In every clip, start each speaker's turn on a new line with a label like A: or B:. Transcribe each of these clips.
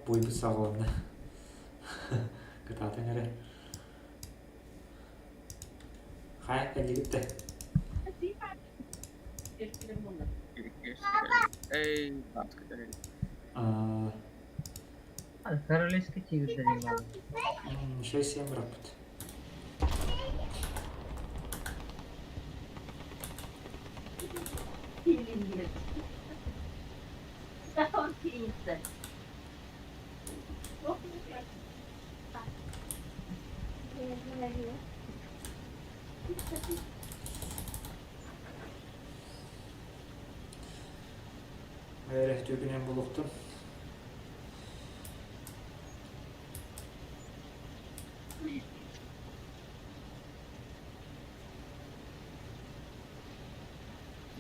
A: буойбут саҕаланна. Кытаатан эрэ. Хайа кэллигит да?
B: Эй, баскетер.
A: Аа,
C: Королевский тигр дарила.
A: 6-7 бырахпыт.
D: Или нет? Самоубийца.
A: Эрэ түгүнэн булуктум.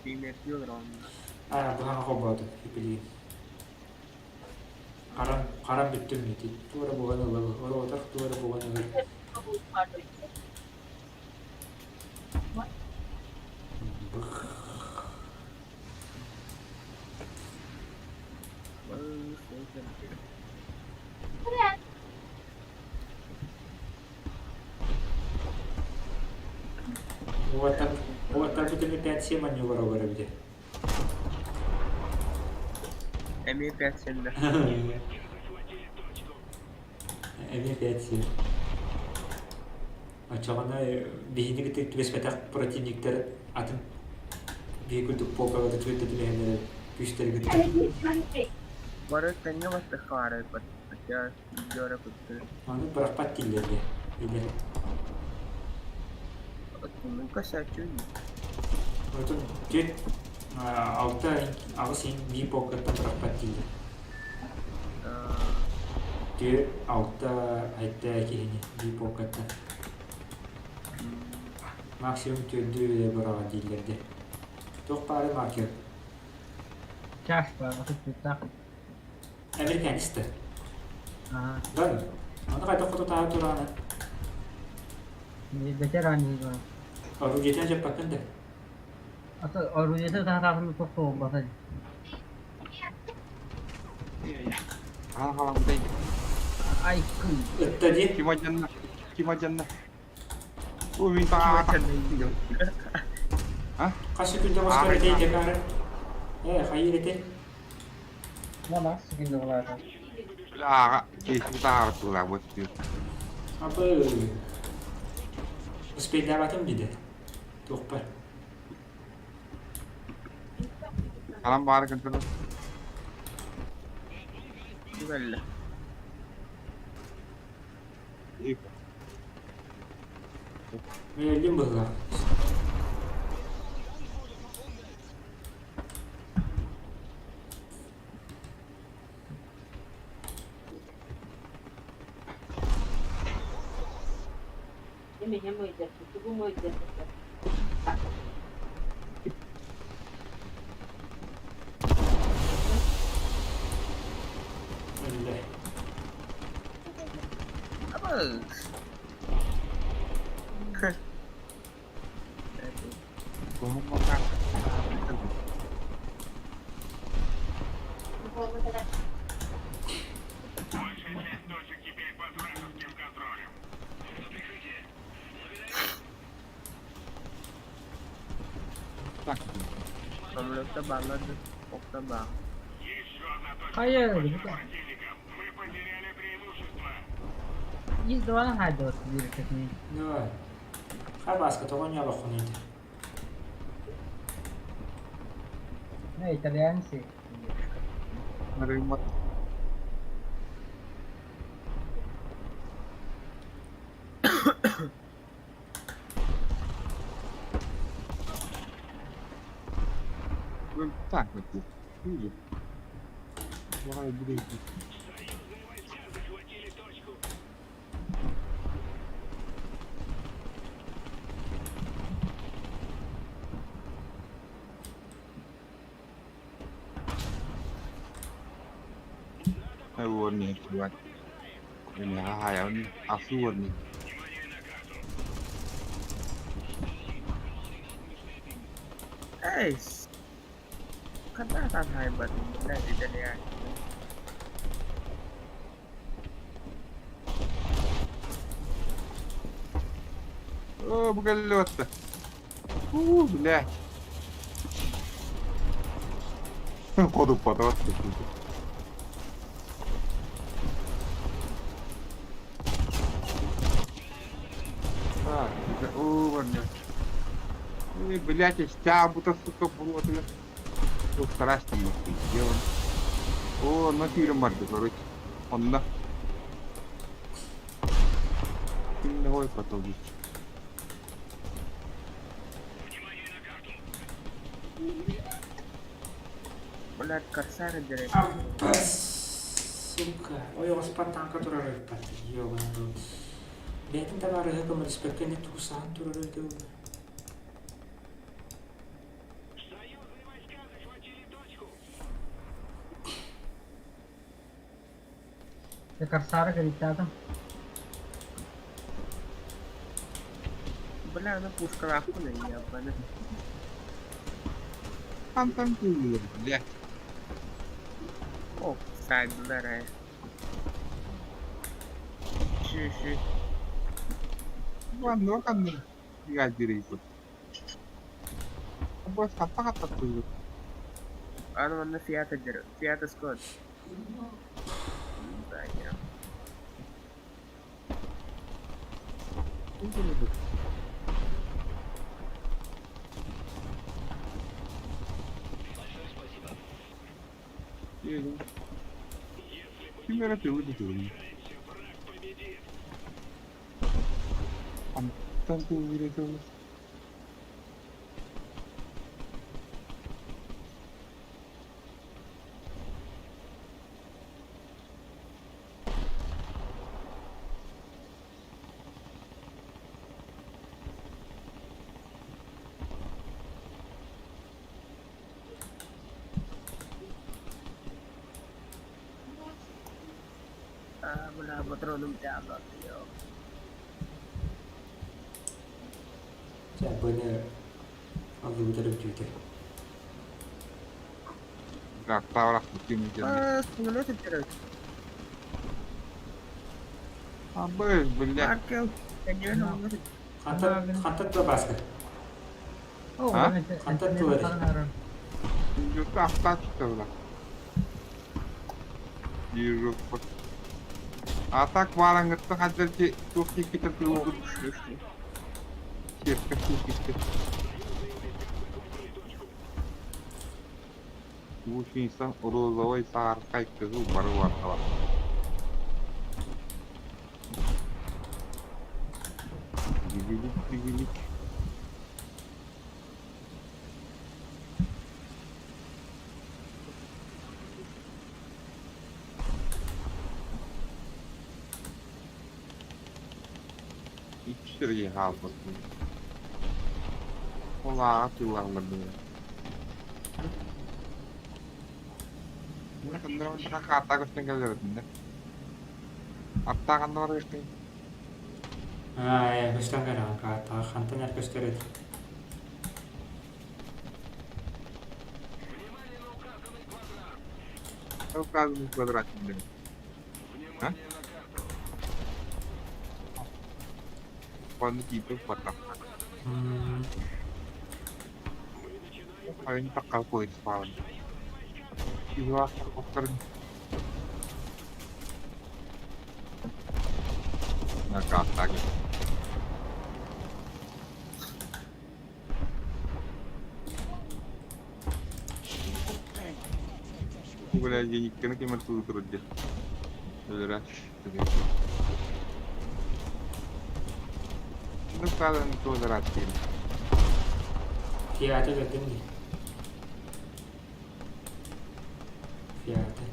B: Примердии олороҕун.
A: Аа, быһаҕа холбоотум, билигин. Харам, харам бүттүм ити. Туора буолан ылабы, ороотох туора буолан ылар. Уоттар, уоттарбытын 5-7 манньугар олор эбитэ.
B: Эмиэ 5-7 да.
A: Эмиэ 5-7. Оччоҕуна биһини кытта түбэспэтэх противниктар атын биһи курдук полкаҕа түбэттэ түбэһэллэрэ күүстэрэ кытта.
B: Бары тэҥҥэ баттахха баарайбат. Хотя дьора куттар.
A: Аны бырахпат дииллэр илэ.
B: Оттон косячу.
A: Отон түөрт алта аҕыс биир полкаттан бырахпат дииллэр. Түөрт алта сэттэ киһини биир полкаттан. Максимум түөрдүү эрэ быраҕа дииллэр дии. Туох баары маркер?
C: Чаш баар, отут
A: Американецтар.
C: Аа.
A: Дан, аны хайдах хоту-тааһы тураана?
C: Ветеран бар.
A: Орудиетын дьаппаккын да?
C: Ата орудиета таһаатын туох буолбата.
E: Хаалабытай.
C: Ай кый.
A: Ытта дии.
E: Ким адьанна? Ким адьанна? Уу мин таҕа. А?
A: Хас секунда оҕустар этэй декары? Э, хайыр этэй?
C: Мана секунда булаата.
E: Ааҕа, киһи таҕа тулаабыт дии.
A: Абы. Успейдаабатым диде. Туохпар.
E: Анам баары кынтыны.
B: Кэллэ.
A: Мэллим быһыылаах. Өллө.
B: Абыс.
E: Так.
B: Самолетта бааллар да, охта баа.
C: Хайа өлбүт. Из два хайдот диир
A: Давай. Хабаска тоҕо ньообоххунуй дии.
C: Не, итальянцы.
E: Нарыммат. Так, вот. Давай, бери. Уорни, чувак. Бля, он асуорни.
B: Эй! Ханна таһайбат, итальян.
E: Оо, бу кэллэ батта. Уу, блядь. Ходуппата батта. Так, оо, барня. Ой, блядь, я стябута, сука, буруотугар. Туох тараастаммыппын сделан. Оо, онно киирэн барда, короче. Онно. Ким да ой потолочь.
B: Блядь, корсары директ.
A: Аббас, сука. Ойоҕоспор тааҥка турар эбиппат. Ёбаный рот. Бэйэтин табаарыһа көмөлөспөккө эмиэ тугусаан турар эбитэ буолла.
C: Дьэ корсары кэлиттаатым.
B: Бля, аны пушкалаахпын ебаны.
E: Хантан киирдилэр, блядь.
B: О, сайдылар ээ. Шү-шү.
E: Манныга ханнык Ядерейбыт. Бу хатта-хатта тыыбыт.
B: Аны манна Фиата дьэр Фиата Скотт. Да, я.
E: Ким эрэ тылы бүтүрүн. Антан тылы тылы.
B: А, бля, патроном тяга.
A: Чэ, быны аллыбыт эрэ бүтүүтэ.
B: А, самолеты теряют.
E: Абы, блядь.
B: Маркел, конечно,
A: Хантан хантан тула бааска.
C: Оо,
E: А?
A: Хантан тылары.
E: Автачка. А так варангытта хаддерти туох киккитэ тылбыт сиэпкэ киккитэ. Гусеница розовой сааркай кызыл бары баркалар. Дигилик, дигилик. Икки сиргэ хаалбыппын. Ол ааҕа тыыллаллар Хааттаах көстөн кэлэр этиннэ. Аттаах анна барыахтый.
A: Аа, көстөн кэлэҕин хааттаах хантан эр көстөр эт.
E: Указанный квадрат А? Панны тииппин баттах. Хайын такка куйдспаан. Киһилаах охторун Накааттаах. Бля, денег кемер турар диэн. Өлөрө. Ну, указан квадрат диэн.
A: Фиаты көрдүм дии. Фиаты.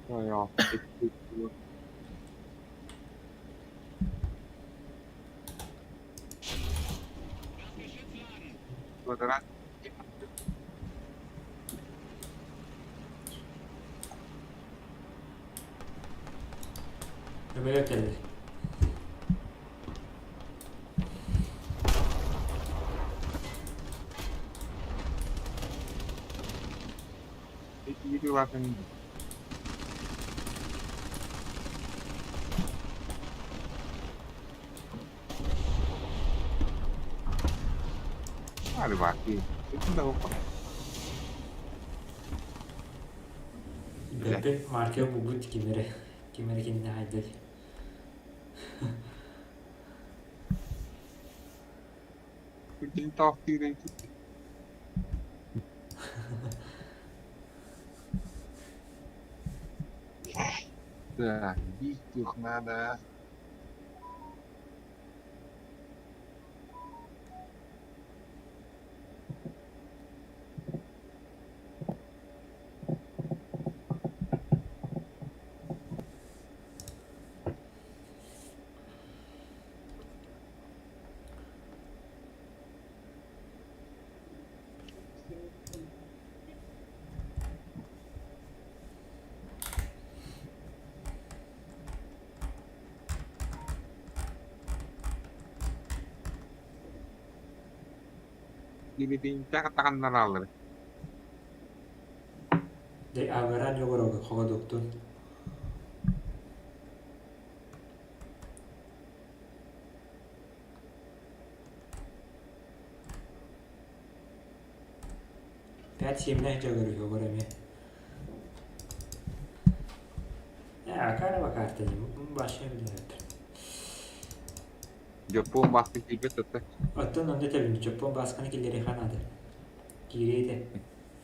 E: Ja, Квадрат.
A: Көмөлөт кэллэ.
E: Ити улаатан Arrivati.
A: Бэппи маркер булбут ким эрэ ким эрэ кинини хайдый.
E: Так, бить их надо. Таҕыннараллар.
A: Дьэ, аҕыран йогорога хоҕодуктун. Пять семнээх дьөгөрү йогор эмиэ. Акара карта башня билбэт.
E: Дьоппуон бааска киирбэт этэ.
A: Оттон онно тэбин Дьоппуон баасканы киллэриэхэ наада. Киириэ этэ.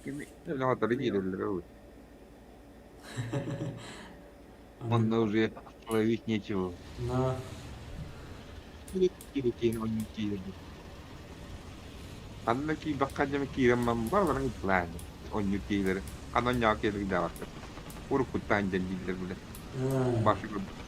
B: Кими?
E: Лаҕатары киирэллэрэ ол. Онно уже ловить нечего.
A: Но
E: Киирикиин оннук киирэрбит. Ханна киирбэххэ дьэ киирэн баран ыытылаан онньук киһилэри ханна онньоох киһилэри даҕаттар. Уруккуттаан дьэн дииллэр бile. Башы көрбүт.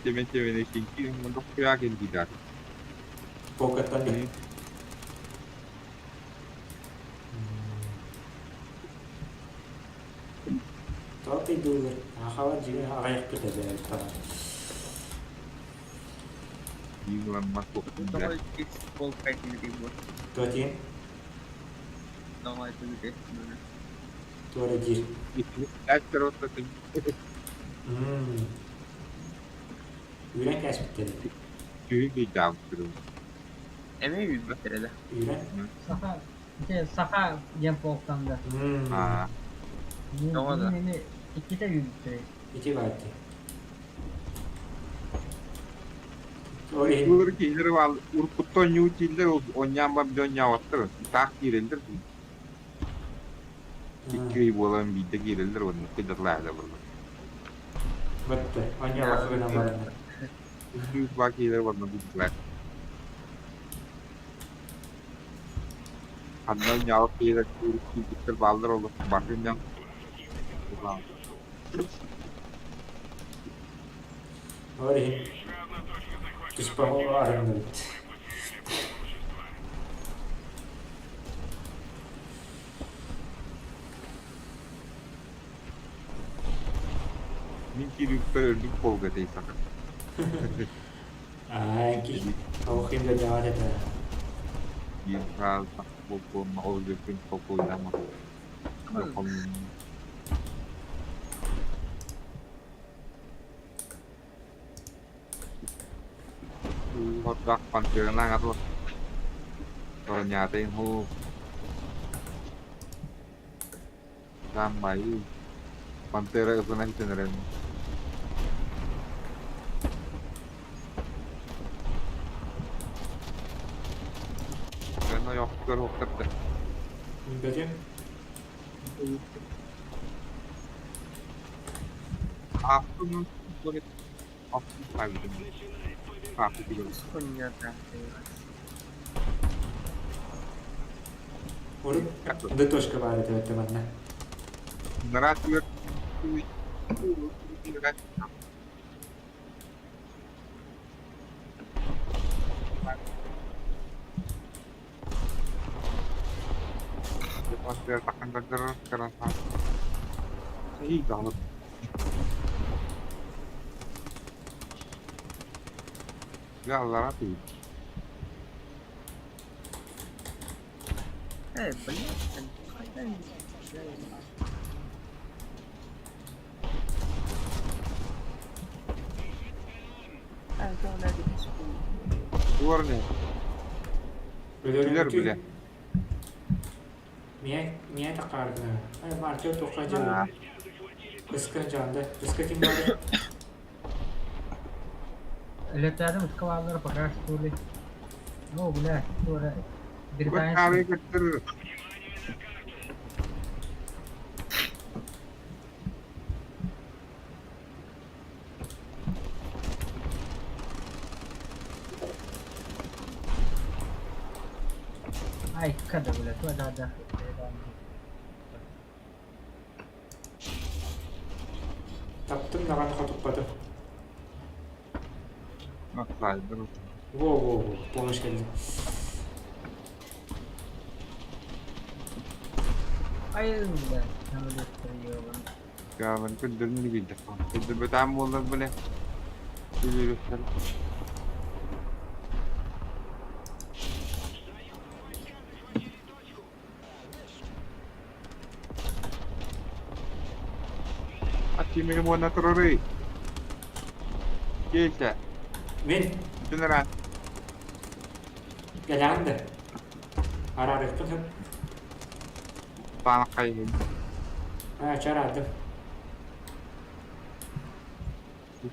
E: Темен темен киирэн дохуя кэлбитэ.
A: Покаттан Тоҕо тыйдыыллар? Аахалар дьиҥэ аҕыйахпыт эбээт даҕаны.
B: Тоҕо иккис полка этибитий буо?
A: Туох диэн?
B: Тоҕо этибитий
A: Туора диир. Үүрэн кээспиттэр.
B: Эмиэ үүрбэттэрэ да.
A: Үүрэн?
C: Саха, ити саха диэн полктан да.
B: Тоҕо да?
C: Мин иккитэ үүрбүттэрэ.
A: Ити баар дии. Ол иһин
E: Киһилэр уруккуттан оонньуу дииллэр, оонньоон баран оонньооботтор, таах киирэллэр. Икки ый буолан биирдэ киирэллэр уонна кыдарлаһалар буолла.
A: Батта, оонньообокко гынан бараннар.
E: Баа киирэр уонна бу Ханна оонньообот киһилэр киирбиттэр бааллар ол бары
A: Ол иһин туспа арынныбыт.
E: Мин киирүүппэр үрдүк полга этэй саха.
A: Аа, ки ол ким да дьаҕат этэ.
E: Биир саас полкуонна ол үрдүн полкуйдама. Hordak пантерынан атыл. Торонятын ху. Саамай Пантера ытынан төнөрөн. Дьоно йохтугар уохтарда.
A: Бэтим.
E: Аахтым
A: Урут да точка баар этэ бэтэ манна.
E: Красавчик. Даҕаны. Дьэ аллараа түһүү.
B: Э, блядь, хайдан
E: Туорне. Билэр
A: Өлөрүмтүй.
E: билэ.
A: Мия, мия тақардына. Ай, Мартё тоққа жыл. Кыска жанда. Кыска ким бар?
C: Өлөттөөтүм ытка пока что ли. О, бля, что это?
E: Бу таары
C: Британец.
E: кыттыр.
C: Ай, когда, бля, то да, да.
A: Таптым даҕаны хотуппатым.
E: Офсайдер.
A: Во-во-во, помощь кэллэ.
C: Ай, бля, самолет
E: Кааван көрдөрүнү билдэх. Көрдөрбөтөм буоллар билэ. Билириктэр. Аттимиги муонна турарый. Кейсэ.
A: Мин
E: Генерал.
A: кэлэҕин да. Араарыахпын сөп.
E: Таана хайын.
A: Аа, чараардым.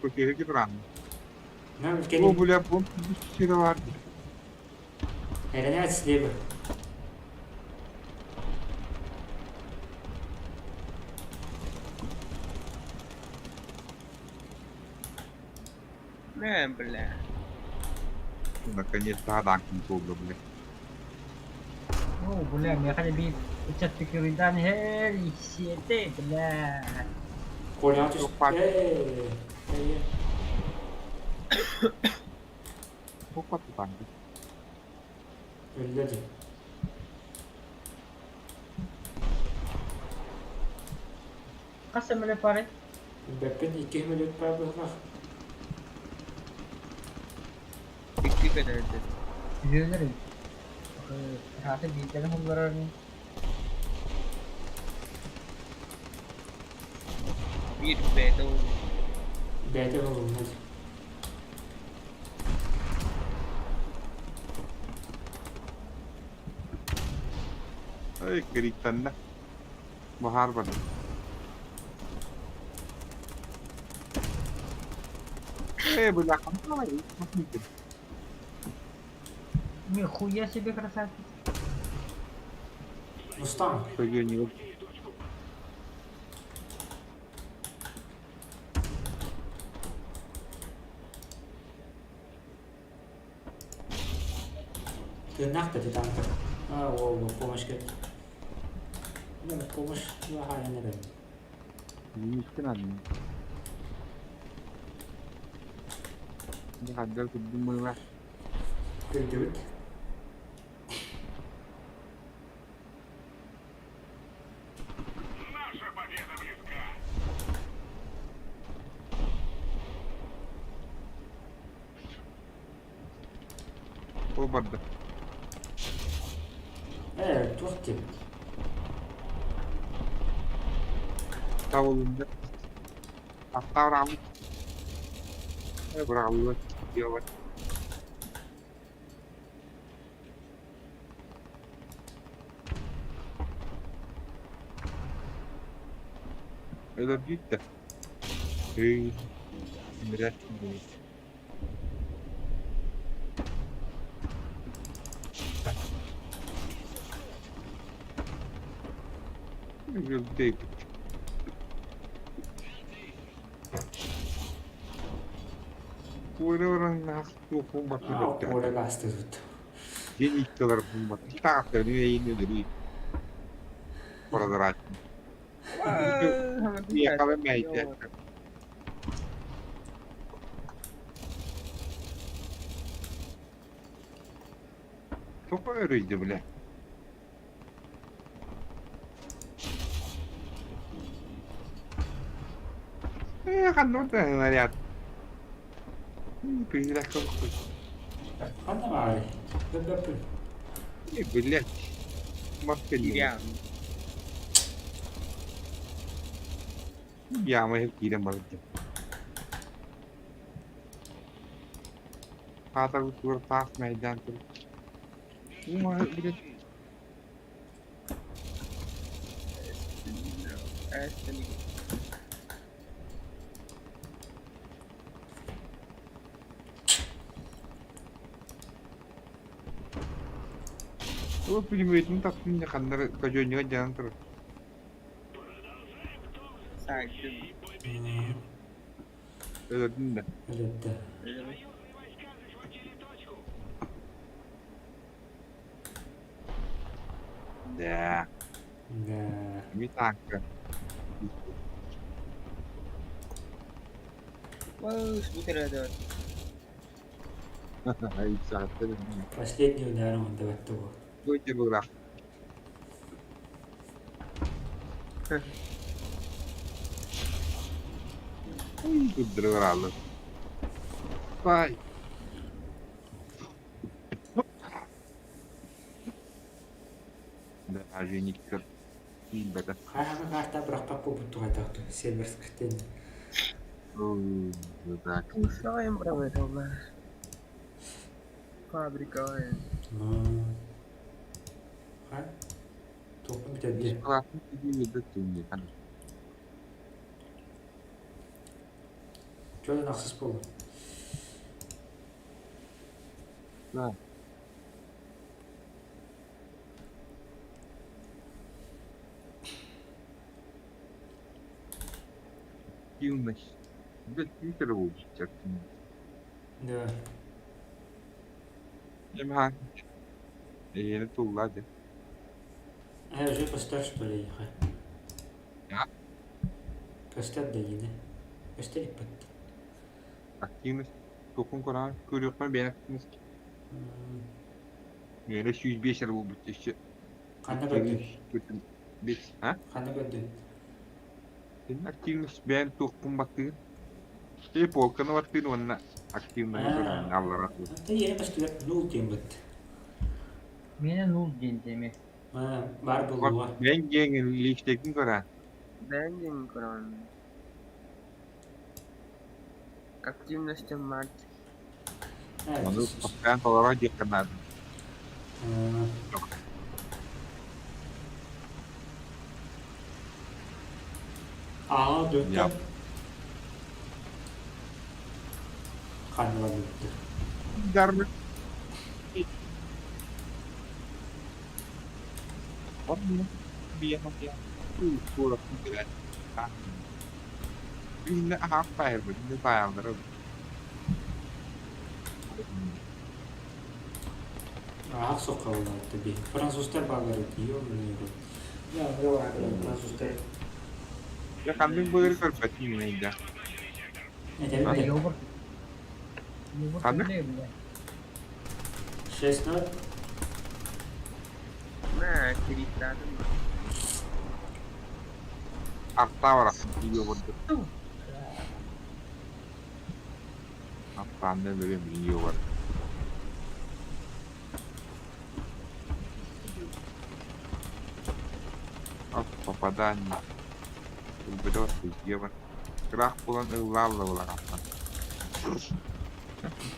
E: Бу киһи туран.
A: На
E: Бу
A: кэлин.
E: бля бу сире бар.
A: Эрэнэ слева.
B: Не, бля.
E: Наконец-то аданкин туолла бля.
C: О, бля, мне хотя бы сейчас пикируйдан хер, сиете, бля.
A: Коля түс.
E: Опа.
A: Эй, эй.
E: Тупа тутан.
A: Өллө дии.
C: Хас самолет пары?
A: Бэппин икки мүлүт бар быһылах.
B: Икки көтөрдө.
C: Жүзелер. Хаты бийтен хулларар.
B: Биир бэйэтэ уол.
A: Бэйэтэ ылынна дии.
E: Эй, кириктанна. Бахар бар. Эй, бля, хамсалай.
C: Нихуя себе красавчик.
A: Мустанг.
E: Пойдем.
A: Тыыннаах да танка. Аа, во, помощь кэллэ. Ну, помощь хаайан эрэр.
E: Мискин Хаддар курдум
A: Көрдүбүт.
E: Ол барда.
A: Ээ, туох диэбит.
E: Тавылында. Аттарам. Браво. Делать. Это битта. Эй, блядь, блядь. Эй,
A: Аа, куора гаастыыбыт.
E: Деньги Прозрачно. Ехала мейте. Тупо рыйды, бля. Ханна наряд. Призрак.
A: Ханна баарый? Көрбөппүн.
E: Блять. Маскалина. Яма киирэн барда. Хаатар тур таас майдан тур. Блять. Ол пулеметин тахсын ханнары көдьүөнньүгэ дьанан турар. Өлөрдүн да.
A: Өлөрдө.
E: Да.
A: Да.
E: Ми танка.
A: Последний удар он давать того.
E: Будьте бугра. Куддураллар. Бай. Даже не киирбэтэ.
A: Хаһан карта бырахпат буолбут туһайдаах Северсктен.
E: Так.
B: Фабрика.
A: Хай. Туохпун бүтэрдэ. Чуолан ахсыс буолла.
E: Да. Активность. Блядь, Твиттер лучше активность.
A: Да.
E: Эмха. Эйиэнэ туллаа дьэ.
A: А уже көстөр что ли ехай?
E: А?
A: Көстөр да иинэ. Көстөр иппэт.
E: Активность. Токун көрөн көрүөхпүн бэйэн активность. Миэнэ 105 эрэ буолбут өссө.
A: Ханна көрдүн?
E: Бес. А?
A: Ханна көрдүн?
E: Син активность бэйэн туохпун баттыгын. Э полканы баттыгын уонна активность көрөн аллара.
A: Ата иэнэ көстүбэт нул диэн быт.
C: Миэнэ нул диэн эмиэ.
A: Бар буолуо.
E: Бэйэн диэҥ лиистэргин көрөн.
B: Бэйэн диэн көрөн. Активность мать.
E: Ону постоянно толорор диэххэ наада.
A: Аа, дөттө. Ханна бүттэ.
E: Дармы.
A: Аах соккаллаатта би. Французтар баалар ёбаный рот. Я французтар.
E: Я ханнык былыр көрбөтүм мин да.
A: Это
C: Йогурт. Йогурт
E: Ханнык?
C: бля.
A: 6-0.
B: На, перестадым.
E: Артавра йогурт. Артанны бөлем йогурт. Попадание. Ылбыта евро. Крах булан ыллаалла булар аппан.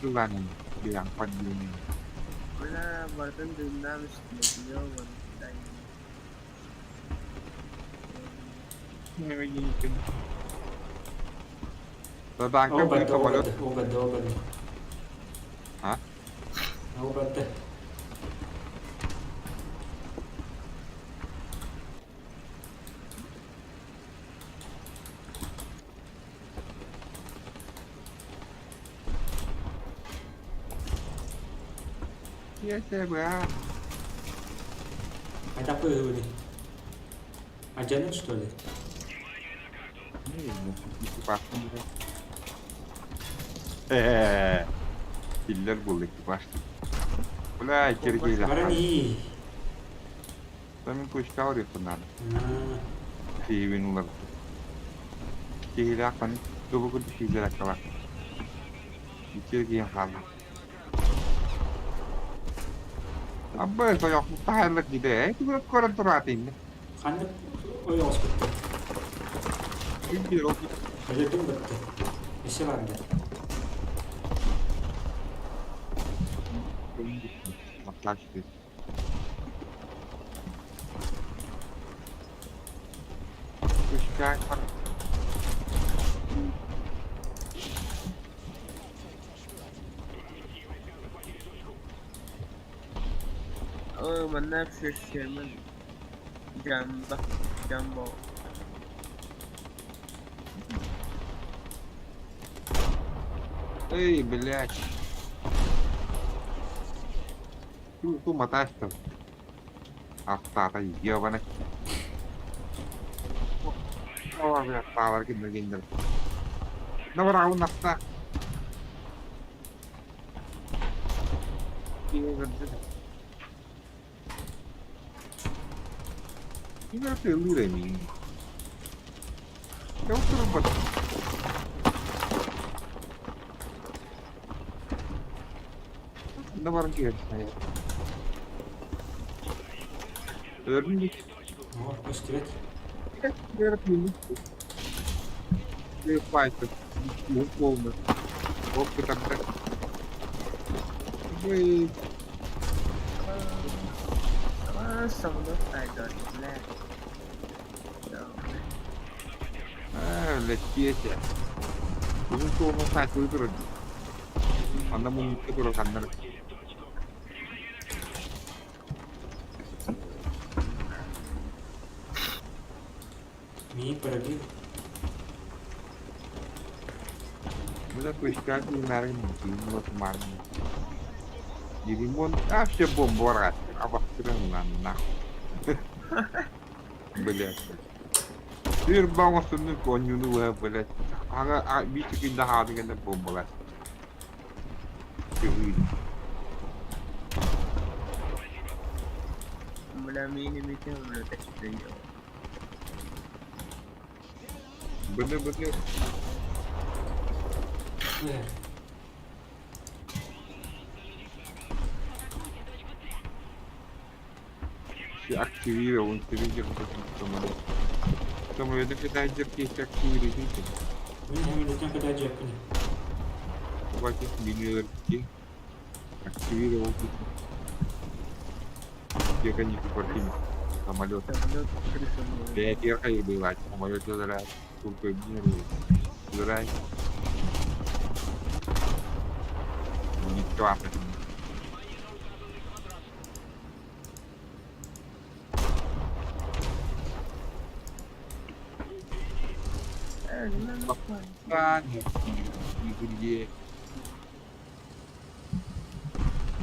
E: Ыллаанын биан поддюнин.
B: Бля, бартын дымнам үстүнэ ёбаный.
E: Таданка
A: Ол бадда,
E: быыта
A: ол
E: болот.
A: бадда, ол бадда, ол бадда.
E: А?
A: Ол бадда.
E: Ясе бра.
A: А такой говори. А Джанет, что ли?
E: Э, Киллер был экипаж. Бля, киргиля.
A: Барани.
E: Там пучка надо.
A: А,
E: Киевин улар. Киһилээх ханнык. Тобу курдук физераккалар. Иччи киһи хаалла. Абы тойохпут таһайлар дии тугу көрөн тураат инни.
A: Ханнык ойоҕос бытты?
E: Күн ол
A: Өлөтүн бытты. Өссө барда.
E: Массаж
B: Оо, манна Шерман Джамба Джамбо
E: Эй, блядь. Ту мотаешь-то? Астаата ебаный. О, бля, таалар киндер. Набрал нафта. Кимэр эмиин. Турбат. Набаран киһи. Өрүн
A: О, көстүбэт.
E: Файтер. Ну, полный. Вот тогда. Ой,
B: А, самолет найдет, бля.
E: А, блядь, Петя. Бүгін соғын сайт өтірі. Анда мұны көрі қандар.
A: Мии пробил.
E: Бля, точка мәрін вот марны. Дерьмон, а все бомбу рад. Абастырын лан нахуй. Блядь. Bir bağmasının konyunu ve блядь. Ага, bir şekilde hadi bombalar.
B: Бля, мини мити, бля, так
E: Быны-быны. Все активировал, он видел, как самолет. Самолет когда дерки активировали.
A: Мин самолеттан когда дьэппин.
E: Хватит мини активировал. Где они квартире самолет.
B: Самолет крыша была.
E: Блядь, я была, самолет забирай. Курку забирай. Не клапать.
B: Э,
E: Да, нет, не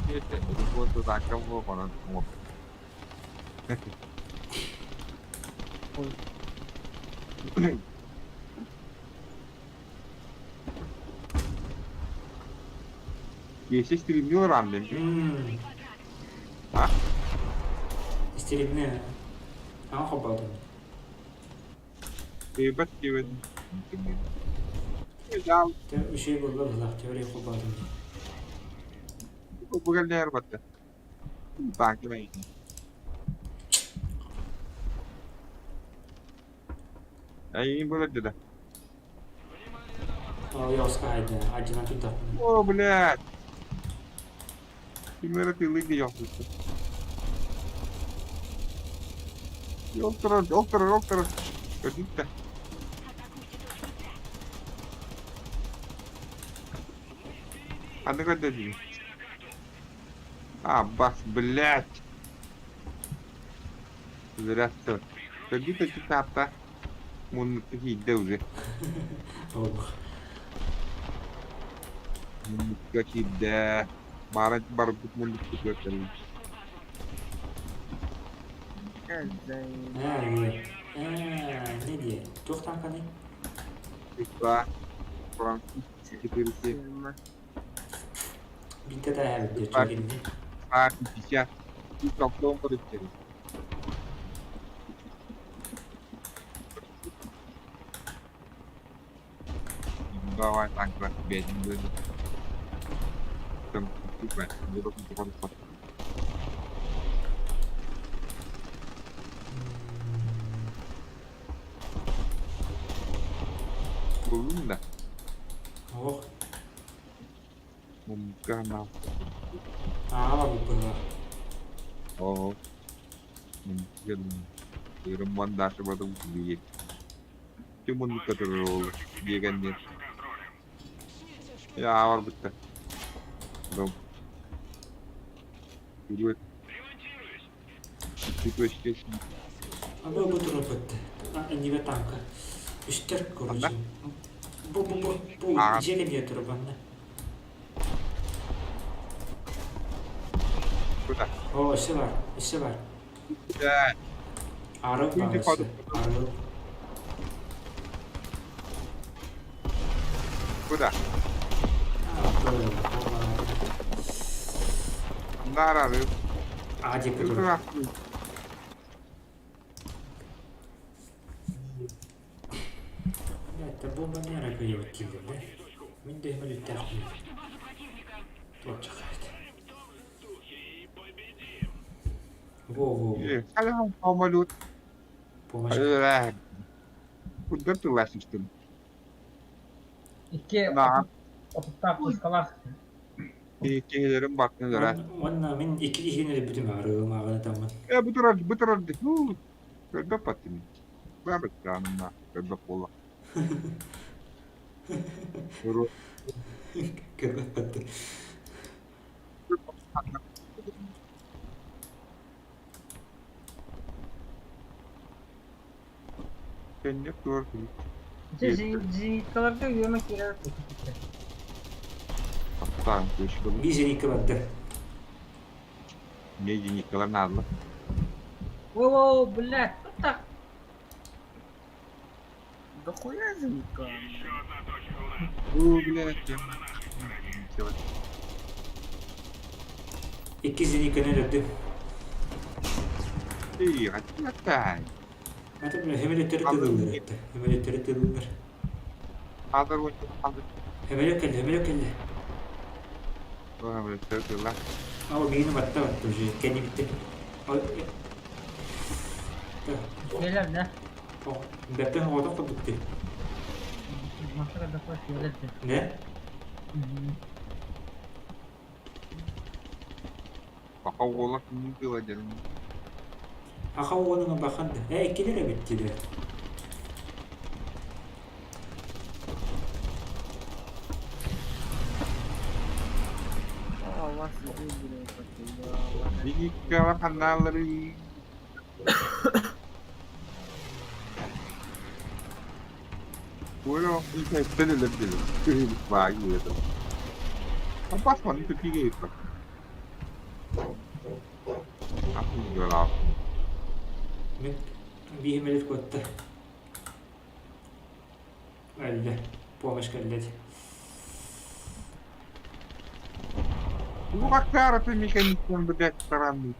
E: Это вот так, кого он мог. Есть стримил рандом. А?
A: Истерибне. Ага, хоббатым.
E: Ты баттивен. Да,
A: Те үшей болла бұлақ, теория хоббатым.
E: бугалер батта. Так, давай. Ай, было где-то.
A: Ойоска хайда, адьына тудақ.
E: О, блядь. Кимера ты лыги ёхнуться. Ёлтера, ёлтера, ёлтера. Көрдүк А ну дадим. А, бас, блядь. Зря все. Көрдүк тапта. Мун кийде уже.
A: Ох.
E: Мун кийде. Барат барбут мун кийде.
B: Э, за-
A: А, не. А, не диэ. Туох таҥканы?
E: Два. Четыре, семь,
B: Фирма.
A: Биттэ тааһабыт
E: Так.
A: диэ.
E: два, пятьдесят. И толком полетели. Давай танкра бэйэтин быаны. Буллум да.
A: Ох,
E: Мумкана.
A: аҕа быһа.
E: Оо. Ырымман Даша батым билиэ. Ким муннукка турар ол диэгэннэр. Я барбыттар. Дом. Вперед. Цветочки.
A: Абы бу турар Ниве танка. Үстер короче. Бу бу бу бу дьиэ кэннигэр турар манна.
E: Куда?
A: О, өссө бар, өссө бар.
E: Да.
A: Арып бар өссө. Арып.
E: Куда? Наар арып.
A: А диэки турар. Блядь, бомба нера кыйыбыт киирдэ. Мин да өмөлүттээхпин. Туочахайт. Во-во-во.
E: Самолет.
A: Помощь.
E: Куда ты лазишь там?
C: Икки отуттаах пушкалаах.
E: Киһилэрим баттын ыраа.
A: Уонна мин икки киһини өлбүтүм арыгым аҕына таммын.
E: Э, бу турар, бу турар. Көрбөт баттым. Бабыт көрбөт буолла.
A: Көрбөт баттым.
E: Кэннек туор.
C: Зениткаларга үөмэ киирэр.
E: Аттаан көшкө.
A: Биир зенитка барда.
E: Не зениткалар наадалар.
C: О, блядь, тут так.
B: Да хуя зенитка.
E: О, блядь.
A: Икки зенитканы өлөрдүм.
E: Эй, аттай.
A: Ата бля, хөмөлөттөрү тыгыллар этте. Хөмөлөттөрү тыгыллар.
E: Хазар вот хазар.
A: Хөмөлөт кэллэ, хөмөлөт кэллэ.
E: Хөмөлөттөр тылла.
A: Ал миигин батта батта уже кэнни бүттэ.
C: Кэлэр да.
A: Бэттэн оҕотох курдук дии.
C: Машина такой кэлэр да.
A: Не?
E: Баха уола кимниин тыла дьэрин.
A: Аха уонуҥа бахан да. Э, иккилэр эбит дии.
B: О, у вас
E: Зениткалар ханнаалары. Bueno, өлөрдүлэр. Баайы это. Басман тупиге это. Ахуела.
A: Мин биир мүнүүт куотта. Өллө. Помощь кэллэ.
E: Ну как ты механизм, блядь, странный.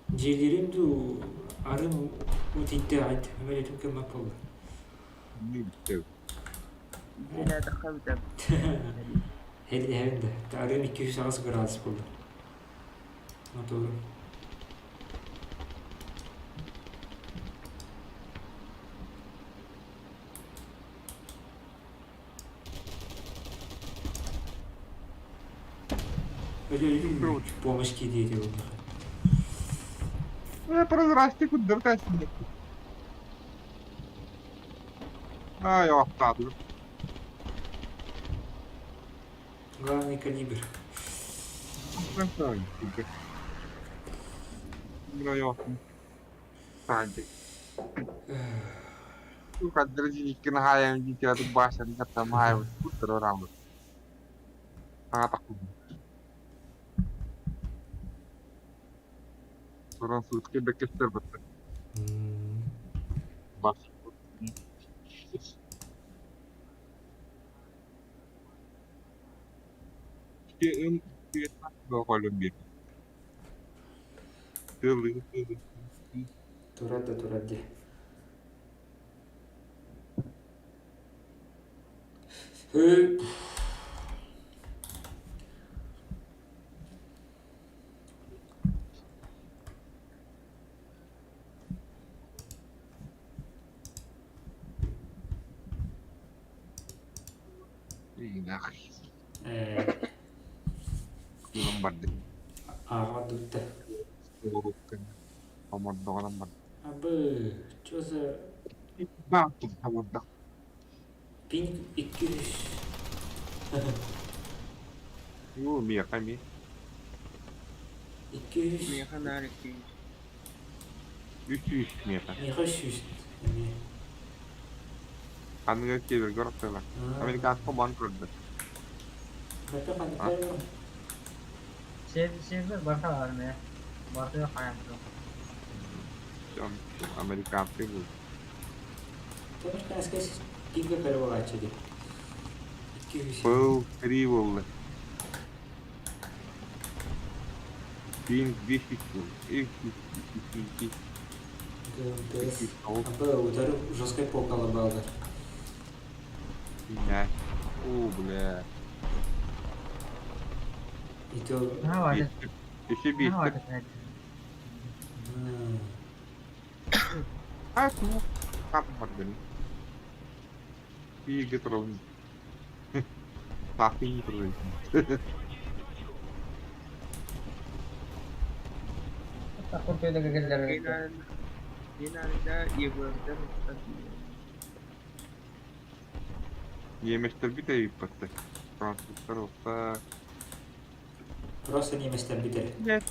A: Дьиэлэрим дуу, арым утуйда айт, өмөлөтүм көмөк буолла.
B: Бля, дохавда.
A: Һэбин да, арым 208 градус буолла. Моторум. Өлө помощь киирдиэ буолла.
E: Э, прозрачный куда тащи. А, я оставлю.
A: Главный калибр.
E: Французский бекестер бас.
A: Турар да турар дии. Хы.
E: Иинах.
A: Э,
E: Кыылан бардым.
A: ааҕа дутта.
E: Хомордоҕунан бардым.
A: Абы, чё за
E: Баатым хомордох.
A: пинг 200.
E: Юу миэхэ эмиэ.
A: 200.
B: Миэхэ наар 200.
E: 300 миэхэ.
A: Миэхэ 300 эмиэ.
E: Аныгы киэбиргэ орохтуолар. Американскай бан көрдө.
A: Бэппэ ханныктар
C: Сервер барыта баар эмиэ. Барыта хайаан
E: Американский был.
A: Американскай пинга көрө буолааччы дии. 200.
E: Был три волны. Пинг 10 был. И
A: ГМТС. Абы утары жесткой полкала балдар.
E: Бля. О, бля.
A: И то...
C: Наһаа
E: Еще бестер. А, ну, как мордали. И где-то Папы не прыгает.
B: Иногда
E: Немецтер бит эйппаттар. Французтар олта.
A: Просто немецтер битер.
E: Блядь.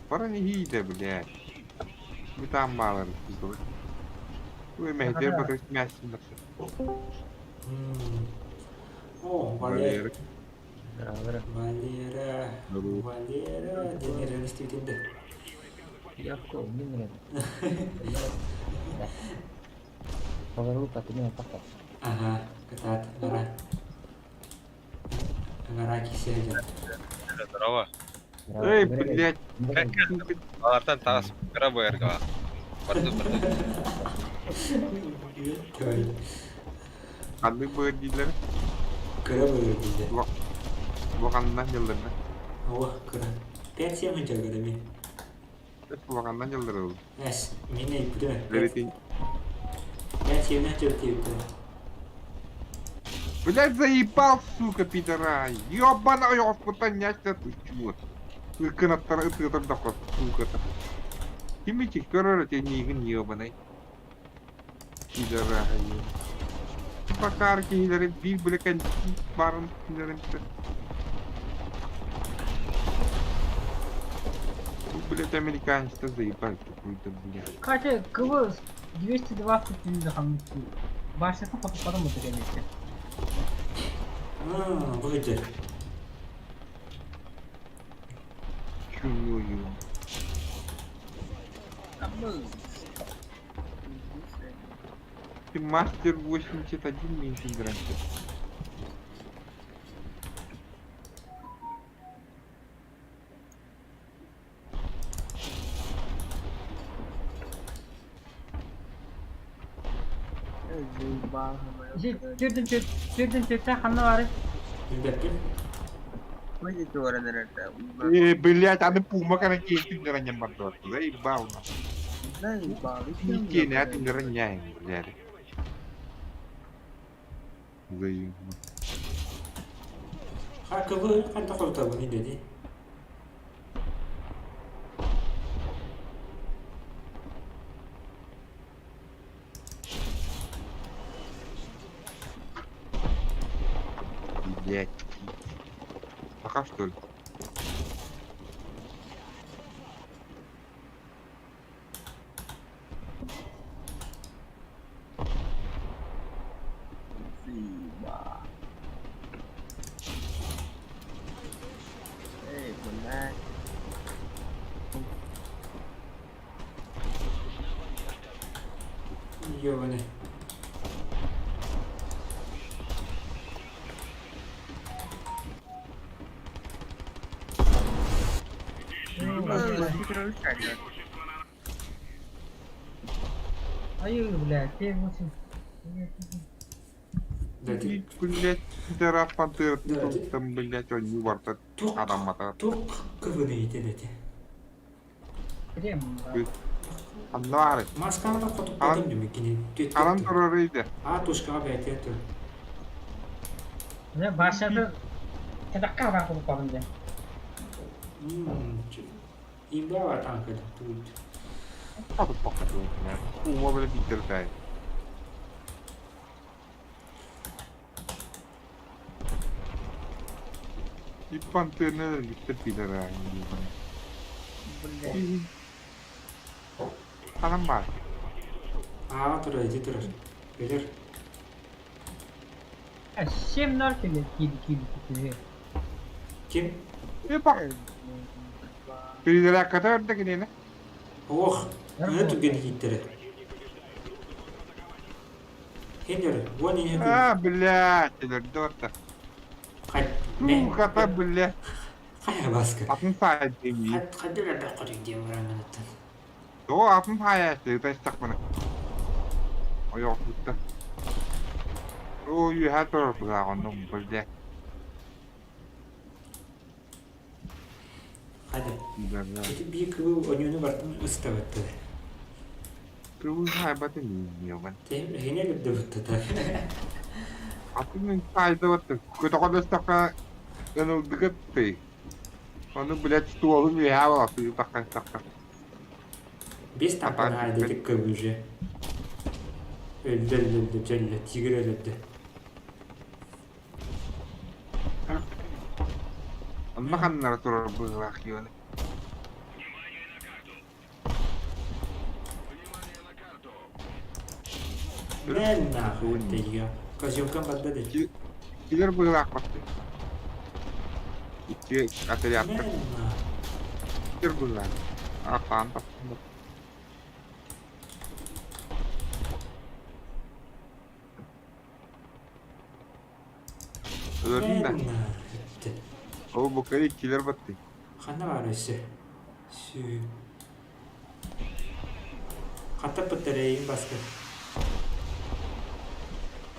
E: Пора не гиде, блядь. Мы там мало распиздовать. Ой, мэхдер батырс мясин
A: О, Валера. Валера. Валера. Диэн реалистивитинде. Ага, кытаат, ара. Ара кисе
D: Здорово.
E: Эй, блядь.
D: Алартан таас кыра быарга. Барду барду.
E: Ханнык быар дииллэр?
A: Кыра быар дииллэр.
E: Улаханынан дьылларна.
A: О, кыра. 5-7 дьаргада ми.
E: Улаханынан дьыллар ол.
A: Эс, мин өйбүтүм.
E: Веритин.
A: 5-7 дьылтиибитим.
E: Блядь, заебал, сука, пидора. Ёбана, ёпта, няшта, ты чё? Ыкынаттар, ытытар да сука. Кими көрөр тенигин ёбаный. Пидора. Бакар киһилэри биир бүлекен барын кинилэрин. Блядь, американец-то заебали какой-то, блядь.
C: Катя, КВ 220 хамничи. Башня потом это вместе.
A: А, выйдет.
E: Чего его? Ты мастер 81 меньше играть.
C: Түрдүн түртэ ханна бары.
A: Билбэппин.
E: Э, блядь, аны пума караке түннерэнен бардылар. Заебал. Никене түннерэнен, блядь. Заебал.
A: Ха, КВ ханта холтабын идэди.
E: Блядь. Пока что ли?
B: Эй, блядь.
A: Ёбаный.
C: Ай, блядь, ты 8.
A: Да, ти
E: Блять, пидорас пантера,
A: Да, ти
E: там, блять, он не варто
A: туох
E: адаммата.
A: туох кывыный итин эти.
C: Крем.
E: Аннары.
A: Масканы хотуппатым дүмүк кини
E: Аран
A: түөткөттү.
E: турар иде.
A: А тушкаҕа бэйэтэ тур.
C: Бля, Башата Кедакка бар кылып калдым дьэ.
A: Имба танкада тут.
E: Ума блядь, интертай. И пантерны бүттер пидора.
C: Бля.
E: Анам бар.
A: Аа турар, иди турар. Билер.
C: 7-0 кэллэ киирdi киирdi киирdi.
A: Ким?
E: И бак. Пидора катар да кинене.
A: Ох, мына түгэн ииттерэ. Хенер, вон иһэ күн.
E: А, блядь, дорта.
A: Хай,
E: Ну, хата, блядь.
A: Хайа баска.
E: Атын сайт деми.
A: Хаддыра бақырын диэн бараммыныттан.
E: О, атын сайт, это так мына. Ой, охута. О, you had to бля, ну, блядь.
A: Хады.
E: Да,
A: Ити бии кыбыл оньону бартын ыстабыттар.
E: Кыбыл хайбаты не мен.
A: Хене лүбдебыттата.
E: Атын сайды вот, көтөкөдөстөккө ынылдыгытты. Оны, блядь, стуолун үһэ буолар, такка такка.
A: Бес тапан хайдытык кыбыжы. Өлдө өлдө өлдө тигр өлдө.
E: Онно ханнара турар быһыылаах юаны.
A: Мен нахуй тегия. Козелкам бадда де.
E: Килер быһыылаах басты. Икки отрядтар
A: Мен нахуй.
E: килер быһыылаах. Апаан тапсында. Өлөрдүн да.
A: Мен нахуй.
E: Ол букары иккилер батты.
A: Ханна бар өссө. Сүү. Хатта пытарайын баска.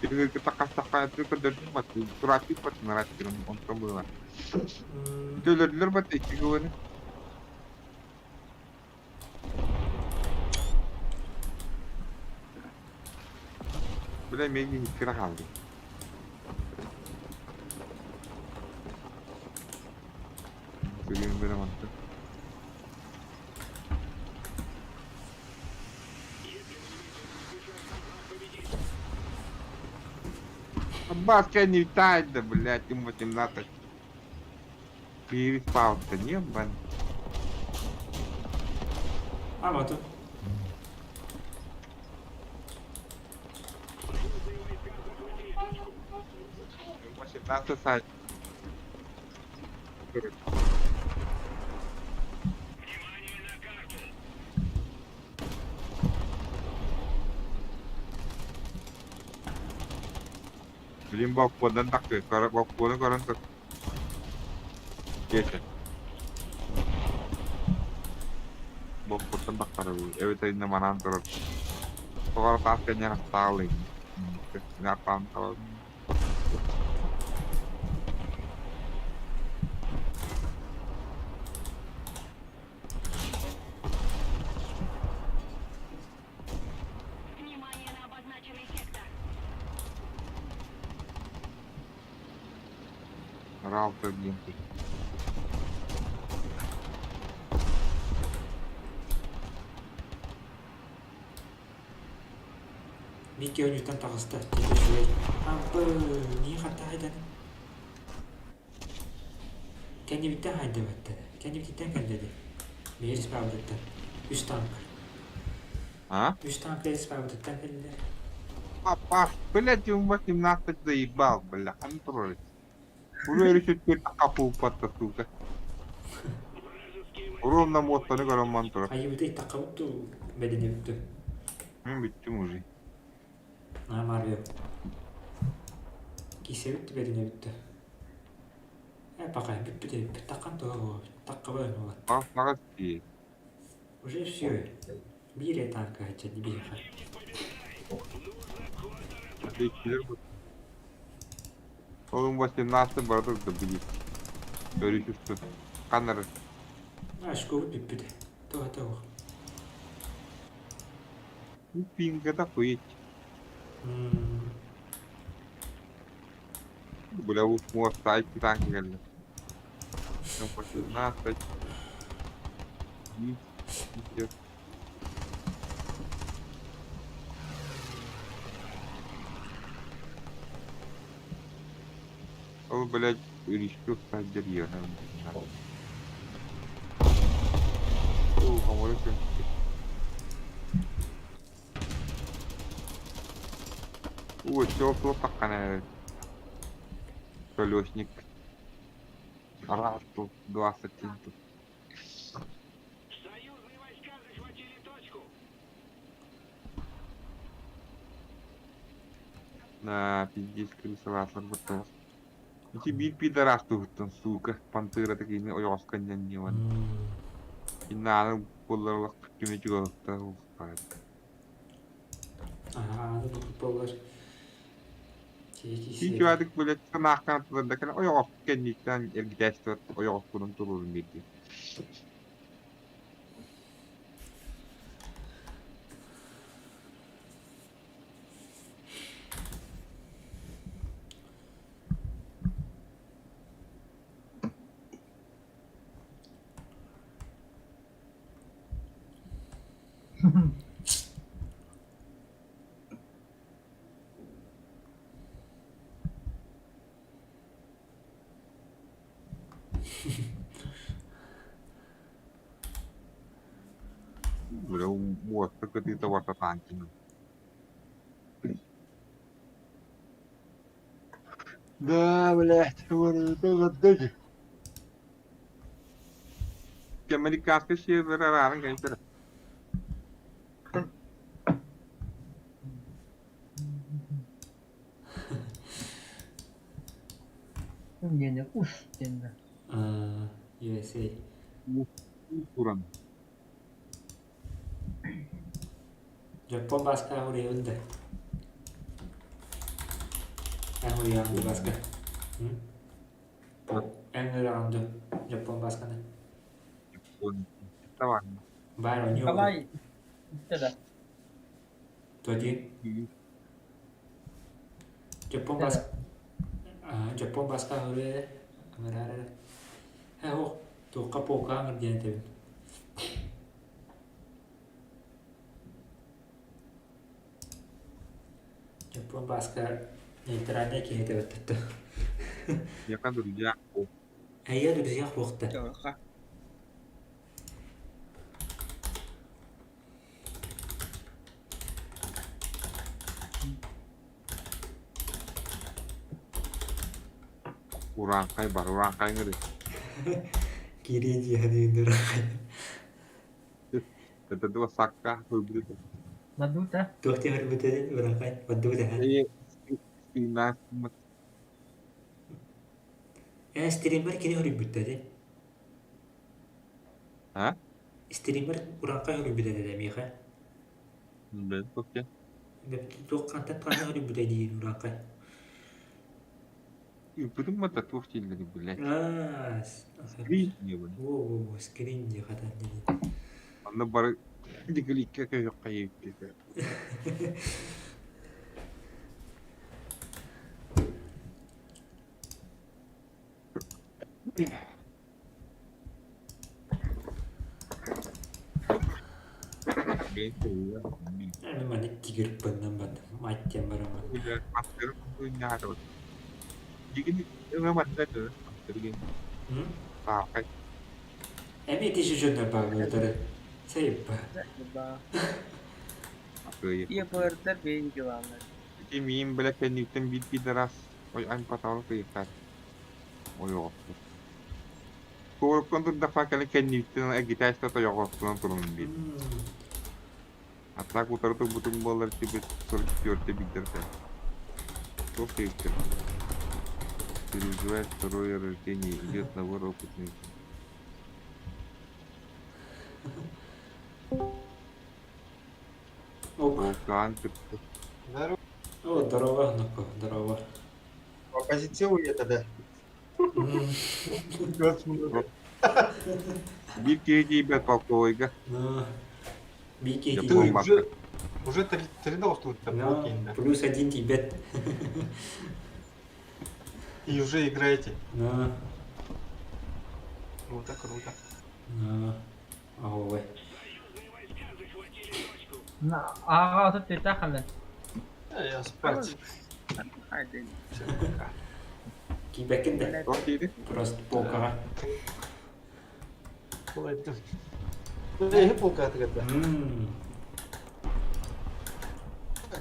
E: Тигр такка көдөрдүн батты. Тураты батты нараттырын онтон быһыылаах. Өлөрдүлөр батты икки көбөнү. Бля, мен иккире хаалдым. Билим берем антты. Баска не летает, да, блядь, ему 18. Переспал-то, не, бан.
A: А вот.
E: Ему 18 сайт. Блин, балкондан такты, балконы көрөн тур. Кеше. Балкондан тактары бу. Эбит айында манан турар. Тоҕор таас кэнньэн астаалыҥ. Аттаан табан.
F: Внимание на обозначенный сектор.
E: Ралта диэн.
A: Микки ойнуттан таҕыста, диэтэ үчүгэй. Ампы, нии хатта хайдан? Кэннибиттэн хайдабаттан. Кэннибититтэн кэллэди. Биир испаабытыттан. Үс танк.
E: А?
A: Үс танк испаабытыттан кэллилэр.
E: Папа, блядь, ему 18 заебал, бля, контроль. Уже решит капу патта, сука. Ровно моттаны көрөн мантура.
A: Хайыбыты тақабытту бэдинибитту.
E: Мен бүттүм уже.
A: Наамар Кисебит бэдинибитту. Э, пока бүппүт эбиппит. Таккан туга таккаба буолат.
E: Ага, ти.
A: Уже все. Биир танка хача биир.
E: Иккилер бу. Ол 18 бара турда билиит. Өрүс устун. Ханнары.
A: Очкобут бүппүтэ. Тоҕо тоҕо.
E: Пингата хуеть. Бля, муоста икки танка кэллэ. 18. Ол, блядь, өрүскэ устааддьар иэҕэ Оо, хомойо көмүскэ. Оо, өссө ол суох таххан эрэр. Колесник. Араас тыл, 21 тыл. На, пиздец, крысалаатылар быттылар. Ити биир пидорас туһуттан, сука, пантера такими ойоҕоско анньан Иннааны буоллар кими чугаһыттан улахпаат.
A: Аһааны бу буоллар.
E: Киичуадык блядь санаахтан тылында кэлэн ойоҕос кэнниттэн эргитээччи ойоҕоскунун туруорун биэрди. Бля, муоста кытыыта барта танкина. Да, блядь, говорю, Американскай сервер араарын кэлтэр.
C: Диэн ус диэн
A: USA.
E: Туран.
A: Дьоппуон Бааска уруйабын да. Эн уруйаҕын да Бааска. Эн үрэҕин да Дьоппуон Баасканы. Баар оонньуу.
C: Николай истэ да.
A: Туотин. Дьоппуон Бааска. Дьоппуон Бааска уруйа ыҥыраар эрэ. Ээ ох, туохха полка ыҥыр диэн этэбин. Дьоппуон Бааска нейтральнай киһи этэ баттатта.
E: Яка друзья.
A: Эйэ друзья хуохта.
E: Урааҥхай бар, урааҥхай ыҥырыы.
A: Киириэн дьиэһэн ыҥырахай.
E: Это два сакка выбрита.
C: Надута.
A: Туох диэн ырбытын урааҥхай оддубут эһэ. Ээ стриммер кини хөрүйбүттэ дии.
E: А?
A: Стриммер урааҥхай хөрүйбүт этэ миэхэ.
E: Бэл туох
A: Туох хантан ханна хөрүйбүтэ диир урааҥхай.
E: Ыыппытым да туох дииллэрий блядь.
A: Аа,
E: Скрин диэбин.
A: Во-во-во, скрин дии хатан диэн.
E: Онно бары дикиликкэ көһүөххэ иэйбитэ.
A: Аны маны тигирпыннан бардым, мать диэн бараммын. Эмиэ ити дьоннор бааллар Сайыппа.
B: Ебырдар бэйин дьылаалар.
E: Ити миин бля кэнниттэн биир пидорас ой ань потолок ыйытар. Ойоҕоспут. Туоруктан турдахпа кэлин кэнниттэн эгитээччи тойоҕоспунан турунун биир. А так утары турбутум буоллар типа 44 биирдэр этэ. Туох диэбиттэр? Переживает второе рождение, идет набор опытных.
A: Оп.
E: Полкаан кытта.
A: О, здорово, Ноко, здорово.
G: По позитиву это да. Много.
E: Биир киһи тиийбэт полковойга.
A: Ну,
E: Дьэ,
A: Бики
G: Ты
E: буолбакка.
G: уже, уже три, три должно там
A: Ну,
G: полкинда.
A: плюс один тибет.
G: И уже играете.
A: Ну,
G: Круто, круто.
A: ну, ой.
C: Аҕа отут түөртээх хаалла.
G: А я спать.
B: Один.
G: Всем пока.
A: Кибекин да.
E: Туох диiri?
A: Просто полкаға.
G: Ой, ты. Полка тогда.
A: Ммм.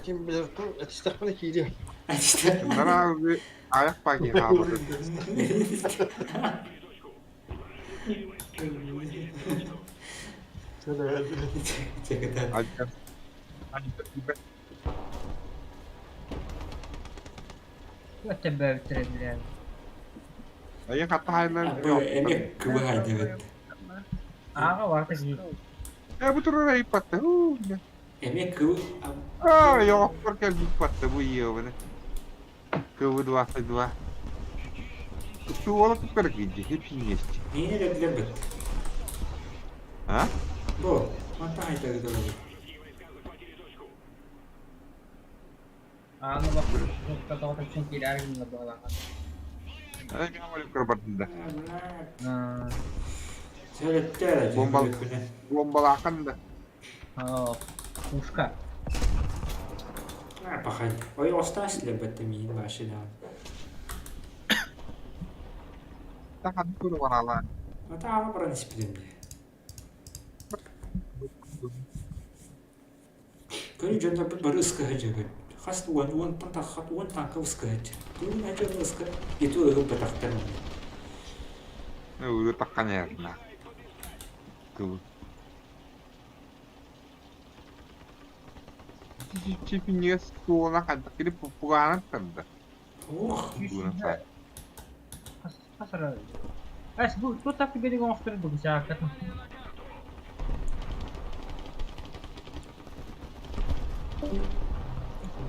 G: Ким билэр ту этистэхпинэ киириэм.
E: Нара аяқ паки хаалбыт. Альтер. Альтер тиийбэт.
C: Өтө бөбүттэр билэр.
E: Айа хатта хайлар.
A: Эми кыбы дебет.
C: Аҕа барыта киһи.
E: Э, бу турар айыппатта. Уу, бля.
A: Эми кыбы...
E: А, йоҕоппор кэлбиппатта бу иэбэни. Кыбы 22. Туола кукар киди, хеппинесть.
A: Мені деділер бит.
E: А?
A: Бу, манта хайда гыдылы.
C: Ааны бак тоҕото үчүн киирээр гынна буолаҕа.
E: Ай, мен олеп көрбардым да.
A: Сөйлеттер.
E: Бомбал. Бомбалахан да.
C: Оо, пушка.
A: А, пахай. Ой, остас лебетте миин башина.
E: Тахан туру барала.
A: Ата ама баран испидем де. Көрү жонда бу бар ыскы хажыгы. Хас уон уон тан хат уон танка ыскы хажы. Туун хажы ыскы. Иту ыгы батактар.
E: Өлө таккан ярна. Кыбы. Чипинес туола ханта кири пугаанан тарда.
A: Ох,
E: Бугунан сай.
C: Хасара. Эс бу тут так тебе оҥостор бу сааккат.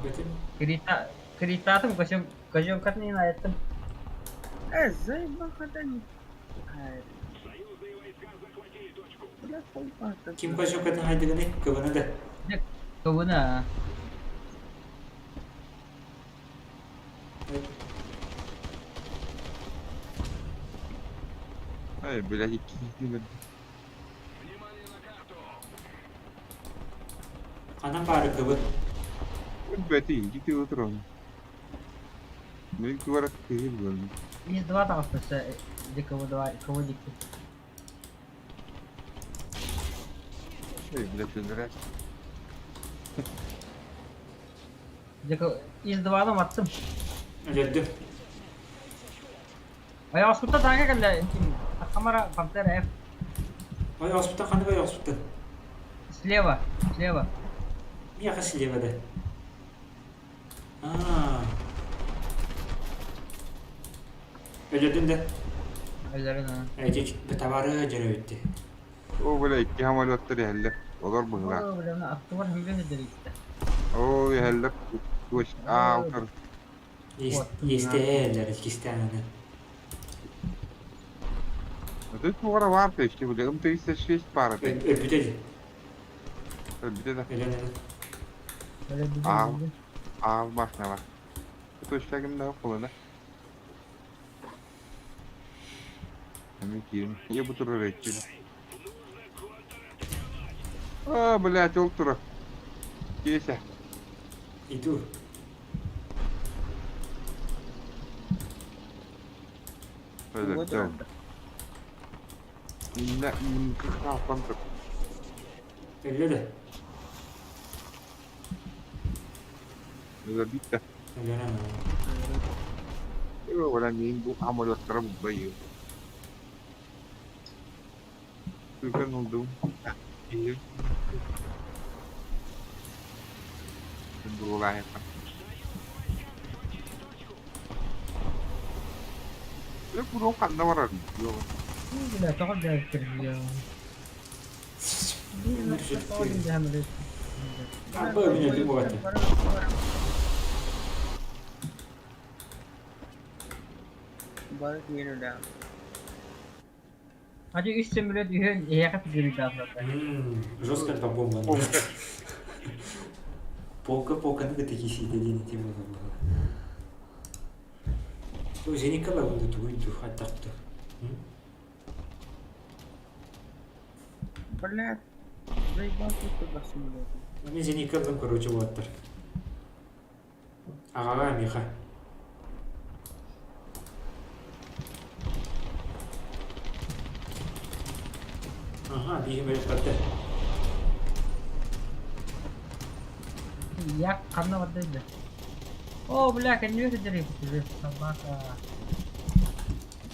A: бетим.
C: Крита критатым косем козёмкатын айттым.
B: Заебал не. Бля, хуй
A: Ким кожокатын хайдыгыны кыбыны да.
C: Кыбына.
E: Ай, блядь, икки.
A: Анан бары кыбы.
E: Бэти, иди утром. Мен кыбарат киһи буолан.
C: Из два таҕыспыса дикого два кого дикти.
E: Эй, блядь, өлөрөр.
C: Дико из два аттым.
A: Өлөрдүм.
C: Ай оспута таанга кэллэ Хамара Пантера F.
A: Ой, оспута ханнык ой оспута.
C: Слева, слева.
A: Мияха слева да. А. Өлөрдүм да.
C: Өлөрүн.
A: Эти товары жеребитти.
E: О, бля, икки самолеттар иһэллэр. Олор быһылаах.
C: Оо, бля, аттыбар хэмбен дэритте.
E: О, иһэллэр. Точно. А, утар.
A: Есть кистяны.
E: Это тугара бар пешти, бля, М36 пара.
A: Өпүтеді.
E: Бите да.
A: Өлөн
E: А, а башня бар. Точно кимде колына. Эми кийин. Я бу турар этчи. А, блядь, ол тура. Кеся.
A: Иду.
E: Өлөр. Инна кыркалпан тур.
A: Өллө да.
E: Өлөр битте.
A: Өлөн.
E: Өө, бля, мен бу самолеттара бу Үлкен oldu. İyi. Була Э, бу ханна барар.
C: Бля, тоҕо дэритте.
A: Абы мен өлдүм бугаты.
B: Бары тиийэн үлэҕэ.
C: Хадьы үс сөмөлүөт үһүөн эһиэхэ фигурдаахтар.
A: Жестко по бомбам. Полка полканы кытта киирсиитэ диэн тема буолла. Зенитка барбыта тугуй дуу, хайдах дуу?
B: Блядь, заебался туда самолетом.
A: Мин зенитка ыллым, короче, уолаттар. Аҕаҕа Миха. Аха, биһим өлүппэттэр.
C: Я ханна барда да? О, бля, кэннигэ сылдьар эбит собака.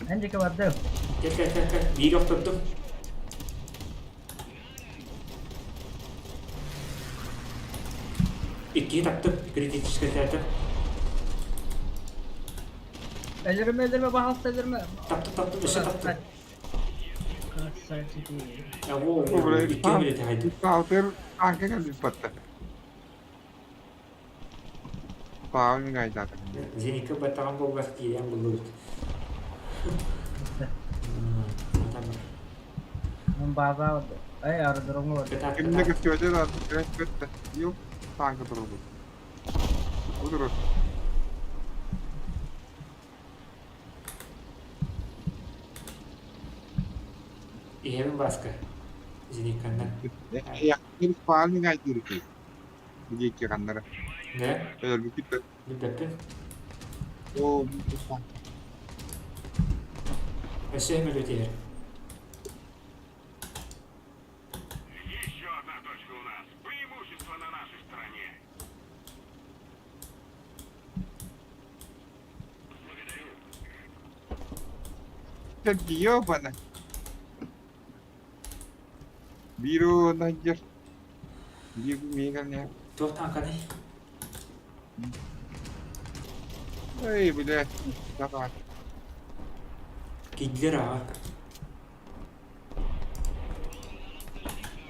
C: Эн диэки бардым.
A: Кэл, кэл, кэл, кэл. Биири охтордум. Иккиһи таптым, критическэйдээтим.
C: Өлөрүмэ, өлөрүмэ, баһаалыста өлөрүмэ.
A: Таптым, таптым, өссө таптым.
C: Красавчики.
A: О, иккиһи билэтэ хайдым.
E: Алтыр анка кэлбит батта. Паавын гайдата.
A: Зенитка баттаҕым буолбат киирэн буллубут.
C: База ай аэродромҥа барда.
E: Кимне көстүөтэ да көттө. Юу танка турбут. Удуру.
A: Иһэбин Бааска. Зенитканнан.
E: Яхтыр паавын гайдырки. Диэки ханнара.
A: Да?
E: Өлбүт
A: Билбэппин.
E: Оо,
A: Өссө сөмөлүөт иһэр.
H: Еще одна точка у нас. Преимущество на нашей стороне.
E: Ёбана. Бииру найдер. Биир миигэн
A: Туох тааҥканый?
E: Эй, блядь, давай.
A: Кидлер аҕа.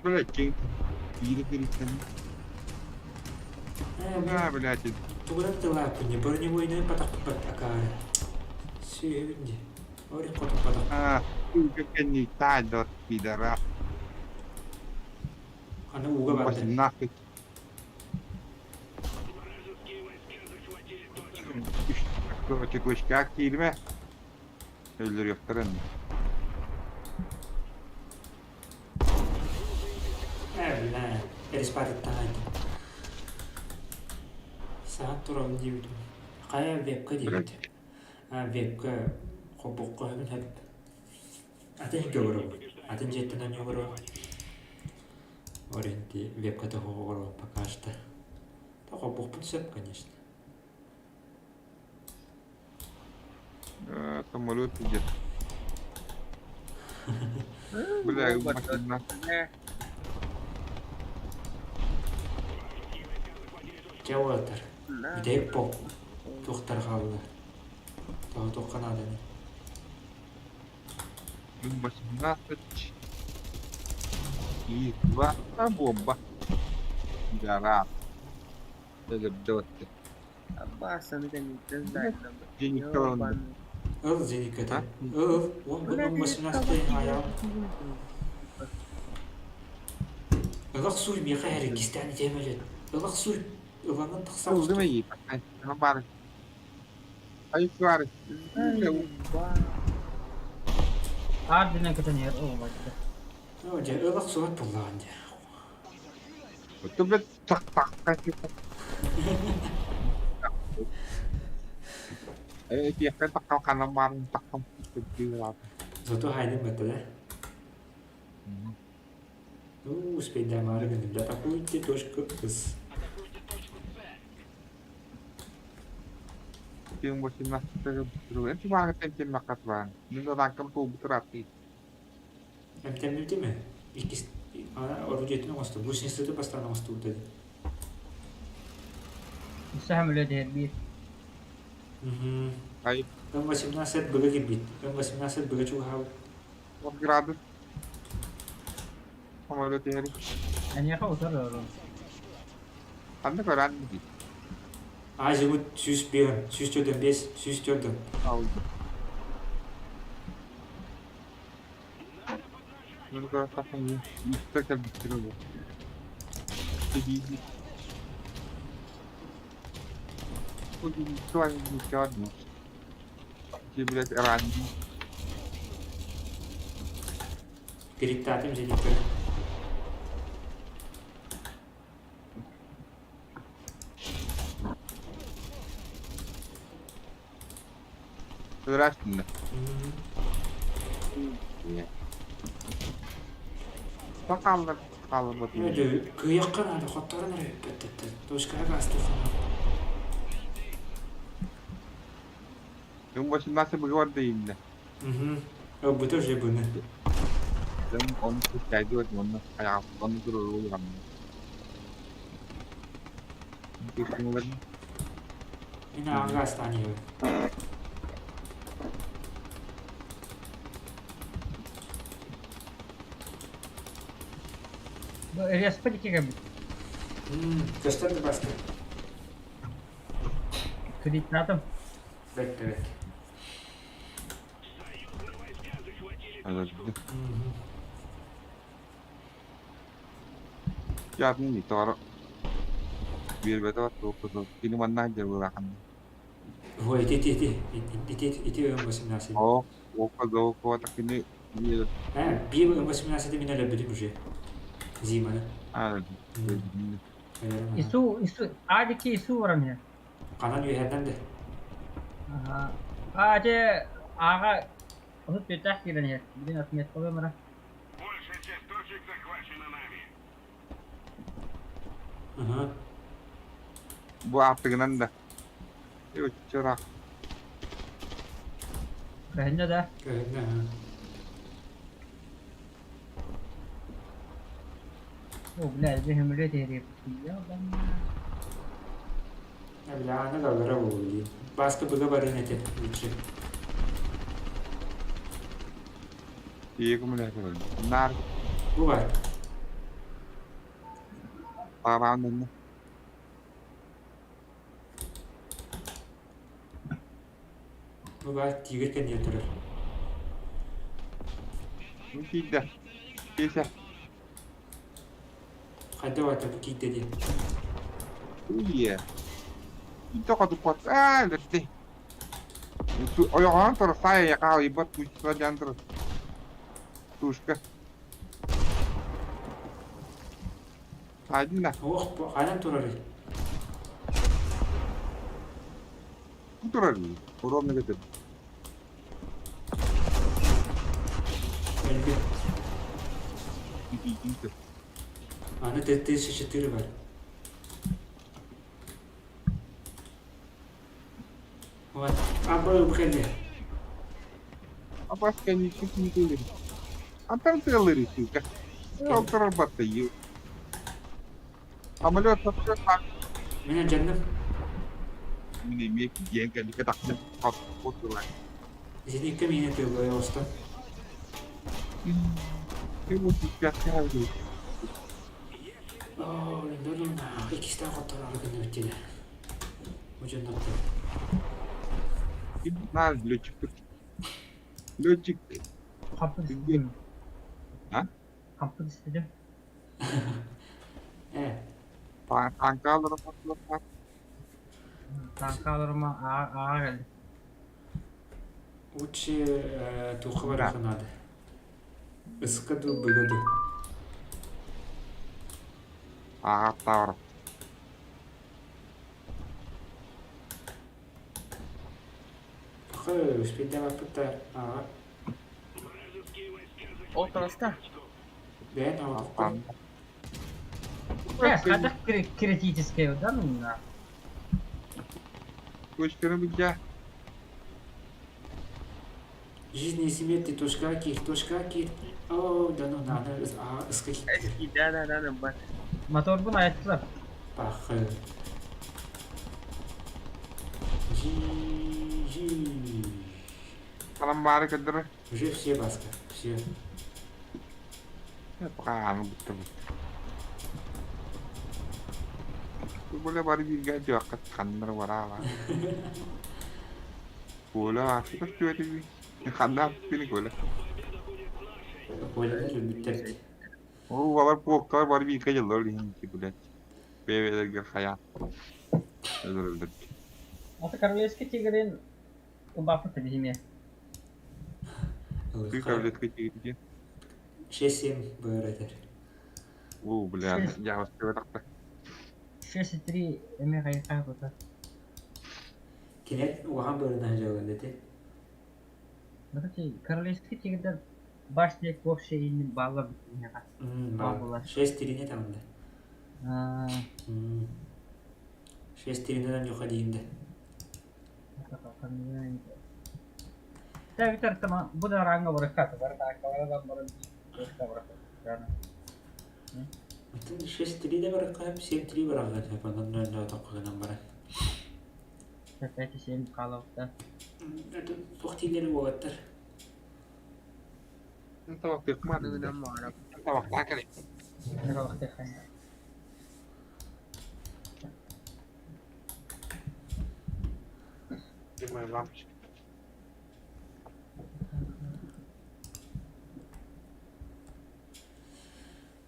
E: Блядь, кинг. Биири кириттэн. Да, блядь.
A: Тугунан тылааппын дии, бронебойнай батахпыт акаары. Сүөһүбүн дии. Орин хотуппатах.
E: А, кэнни таайдор пидора.
A: Аны ууга барда.
E: 18. Текучка киирмэ. Өлөрүөхтэрин.
A: Ээ, эриспатыттан айдым. Саат турабын диэбитим. Хайа вебка диэбит. А вебка холбуохха сөбүн сөп. Атын иһгэ олоробун. Атын дьиэттэн оонньуу олоробун. Оренти вебка тоһоҕо олоробун пока что. Холбуохпун сөп, конечно.
E: Самолет идет. Бля, машина.
A: Дьэ уолаттар, бүтэһик пол туохтар хаалла? Тоҕо туохха нааданы?
E: 18 и два бомба. Гора. Өлөрдө
B: Аббаасаны кэнниттэн
E: Денег
A: Ыл Зениката. Ыл, он он 18 айаҕым. Ылах суй миэхэ эргистээн итиэмэлин. Ылах суй ыланан тахсар.
E: Ылдым эйиит. Бар. Ай бар.
C: Аар динэн көтөн иһэр оо бачча.
A: Оо дьэ ылах суот буллаҕын дьэ.
E: Ты блядь так так так. Э, тиэхпэн таххам ханан баарын таххам
A: Зато хайдын батта да? Ну, успейдаамаары гынным. Да атакуйте точку С.
E: Пин 18
A: Эмтэммит ми? Иккис орудиетин оҥосту. Гусеницаны бастаан оҥостубута дии.
C: Өссө сөмөлүөт иһэр биир.
E: Ай.
A: М18 быга кирбит. М18 быга чугаһаабыт.
E: Градус. Самолет иһэр.
C: Эниэхэ утары орон.
E: Ханна көрөн дии.
A: Азимут 101, 145, 104.
E: Алды. Үстэ кэлбиттэрэ буолуо. Блядь, ранний.
A: Перед зенитка.
E: Здравствуйте. Хааллар хааллар
A: Кыйахха наада хотторон эрэ бүппэттэр. Точкаҕа гаастыахха
E: Дьон 18 быгыбар да ииннэ.
A: Ылбыта уже быны.
E: Дьон ону кэйдиэт уонна хайаҕастан туруору
A: Мин аҕа гаастаан иһэбин.
C: Респа диэки кэлбит.
A: Көстөр да басты.
C: Кредитнатым.
A: Бэт бэт.
E: Дьаатын тоҕо биэрбэтэ туохпутун кини манна дьарыылаахын.
A: Ой, ити ити ити ити ити ити 18.
E: Оо, окко кини
A: Биир 18 мин өлөрбүтүм уже. Зиманы.
C: Ису, Ису, Адики Ису баран иһэр.
A: Ханан үөһэннэн да.
C: Аа, дьэ, ааҕа 34 киирэн иһэр. Билин отметкалыам эрэ.
H: Большая часть точек захвачена нами.
A: Ага.
E: Бу ааттыгынан да. Чыраах.
C: Көһүннэ да.
A: Көһүннэ.
C: О, бля, бу хөмүлүөт иһэр.
A: Бля, аны далара буолуо. Баска быга барын этэ лучше.
E: Ийэ көмөлөһөр. Наар
A: Бу бар.
E: Тараан
A: Бу бар тигр кэннигэ турар.
E: Киирдэ. Киирсэ.
A: Хайда бата бу киирдэ диэн.
E: Ийэ. Тоқотуппат. Аа, өлөрдө. Ойоҕоһон турар, саай хаалыйбат туучка диэн турар. Тушка. Саайдын да.
A: Ох, бу ханан турарый?
E: Бу турар. Ровно көтөр.
A: Өлбүт.
E: Ити
A: Аны Т-1004 бар. Вот. Абы бу кэллэ.
E: Абас кэнники киирдилэр. Антан тыаллыр сука. Олторор баттайы. Самолет самолет
A: Мин алдьанным.
E: Мин эмиэ киирэн кэлликэ тахсан хотулар.
A: Зенитка миинэ тыыллая оҕуста. Оо, иккистээн хоттороору гынныбыт диэн. Бу дьоннортон.
E: Наар летчик. Летчик.
C: Хаппыт истим.
E: А?
C: Хаппыт истим.
A: Э.
E: Танкалары patlatmak.
C: Танкаларыма аға келди.
A: Лучше туохха барыахха наада. Ыска дуу, быга дуу.
E: Аҕаттаабар.
A: Пахы, успейдээбэппит да аҕа.
B: Ол таҕыста.
A: Бэйэн оҕотоххун.
C: Э, хайдах критический да ну
E: Көчкөрө билдэ.
A: Жизни и смерти, точка кир, точка кир. О, да ну надо, а, ыска киир.
B: Да, да, да, да, бар.
C: Моторбун айттылар.
A: Пахы. Жи, жи.
E: Анам баары көрдөрөр.
A: Уже все, Баска, все.
E: Пока бүттэ Бу бары бииргэ дьуохха ханнар бараала. Коля, астык түөтү. Ханна аппини Коля.
A: Коляны өлбүттэр.
E: Ол балар полкалар бар бииргэ дьыллар иһинки, блядь. Бэйэлэригэр хайаан. Өлөрөллөр.
C: Ата королевский тигрин убафы табиһиме.
E: Ты королевский тигр.
A: 6-7 быр этер.
E: О, бля, я вас так.
C: 6,3 эме хайха бута.
A: Кинер улахан бырына жалын ете.
C: Короче, королевский тигрдер башня вообще и не балла битинега.
A: 6-3 не там да. 6-3 нюха деймді.
C: Да, Виктор, там буду ранга барахата, барахата, барахата.
A: 6-3 де барахата, 7-3 барахата, пандан нөндө тоққанан баран.
C: 5-7 қалапта.
A: Это туох тиилери уолаттар.
B: Табактык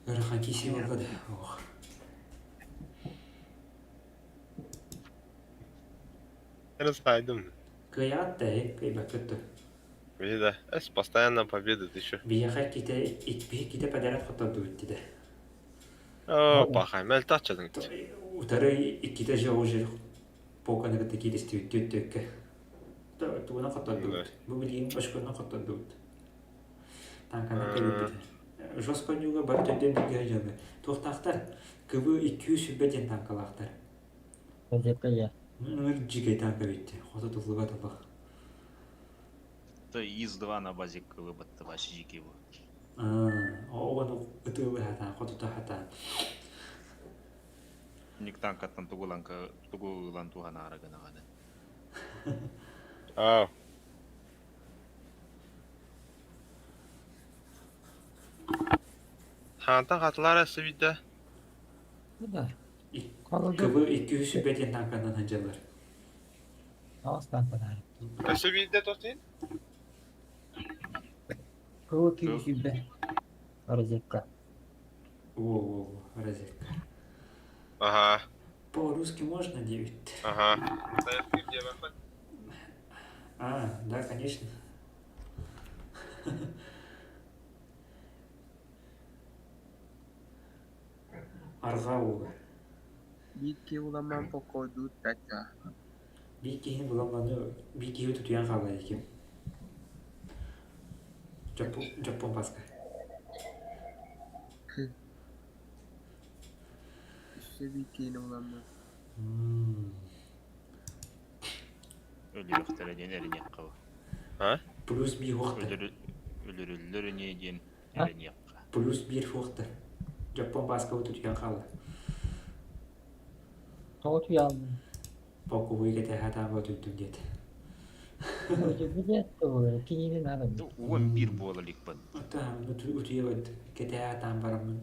A: Ыарахан киси буолла да. Ох.
D: Расайдым.
A: Кыайаат да, кыайбаккыт да.
D: Да. Эс постоянно победа, ты чё?
A: Биһиэхэ ките биһи ките подряд хоттордубут диде.
D: О, пахай, мэл тачадың.
A: Утары икките же уже полканы кытта кииристибит түөттүөккэ. Тугунан хоттордубут. Бу билигин башконан хоттордубут. Танканан кэлбит. Жестко ньюга бар төрдөн бигэ дьону. Туохтаахтар КВ 200 диэн танкалаахтар. Ныр дьикэй танка битти. Хото туллубат олох.
I: То ИС-2 на базе КВ баттабашижики его.
A: Оҕону ытыылы хатаан, хотута хатаан.
I: Ник танкаттан тугуланка тугулан туханаара гынаганы.
D: А. Хаантан хатылар эссе бидде.
J: Да.
A: КВ 200 диэн танканан сылдьаллар.
D: Эссе бидде тотин?
J: КВ 200 Розетка.
A: Во-во-во, розетка.
D: Ага.
A: По-русски можно 9?
D: Ага.
A: А, да, конечно. Арҕаа ууга.
B: Биир уламан покойдуу тача.
A: Биир киһини буламманы биир киһи тутуйан хаалла дии Дьоппуон Паска.
B: Өссө биир киһини уламман.
I: Өлүөхтэрэ диэн эриниэххэ
D: А?
A: Плюс биир уохта.
I: Өлөрүллөр ини диэн эриниэххэ.
A: Плюс биир уохта. Дьоппуон Паска тутуйан хаалла.
J: Тоҕо туйаалын?
A: Покубуй кэтэһэ таaba туйдум диэт.
J: Кинини надо.
I: Уон биир буола ликпат.
A: Оттон утуйабыт кэтэһэ таан бараммын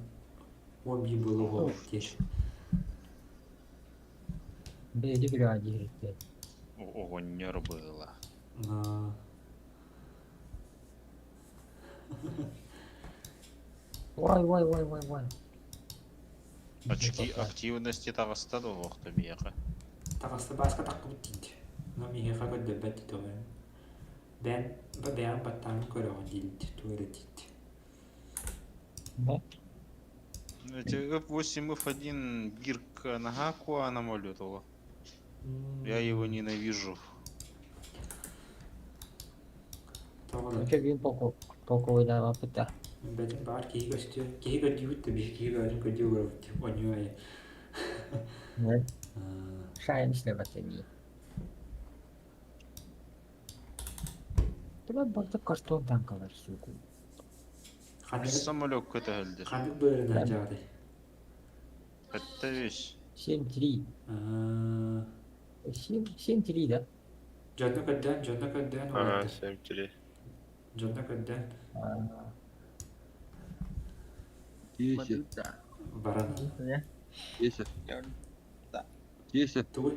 A: 11 буола буолбут диэт.
J: Бэйди билээ диэхтээ.
I: Оҕонньор быһыла.
J: Вай вай вай вай вай.
I: Очки активности таҕыста да оһохто миэхэ.
A: Таҕыста бааска таххыбыт диит. Но миэхэ көрдөрбөт диит Бэйэм бэйэм баттааммын көрөҕүн диит тугу эрэ диит.
I: Эти F8, F1 Гирк нога куана молютова. Я его ненавижу.
A: Тоҕо да.
J: Очо биир полковойдаабаппыт да.
A: Бэтин баар киһи көстүө. Киһи көрдүүбүт да биһи киһи бөҕөтүн көрдүү олоробут оонньуу айы.
J: Шайын ишлэбэт Тула барда картон танкалар суку.
A: Ханнык
I: Самолет көтөһөлдөр.
A: ханнык быарынан дьаҕатай?
I: Это вещь.
J: 7-3. 7-3 да?
A: Дьонно көрдөөн
D: Ага,
A: уолаттар.
D: 7-3.
A: Дьонно көрдөөн
E: 10.
A: баран.
E: 10. 10.
A: Тугуй?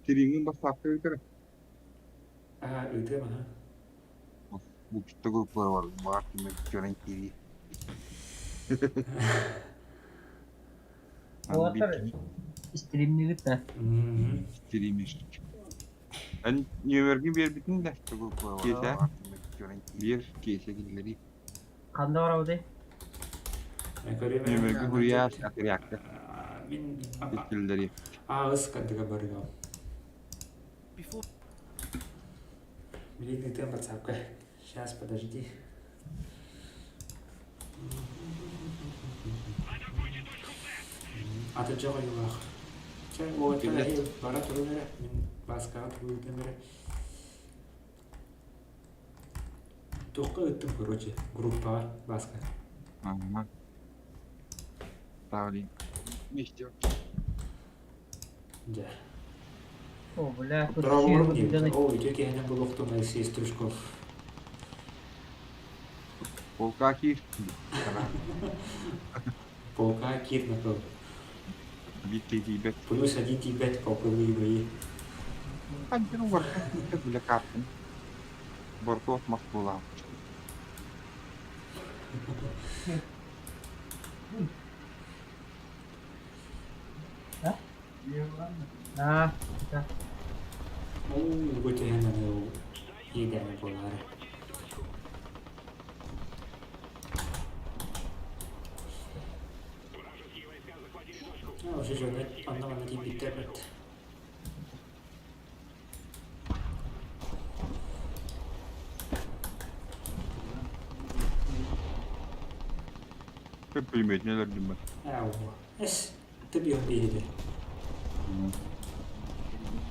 E: Тириңин бассаапка бүтэр.
A: Аа, ыытыам аха.
E: Булчутта группалар бар, баар кимэ көрөн киирии. Аны биир
C: Уолаттар
E: киһи
C: стримнигит да?
E: стримишь. Эн нүөмэргин биэрбитин да киэсэ биир киэсэ киллэрии.
C: Ханна барабытый?
A: Көрүөм
E: Нүөмэргин суруйаар акырыакта
A: Мин
E: киллэрии.
A: аҕыс кардыга барыам. Билигин ыытыам ватсапка. Сейчас, подожди. Атырдьах ойуулаах. Чэ, уолаттар эһи бара турун эрэ. Мин Бааскаҕа тугу ыытыам эрэ. Туохха ыыттым, короче, группаҕа Бааска.
E: Ага. Ставлю. Вместе.
A: Дьэ.
C: О, бля, тут
A: Дорооболорум
C: щит
A: диэбит.
C: дьоно
A: Оо, үтүө киһинэн булуохтум Алексей Стручков.
E: Полка киир.
A: Полка Кирнаков.
E: Биир киһи тиийбэт.
A: Плюс один тиийбэт полковые бои.
E: Хантин угарка бile картын. Бортуот мас буолаах.
C: А, да.
A: Оо, бу түһэн аны иэдээнэ буолаары. А, уже дьоно онно-манна тиийбиттэр бэрт.
E: Пулеметне өлөрдүм ben.
A: Ээ, эс, тэбиэх биһиги.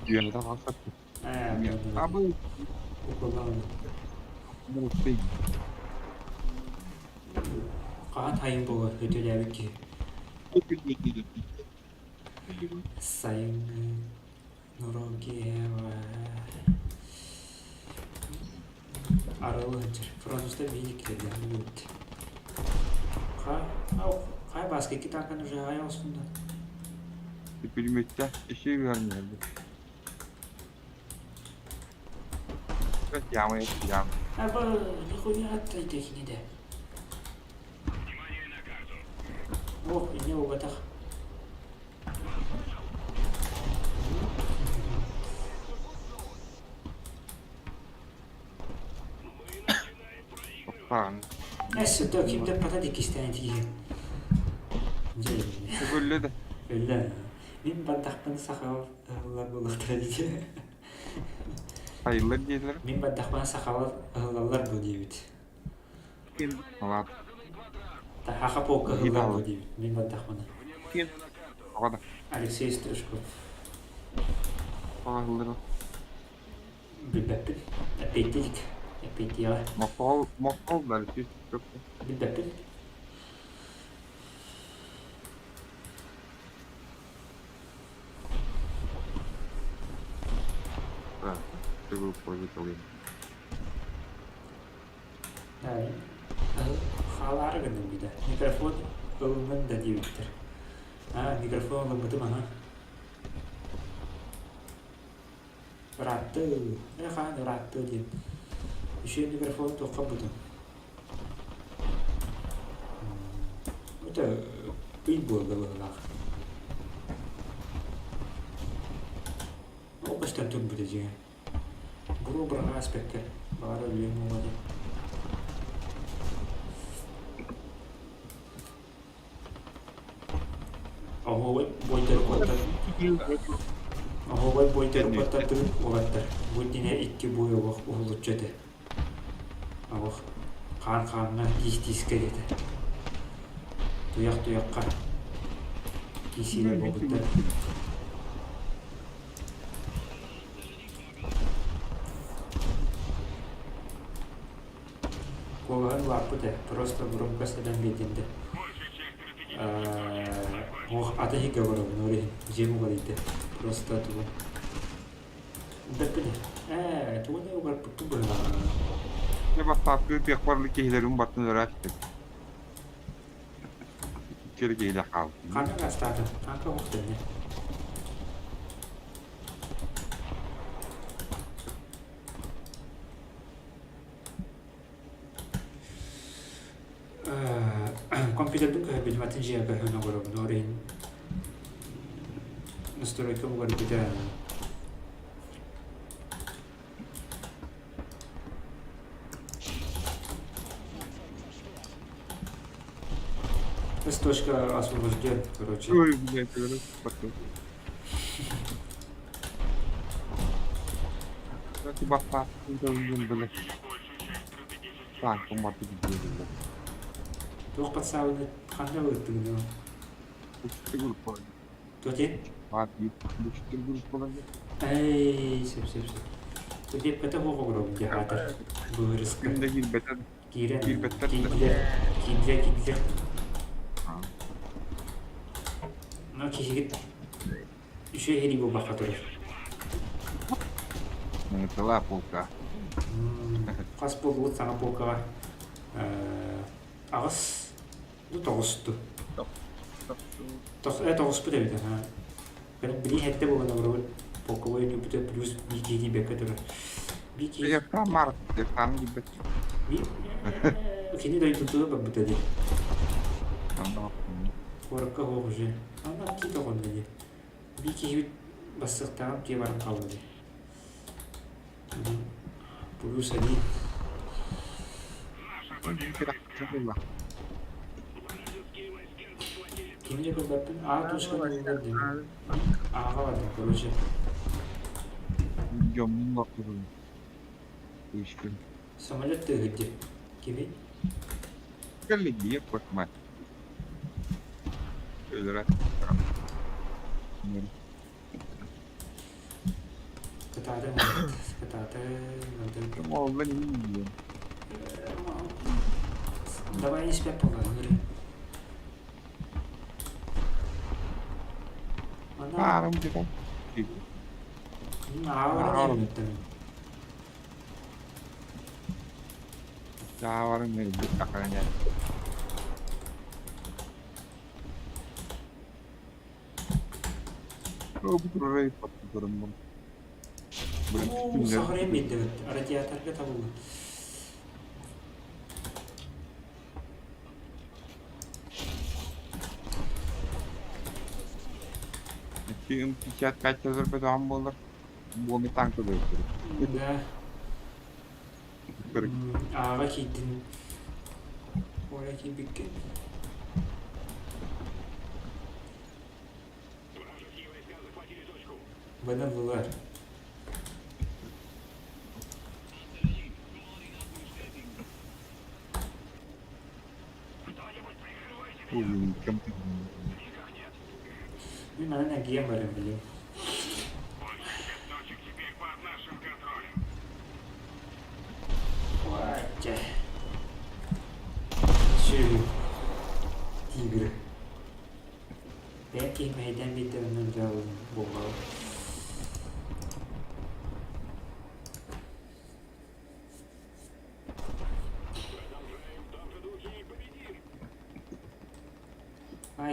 E: Дүйэнэтэ хаалсар.
A: Ээ,
E: Абы
A: укуллаҕын.
E: муусый.
A: Хаһан хайын буолар өтөлөөбүт киһи. Сайыҥҥы Нурогиева арылы сылдьар. Француздар биһиги киирдэххэ буолбут. Хай бааска икки тааканы уже аҕай оҥостунна.
E: Пулеметте еще вернее. Яма яма.
A: Аба, нихуя тайдехини да. Ох, инне буолбатах.
E: Оппаан.
A: Эс, то кимде пата иккистээн тиийэн. Дьэ,
E: Өллө да.
A: өллө. Мин бардахпын сахалар буолуохтара дии.
E: Айыллар диэтилэр.
A: Мин бардахпына сахалар ыһыллаллар бу диэбит.
B: Ким?
E: Алаат.
A: Саха полка ыһыллар бу диэбит. Мин бардахпына.
B: Ким?
E: Оҕо да.
A: Алексей Стручков.
E: Оҕо ыһыллар.
A: Билбэппин. Эппиэттиик. Эппиэттиэҕэ.
E: Моххол, моххол да Алексей Стручков.
A: Билбэппин.
E: Да, ты пользователь.
A: Хаалаары гынным бида. Микрофон ылынным да диэбиттэр. Аа, микрофон ылыммытым аха. Ыраатты, э хаан ыраатты диэн. Үчүгэй микрофон туохха бутум. Это ый буолла быһыылаах. Ол көстөн турбута дьиҥэ. Буруо быраҕа аспекка баҕар өлүөм уола диэн. Оһуобай буойдары куоттар Оһуобай буойдары куоттардыбыт уолаттар. Бу иннинэ икки буой олох уһулуччу этэ. Олох хаан хааҥҥа тиис тиискэ диэтэ. Туйах туйахха киисиилэр буолбуттар. Куолаһын улааппыт ээ, просто громкость эбэн биэрдим да. Ох, аты иһигэр олоробун, ол иһин дьиэм уҕарыйда. Просто тугу Бэппин ээ, тугу да угарпыккын быһыылааҕа.
E: Дьэ бастаахтыы тыахпар киһилэрин баттын ыраастык. Икки киһилэх хаалбыт.
A: Ханна гаастаатыҥ? Ханка оһох дэннэ. Компьютербын көһөрбүтүм, атын дьиэҕэ көһөн олоробун, ол иһин настройка уларыйбыта. С точка освобожден, короче.
E: Ой, блядь, говорю, потом. Баппа, блядь. Так, умарты блядь.
A: Туох подсаабыны ханна ыыттыгын
E: Учитель группа.
A: Туох
E: А, учитель группа.
A: Эй, сөп сөп сөп. Деп көтө хоҕуруом диэхаатар быырыска
E: Күндэ киирбэтэр.
A: киирэн
E: Киирбэттэр.
A: киирдилэр киирдилэр киирдилэр. Ну киһигит үчүгэй иһирии буолбакка турар.
E: Тыла полка.
A: Хас буолбут саҥа полкаҕа аҕыс ну тоҕусту. Тоҕуспут эбит аха. Били хэттэ буолан олоробут полковой өнүүпүтэ плюс биир киһи тиийбэккэ турар. Биир киһи
E: Ефрам Март, Ефрам диэбэт.
A: Кини дойдутугар барбыта дии. Куоракка суох уже. Ана кии тоҕонно дии. Биир киһибит бассыахтааҕым тиэ баран хаалла дии. Плюс один. Кимне көрбөппүн А точка буолар дии. Ааҕа бардым, короче.
E: Дьоммун баппытым. Ишкин.
A: Самолет тыаһыт дии. Кимий?
E: Кэллигиэ котма. Өлөрө.
A: Кытаатын, кытаатын.
E: Оҕолор иһин
A: Давай испэт буоллар.
E: Аарым дьэ.
A: Аарым.
E: Тааварын охраняет.
A: Сахарем биэрдибит, радиаторга табыллан.
E: Ким 55 азербайджан буолар, буону танка бэйэтэ.
A: Да. Ааҕа киирдин. Оля киирбиккин. Бына булар. Мин манан эргийэн баран билим. Ой, Сүрү. Тигры. Бэйэм киһи мэһэйдээн биэрдэ онно буолбаҕа.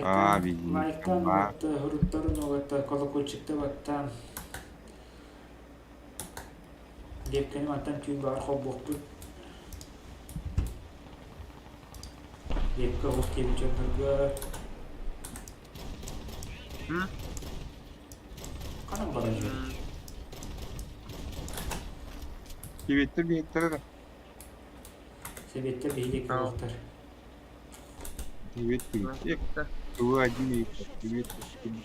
E: Аа, видимо,
A: Лайктан батта, хуруттарын угатта, колокольчикта баттаан. Диэккэни мантан түүн баҕар холбуохпут. Диэккэ оҕус диэбит дьоннорго Ханан баран иһэр?
E: Кибиттэр биһиттэрэ да.
A: Сэбиэттэр биһи диэки буолуохтар.
E: Привет, привет. Вы один и привет, привет.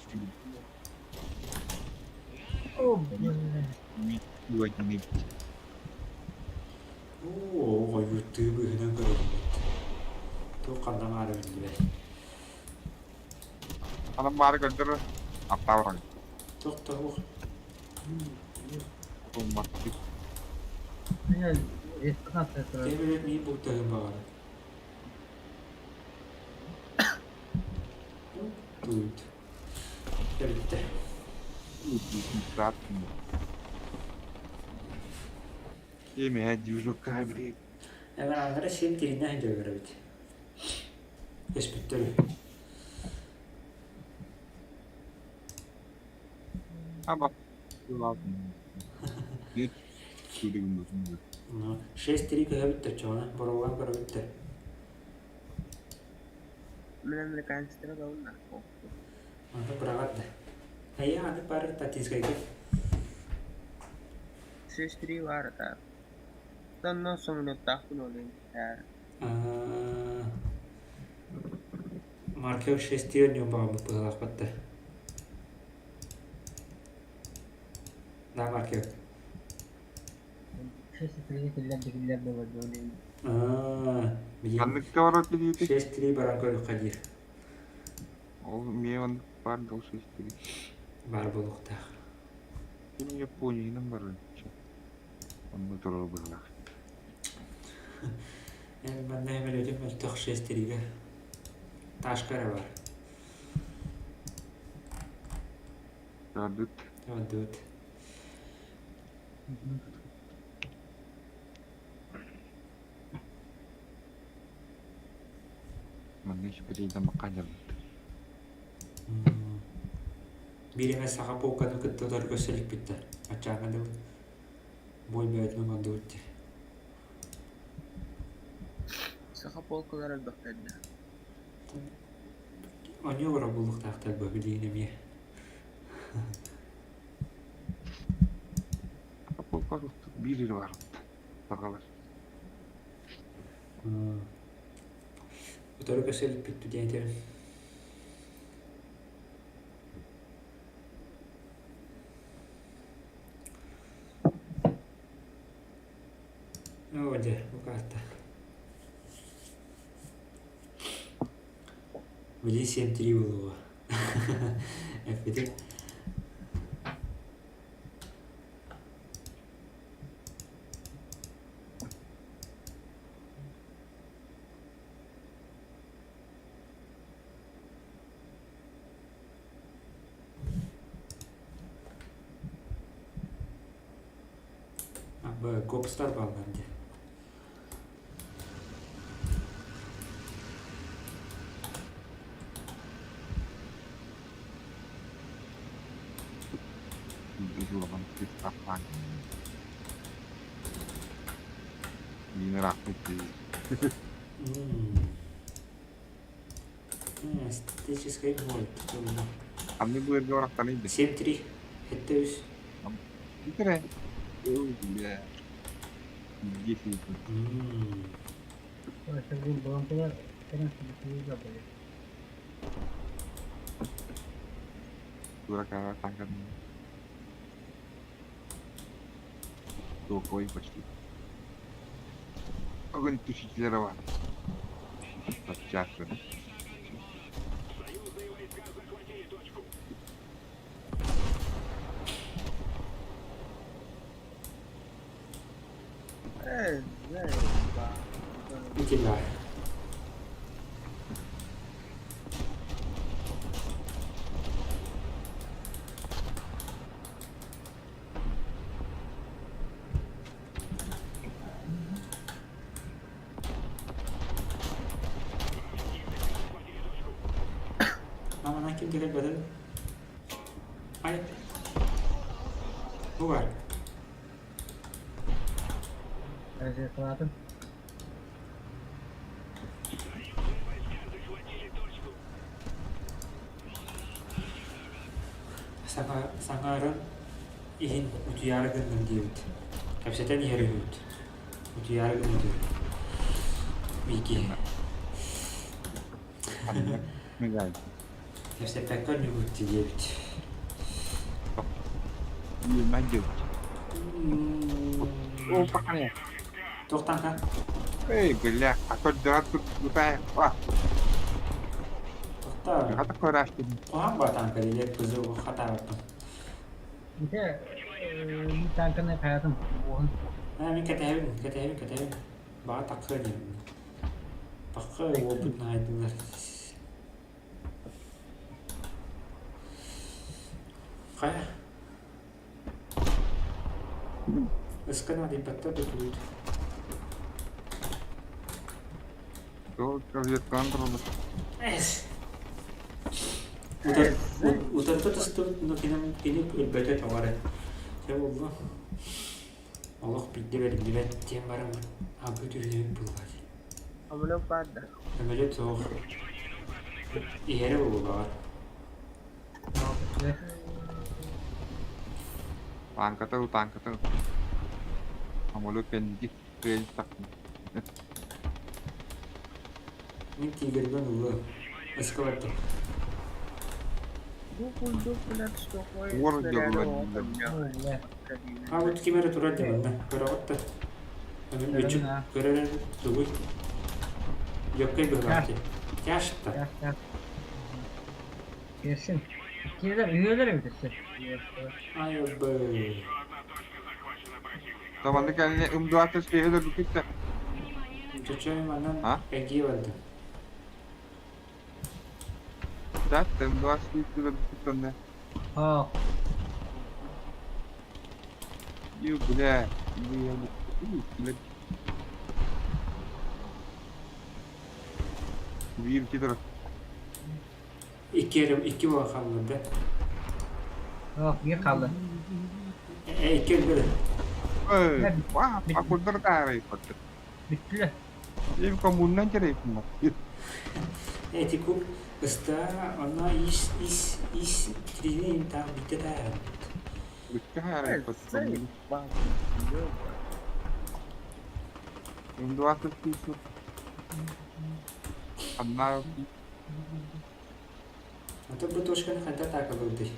C: О, блин.
E: Вы один и
A: Оо, оҕойбуттыы быыһынан көрөбүт. Туох ханна баара биллибэт.
E: Анам баары көрдөрөр. Аттаабыран.
A: Туох да суох.
E: Маттык.
C: Меня есть 15
A: Ким миин бултаһын баҕара. Тут. Эбиттэ.
E: Кеме дюжу кабри.
A: Эвер син тиринэ сылдьар эбит. Көспүттэр.
E: Аба.
A: 6-3 көһөбүттэр чоҕуна, боруобалаан көрөбүттэр.
B: Мин американецтары ылабын да.
A: Аны быраҕат да. Хайа аны пар Татинскайга
B: Сестри баар этэ. Онно самолеттаахпын ол иһин
A: Маркел шестион ньуомбаҕаммыт быһалаахпат да. Да, Маркел.
C: Шесть-три киллэр буолар дьон иһин.
A: Аа, билигин
E: Ханныкка барар билиитий?
A: 6-3 баран көрүөххэ диир.
E: Ол эмиэ оннук баар да ол 6-3.
A: Баар буолуохтаах.
E: Ким Япониянан барар онно турар быһыылаах.
A: Эн манна эмэлиэтим мөлтөх 6-3-гэ. Ташка эрэ бар.
E: Көрдүт.
A: Көрдүт.
E: Манна испитийдаммакка дьарбыт.
A: Биир эмэ саха полканы кытта утары көрсө иликпиттэр. Аччааҥҥа дылы бой бөҕөтүн оҥордубут дии.
B: Саха полкалара элбэхтэр да.
A: Оонньуу олорор буолуохтаахтар бу билигин эмиэ.
E: Саха полка биир эрэ баар сахалар.
A: Утары көрсө иликпит диэн этэбин. Оо дьэ, бу карта. Били 7-3 буолуоҕа. Эппитим. Гопстар бааллар дии.
E: Улахан кыыстаахпаан. Мин ыраахпыт дии.
A: Эстетическай боль.
E: Ханны быарга барахтаный да?
A: 7-3. Хэттэ үс.
E: Бүтэрэ. Бля. 10 Дурака танка. Рукой почти. Огонь тушитель рва. Подчаша.
H: Союзные войска захватили точку.
B: Э,
A: Итилэр. Мамана ким кэлбэтин? Ай. Бу бар.
C: Разведкалаатым.
A: Саҥа саҥаран иһин утуйаары гынным диэбит. Кэпсэтэн иһэр үһүбүт. Утуйаары гыммыт үһү. Вики. Кэпсэппэккэ онньугут диэбит.
E: О, пахане.
A: Туох таҥха?
E: Эй, бля, а то дурак тут лутает. А,
A: Тохтоо.
E: а такой раз ты.
A: Куһаҕан баа таҥха диye кызыл хатаабыппын.
C: Ити танканы хайатым уоһун.
A: Аа, мин кэтэһэбин, кэтэһэбин, кэтэһэбин. Баҕа таххыа диэбин. Таххыа уолбут наайдылар. Хайа? Ыскан адыйбаттар да тугуйт. Эс. Утарыта тастыбыт, но киним кини өлбөтө тоҕо эрэ. Дьэ буолла. Олох биирдэ бэриллибэт диэн баран абы түһүнүбүт буолла.
B: Самолет баар да.
A: Самолет суох. Иһэрэ буоллаҕа.
E: Танката ыл, танката ыл. Самолет кэнники тыайын тахсın.
A: Мин тигрбин ылыам. Эскалатор.
B: Бу курдук, блядь, что
E: Уор
B: снаряды
E: дьоллор
B: у меня.
C: Ой, бля.
A: А вот ким эрэ турар дии манна. Көрөҕүт да. Аны
C: Көрөбүн
A: үчүк
C: аа.
A: көрөр тугуй? Легкай быһыылаах дии. Тяжко.
C: Тяж, тяж. Кирсин. Киэлэр, үһүөлэр эбит өссө.
A: Ай б.
H: Еще одна точка захвачена противником.
E: Таманны кэннэ ымдуаттас киһи өлөрбүккүт
A: Чочой манан
E: А?
A: эргийэ барда.
E: Да, ымдуаттас киһи өлөрбүккүт онно.
C: Ох,
E: Ю, бля, бля, бля. Биир кидр.
A: Икки эрэ икки буолан хааллар да.
C: ох, биир хаалла.
A: Э, икки өлбөрө.
E: Эй,
C: Бля,
E: ва,
C: бүт-
E: акулдар таарай патты.
C: бүттүлэр.
E: Им коммуннан керейпин.
A: Эти куб ыста онно ис ис ис трини таах биттэ тааран.
E: Бүккэ хаарай патты.
B: Заебал.
E: Ымдуаттас киһи. Анна
A: Ото бу точканы хайда таакалыырдый?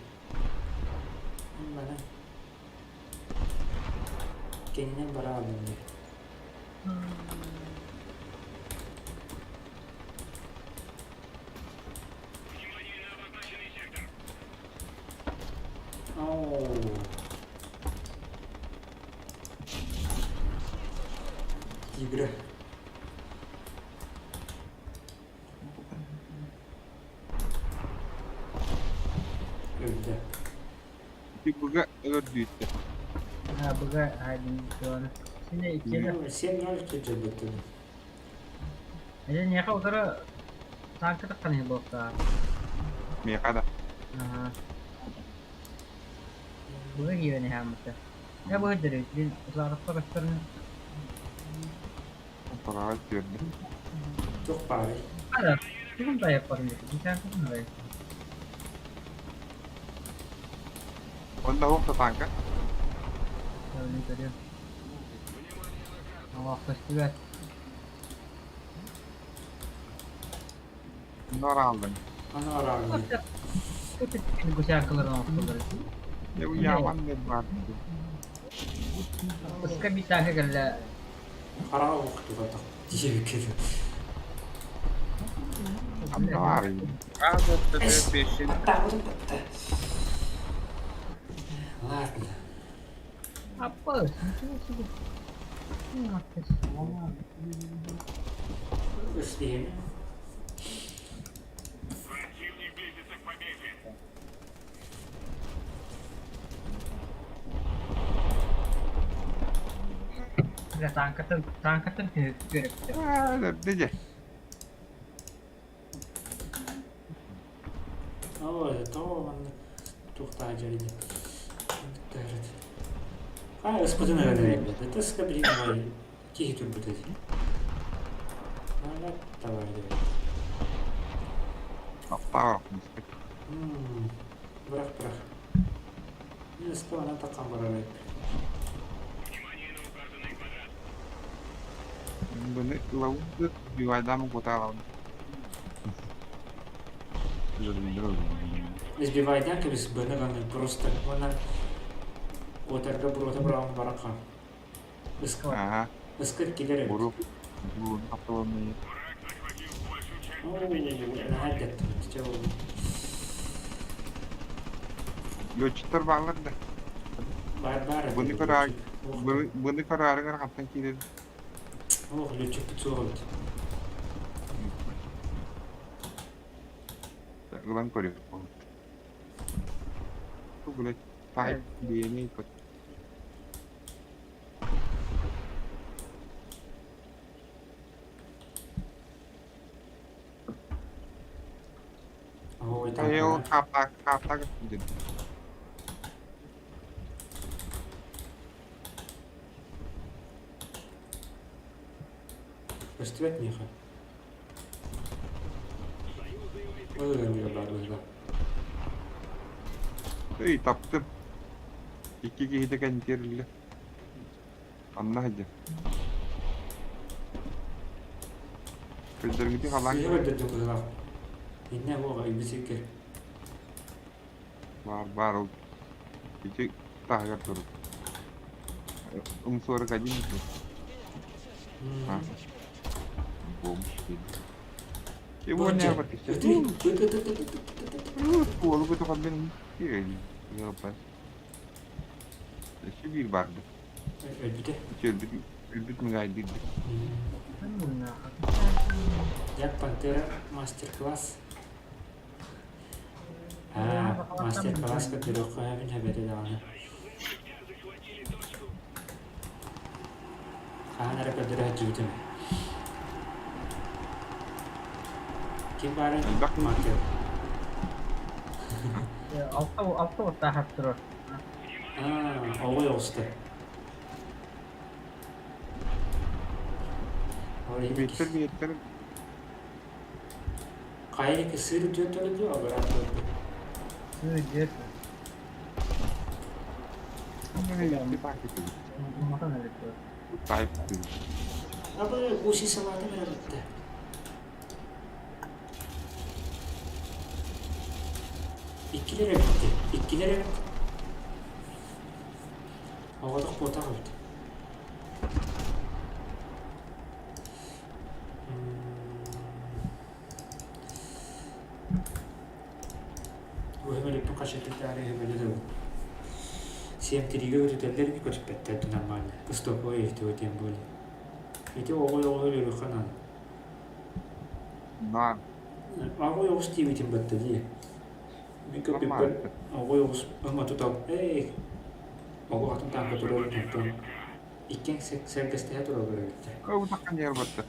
A: Мана. Кэннинэн бара аллым дии.
H: Внимание на обозначенный сектор.
A: Оу. Тигры. Өлдө.
E: буга өлөрдүүттэ.
C: А, быга, айдын, туон. Сине иккиэлэр.
A: 7-0 киирдэрбиттэн.
C: Эдэ ньиэхэ утары танка таххан иһин буолта.
E: Миэхэ да.
C: Аха. Быга киирэн иһээммитэ. Я быһыдыр, бин усаарыкка көстөрүн.
E: Тоҕоҕо түөрдэ.
A: Туох баарый?
C: Ада, тугун тайаппарын дии, бу арай.
E: Онно уох танка.
C: Көрүн көрүм. Аллах көстүбэт.
E: Нор алдың.
A: Аны араҕын.
C: Гусянкаларын оҥостоллор.
E: Я яман мен бар.
C: Ыска биир танка кэллэ.
A: Хараҕа уохтубатах диэбиккэ
E: Анна бар.
B: А, вот это песен.
A: Ладно.
C: Аппа, ничего себе.
A: Өстейін.
H: Противник близится к победе.
C: Бля, танкатын, танкатын түһүк
E: Аа, өлөрдө
A: Оо, тоҕо маннык туохтаах дьарыйда. А, господин Галерей, это скабрин киһи турбут этэ. Давай, давай.
E: Аттаах.
A: Бырах, бырах. Ыскалана таққан барар эбит.
H: Внимание на указанный квадрат.
E: Бұны лауды бивайдам куталам.
A: Избивайдан кебис быны ганы просто мына отарга бурота бұраған барақа.
E: Ага,
A: Ыскыр килер эбит.
E: буру. Буру автономный.
H: Враг захватил большую часть
A: Оу,
H: стратегических
A: наһаа деттим.
E: Летчиктер бағлар да.
A: Бар бар.
E: Бұны көрар, бұны көрарыңар қаптан келеді.
A: Ох, летчик 500.
E: Ылан көрөр. Бу блядь, тай диэни кот.
A: Ой,
E: Тай ол
A: так.
E: капта капта дед.
A: Көстүбэт миэхэ. Ол ыарыыга баар быһыылаах.
E: Ый, таптым. Икки киһитэ кэнтиэриллэ. Анна сылдьар. Көрдөргүтүн халаан
A: Сыыһа көрдөрдүм быһыылаах. Иннэ буоҕа өлбүт сиргэр.
E: Баар, баар ол. Ити таһыгар турар. М41 А. Бомж Его не Уолу көтөҕөрбүн Өссө биир барды.
A: Өлбүтэ.
E: Өлбүт өлбүт мыҥаайдыырды.
A: Як Пантера мастер-класс. Аа, мастер-класс көрдөрүөххэ эбин эбэтэ даҕаны. Хаһан эрэ көрдөрө сылдьыбытым. Ким баарый?
E: Элбэх
A: Маркел.
C: Алта алта уоттаах турар.
A: Аа, оҕой оҕуста.
E: Биэттэр биэттэр
A: Хайа сыр үтүөттөрө дуо абыраат
C: Сыр үтүөт.
A: Абы уси салаты беребитте. Иккилер эбитти. Иккилер эбит. Оҕотох буотах эбит. Уһэмэлиппин хачытытаары үһэмэлэ да Сиэмтириигэ көтүтэллэр көтүппэттэр да нормально. Ыстопой этого тем более. Ити оҕой-оҕой өлөрүөххэ наада.
E: Наар.
A: Оҕой оҕус диэбитим батта дии. Мин көппүппэр оҕой оҕус ыма тутал эй оҕо атын таанка турар онтон иккиэн сэргэстэһэ тураллар эбиттэр.
E: Кабытаххан дьэр батта.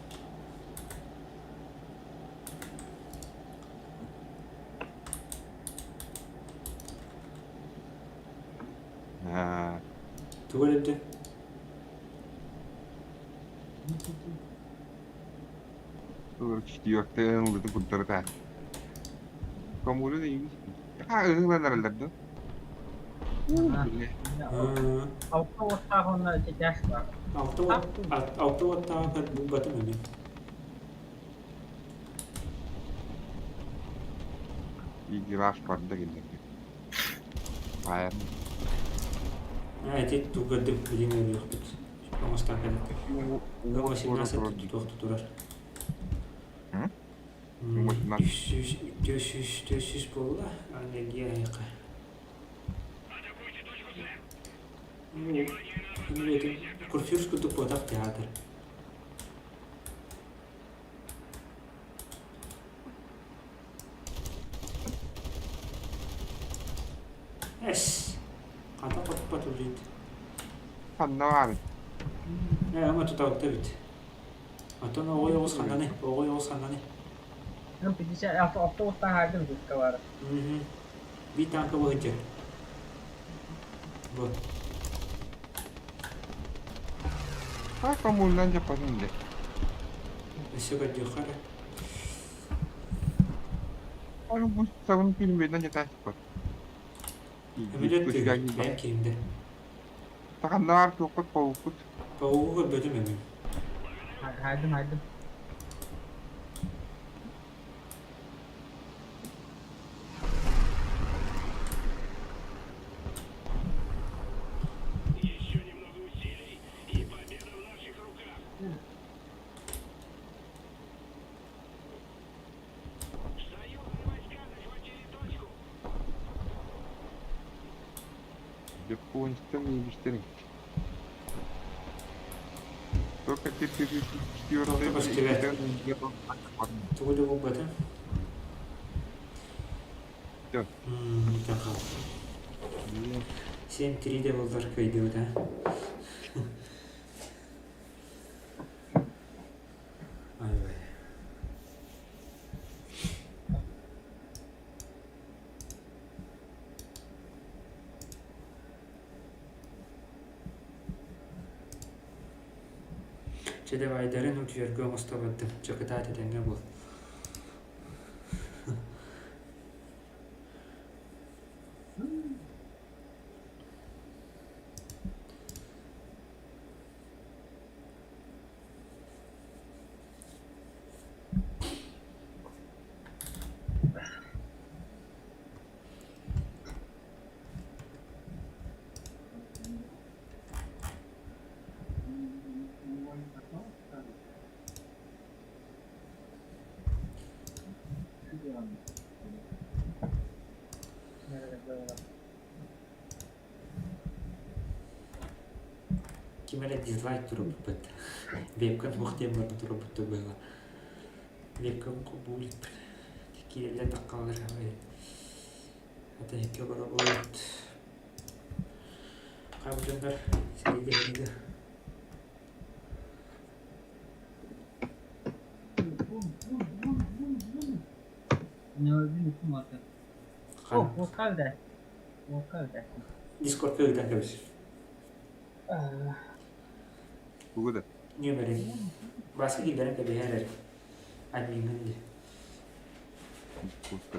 E: Аа.
A: Тугу өлөрдө?
E: Четвертый ыллыты курдары Коммуна А, ыһыыланараллар да?
C: Алта уоттаах уонна чычаас баар.
A: Алта уоттааҕы булбатым эмиэ.
E: Играш барда киллэргэ. Хайа.
A: А, эти тугарды билим өлүөхпүт. Оҥостон кэлэн. 18 туох турар. 300 буолла. Энергия айака. Курфюрст курдук буотах театр. Эс. Хата хотпот үлүйд.
E: Ханна баар?
A: Ээ, ама тутабыт эбит. Оттон оҕой оҕус ханнаны? Оҕой оҕус ханнаны?
C: Ну, 50 автобустан хаардым дудка баар.
A: Биир танка быһыдьа. Бу.
E: А коммунан дьаппатын де.
A: Өссө көрдүөххэ эрэ.
E: Аны бу сабын фильмбеден жатаачпат.
A: Эмилет бэйэм киимдэ.
E: Таханнаар туоххут пауккут.
A: Паугу көрбөтүм эми.
C: Хаардым, хаардым.
H: Еще немного усилий, и победа в наших руках. Союзные войска захватили точку.
E: Японецтан иибистерин. Только теперь четвертый
A: Тугу да булбатым.
E: Все.
A: Бүтэн хаалла. 7-3 де боллар кыайдыбыт а. Ай-вай. Чэ давайдарын утуйарга оҥосто бардым. Чакытаат этэҥҥэ буол. Ким эрэ дизлайк туруорбут. Вебкам суох диэн баран туруорбут быһыылаах. Вебкам холбуу иликпин. Киирэллэр таххаллар Ата икки олоробут. Хам дьоннор сэриилэһиигэ.
C: О, вокал да. Вокал да.
A: Дискордка ыытан кэбис.
E: Тугу да?
A: Нүөмэрин. Бааска киллэрэн кэбиһэр эрэ. Адмиҥҥын дии.
E: Дискордка.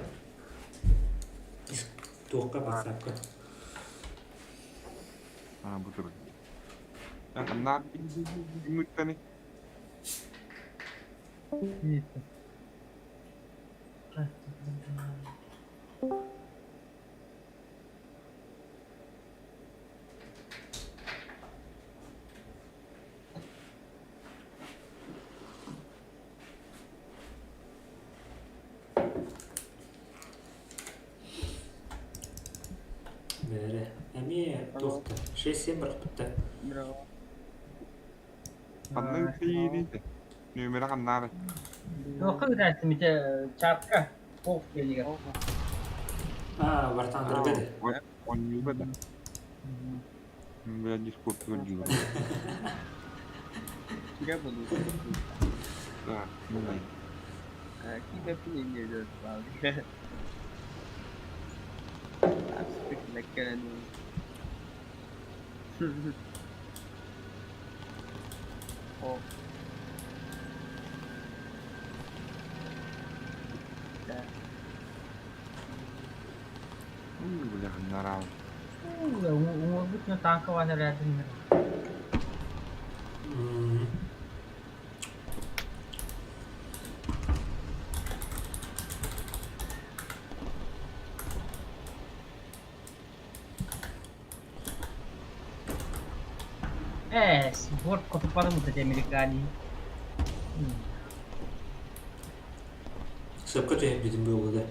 A: Туохха ватсапка.
E: Аа, бу турар. Ханна мүттани?
A: Бээрэ, эмиэ туох да 6-7 бырахпыттар.
E: Ханна үктейиний де? Нүөмэрэ ханнаары?
C: Туохха ыытааччым ити чатка полк диэнигэр.
A: Аа, Вартандарга да.
E: Онньууга да. Бля, дискорд көрдүүр.
B: Кире буду.
E: Да, ну
B: Киберпин О. Да.
E: Бля, нарал.
C: Уҥуорбут танка баар эрээдин. Ээ, борт хотуппатым эти американи.
A: Сөпкө түһэрбитим буолуо да.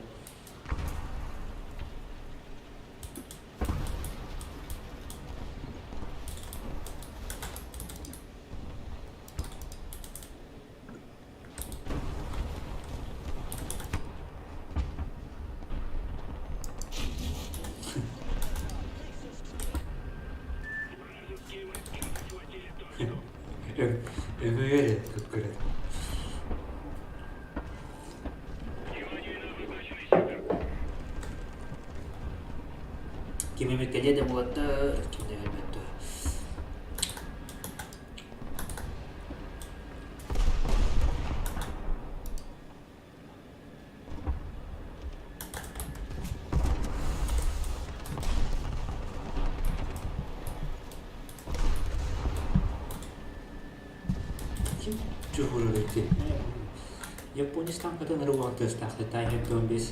A: Өҥөйөр көрө. Ким эмит кэлиэ да буолаттар, ким да кэлбэт дуо. Ким чуһуурар ити? Японец таҥхатын ырыуаҕа тыастаахтар таайһардыан биэс.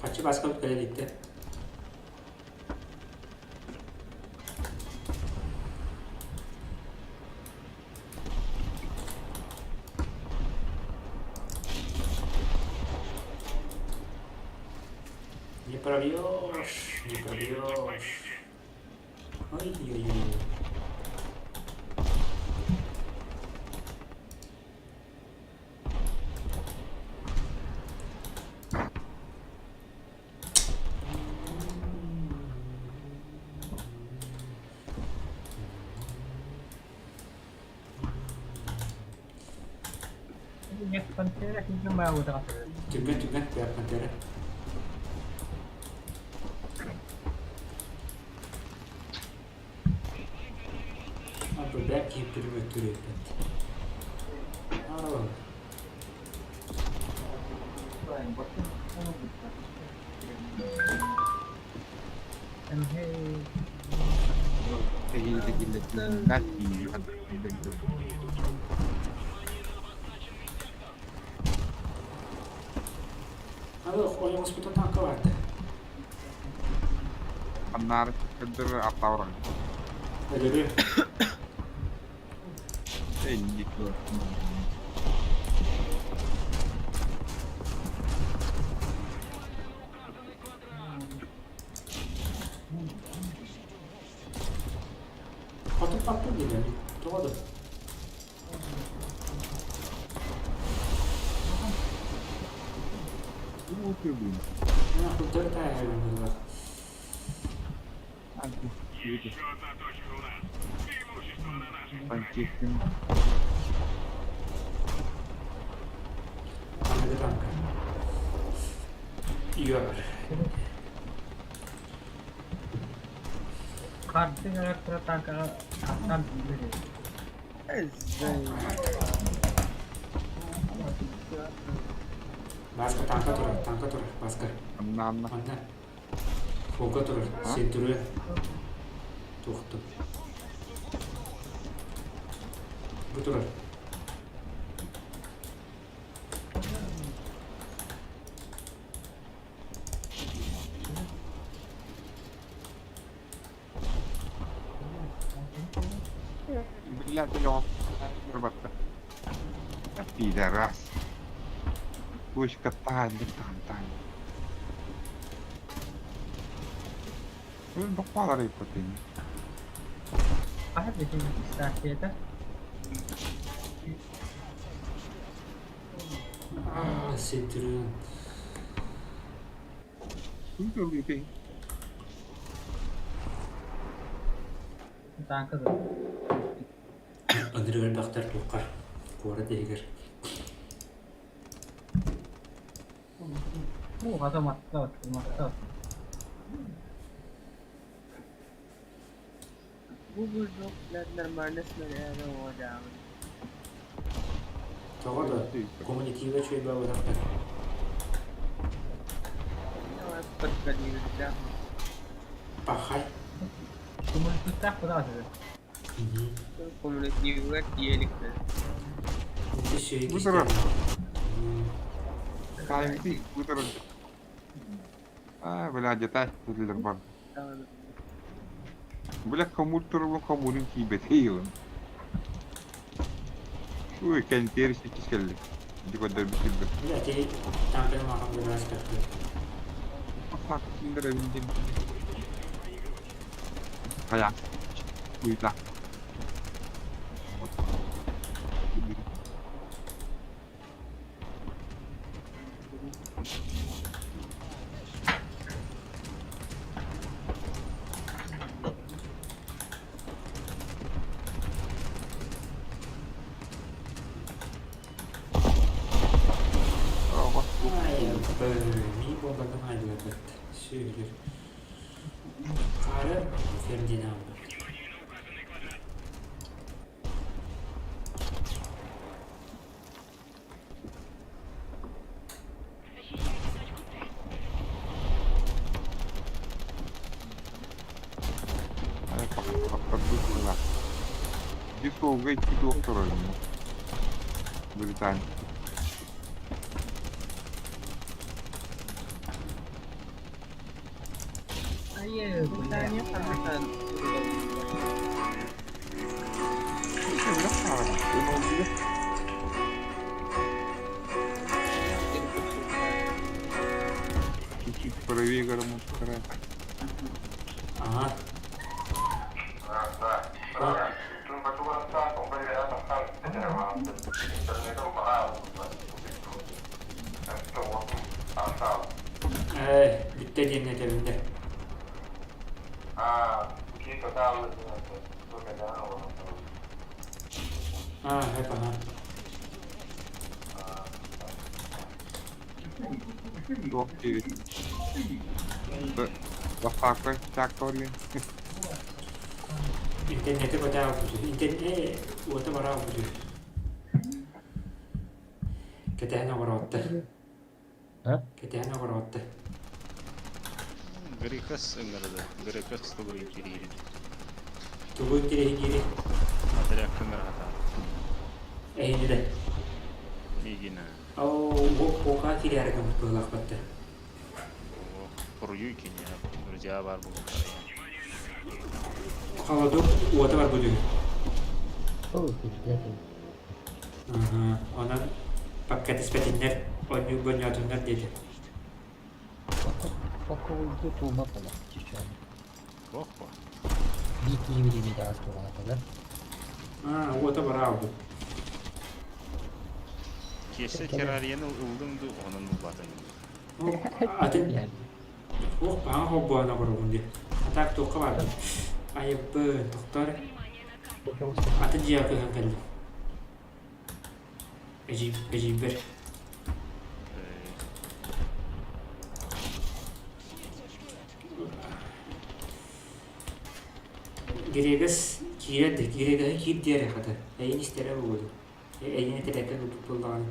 A: Хаччы бааскабыт кэлэ иликтэ. Не пробьешь, не пробьешь. Ой-ой-ой.
C: Пантера ким баҕа
A: Түргэн түргэн Пантера. Абы бэк киһи өттүрүппэт. Алы ойоҕоспутун таҥка барда.
E: Аннары кырдыр аттауран.
A: Өлөрү.
E: Энник.
A: Туппаппын диэн тоҕо да.
E: Ну, ты, блин.
A: Курдары тааһырын быһыылаах.
E: Антихрист.
H: Еще одна точка у нас. Преимущество на нашей стороне.
E: Антихрист.
A: Аныгы танка. Йор.
C: Хардык электротанкаҕа аттан билэр
A: Бааска танка турар, танка турар, Бааска.
E: Анна, Анна.
A: Манна. Фолга турар, сентүрүө. Туохтун. Бу турар.
E: Блядь, я Ребята. Пидорас. Кучка тань, тань, тань. Бакпалар ипотын.
C: Хаһан бүтүн станцията?
A: Аа, сентүрүөн.
C: Тааҥка дуо?
A: Ынырык элбэхтэр туохха куорат иһигэр.
C: Уу, хата матта, матта.
B: Бу бурдук нормально снаряда оҕо
A: Тоҕо да коммунитива үчүгэй баҕалаахтар.
B: Подкалибердаах.
A: Пахай.
C: Коммунитивтаах куда сытар?
B: Коммунитивыгар тиэликтэр.
E: Бу турар. Кайти, бу турар. А, бля, деталь тут бар. Бля, кому турбо коммунин кибетейон. Ой, кентер сикискелли. Дикодер битилбе.
A: Бля, ти танканы махан бирааскатты.
E: Фак, киндер виндим. Хая. Уйда.
A: Ми бомбаны хайдыларбыт. Сүүрүр. Хары Фердинанд.
H: Внимание на указанный квадрат.
F: Защищайте точку С.
E: Дисолга икки доктор Британия.
C: Айы, бля.
E: Чуть-чуть правее гормон.
A: Ага. Ээ, бүттэ диэн этэбиннэ. Аа, хэп аха.
E: Доктор. Бахакка, такторин.
A: Интернети көтөө буту. Интернет уота бараа буту. Кэтэһэн оҕороотта.
J: А?
A: Кэтэһэн оҕороотта.
I: Грекас ыҥырды. Грекас тугу интириирин.
A: Тугу интириэһин
I: Отряд ыҥырата.
A: Эһинилэ.
I: Миигин
A: Оо, уоп пока кириэри гыммыт быһыылаах батта.
I: Хоруйуй кини. Друзья бар буолуохтара.
A: Холодок уота бар бу
J: О, пиздец.
A: Аха, онон пакка түспэтиннэр, оонньуу гонньоотуннар диэтэ.
J: Пока, пока уйду, то ума была.
I: Ох,
J: Биир киһи бириэмийэ таҕыс буолаатылар.
A: Аа, уота бараабыт.
I: Киэсэ террарияны ыллыҥ дуу, онон булбатыҥ дуу?
A: Атын Ох, баҕа холбоон оҕоробун дии. А так туохха бардым? Айыбын, тохтоор. Атын дьиэҕэ көһөн кэллим. Эдьиийбэр. Грегас киирэр да, Грегаһы киир диэри хата. Эйин истэрэ буолуо. Эйини тирээккэ курдук буоллаҕына.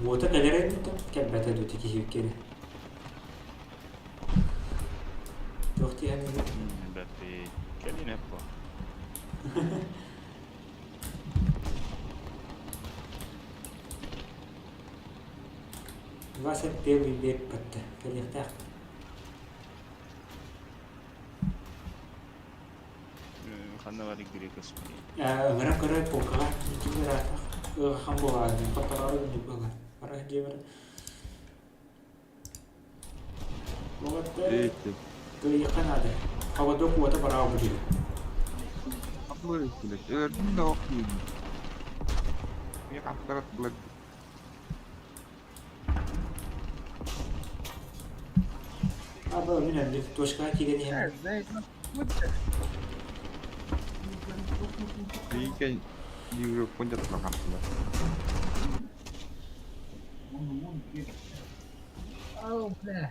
A: Уота кэлэр иннитэ кэлбэтэ дуу киһи Туох диэххиний?
I: Бэппит. Кэлин эппо.
A: 21 век батта. Кэлиэхтээх.
I: Ханна барык грекоспи?
A: Ыҥыран көрөр полкаҕа икки ыраатах ыарахан буолаарын хотороору гыннык буолар. Барах дьиэбэр Уолаттар кыайыахха наада. Холодок уота бараабыт үһү.
E: Өлөрдүм да ох диибин. Мин хантарат булар.
A: Аба мин өлдүм. Точкаҕа киирэн иһэн.
E: Биикэ Европа дьатлахантылар.
C: О, бля.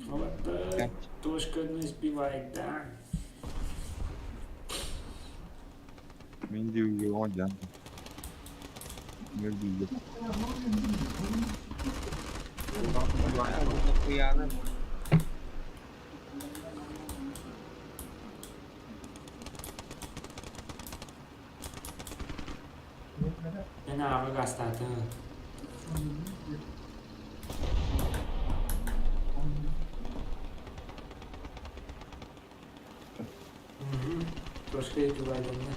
A: Уолаттар точканы сбивает, да.
E: Мин диугуоҕа дьан. Мөлбүйдэ.
B: Куйааны.
A: Мен ааҕа гаастаатым. Точка избивайданна.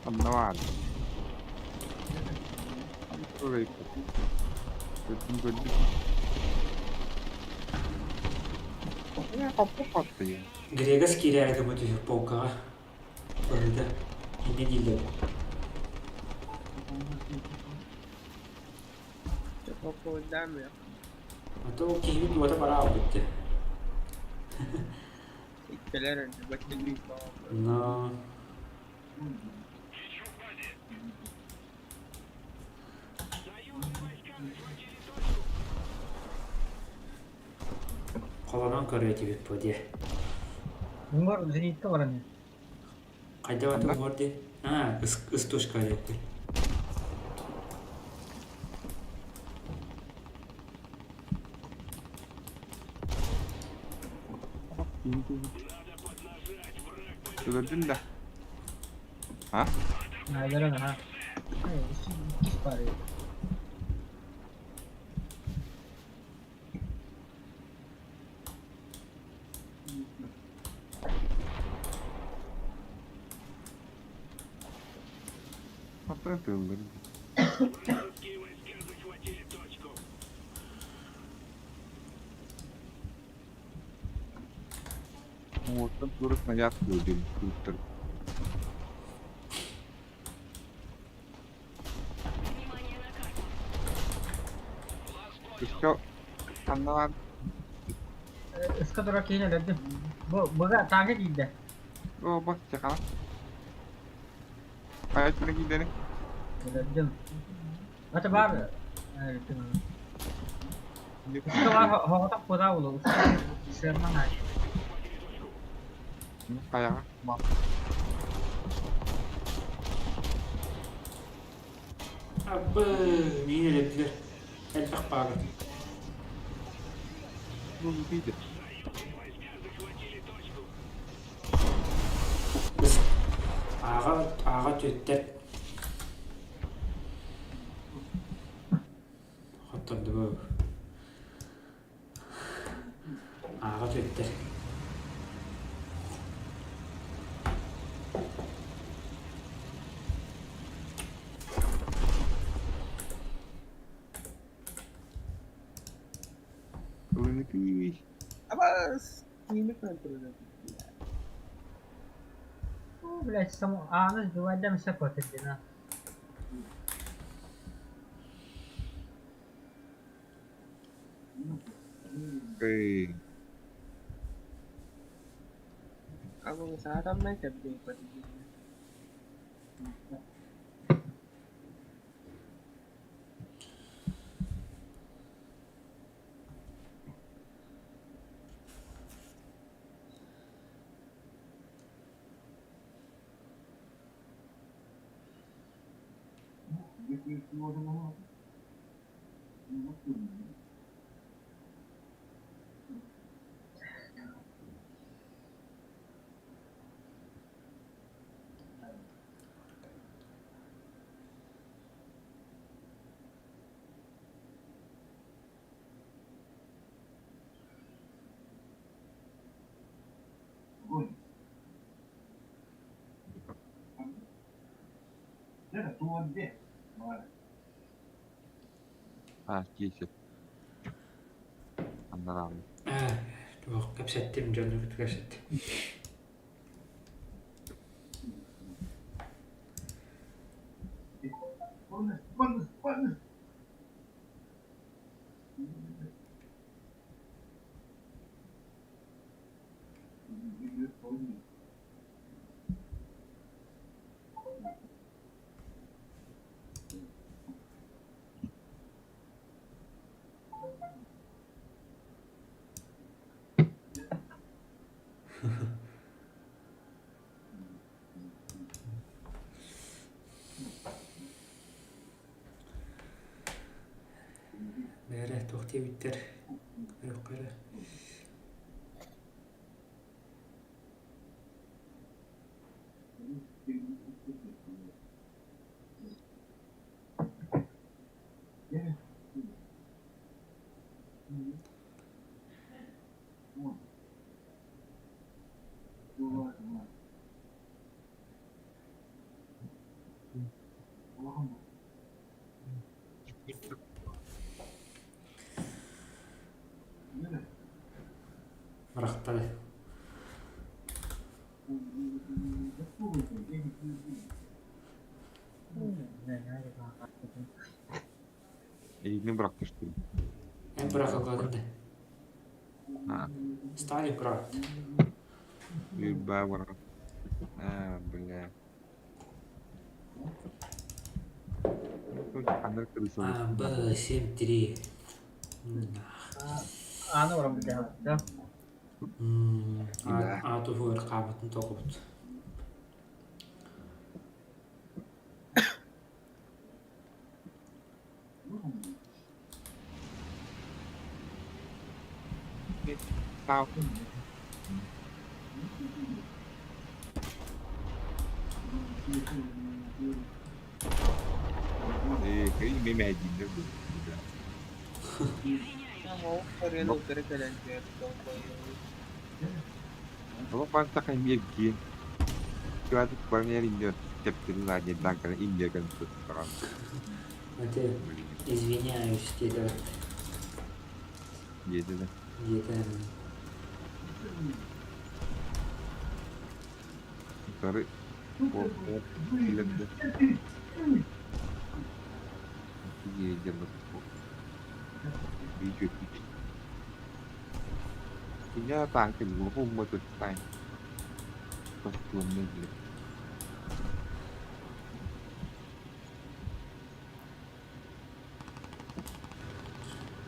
E: Ханна баар? Көрдүм көрдүм. Хоппу хаттыйын.
A: Грегас киирээри гыммыт үһү полкаҕа. Быһыыта. Инньэ дииллэр.
B: Попудаами.
A: А то ол киһибит уота бараабыт дии.
B: Иккилэр бачча
A: Но Холонон көрүө этибит буо диэ.
C: Уҥар зенитка баран
A: Хайдах аты уҥар диэ? Аа, ыс точка диэттэр.
E: Өлөрдүн да. А?
C: Наверное, ага. Иккис пары.
E: Хата тыллар.
H: Вражеские войска захватили точку.
E: Уоттан тура снаряд кыылдын кыыттар.
F: Внимание на карту.
E: Өскө ханна
C: Ыска тура киһини өлөрдүм. Бу быга тааҥка киирдэ.
E: Оо, бас чахана. Хайа түнэ киидэни?
C: Өлөрдүм. Ата баар Ыска баар хоҕотох куотаа булу. Сыарман аай.
E: Хайаҕа?
A: Абы, миин өлөрдүлэр. Элбэх баара.
E: Видит.
A: Ааҕа, ааҕа түөттэр Хоттордубут. Ааҕа түөттэр.
B: Абас! Киини контролер.
C: О, блядь, само... А, ну сбивать все подтверждено.
E: Эй,
B: Абы саатамнай кэбдиэ подтверждено.
E: а, кисет. Аннарам.
A: Ээ, туох кэпсэттим дьону кэпсэттим. Бээрэ туох диэбиттэр көрүөххэ эрэ. Бырахтар.
E: Elini bırakmıştım.
A: Эн бырахылларын да.
E: Ha,
A: Сталинград.
E: bir daha bırak. Ha, бля. Анар крыса.
A: А, Б, 7, 3.
C: Аны уран билээ.
E: Да.
A: А туһугар хааматын тоҕубут.
E: Tao. Ee, kayı bir mehdi'nde bu.
B: Ол көрө кэлэн
E: Ama ben takayım yevki. Şu барнер индер тептерин ладе данкана индер кан туттаран.
A: Это извиняюсь диэтэ
E: Диэте да.
A: диэтэ
E: Тары о килерде. Диэде Видео Киня таанка гухум мотуттай. Тохтуоммелли.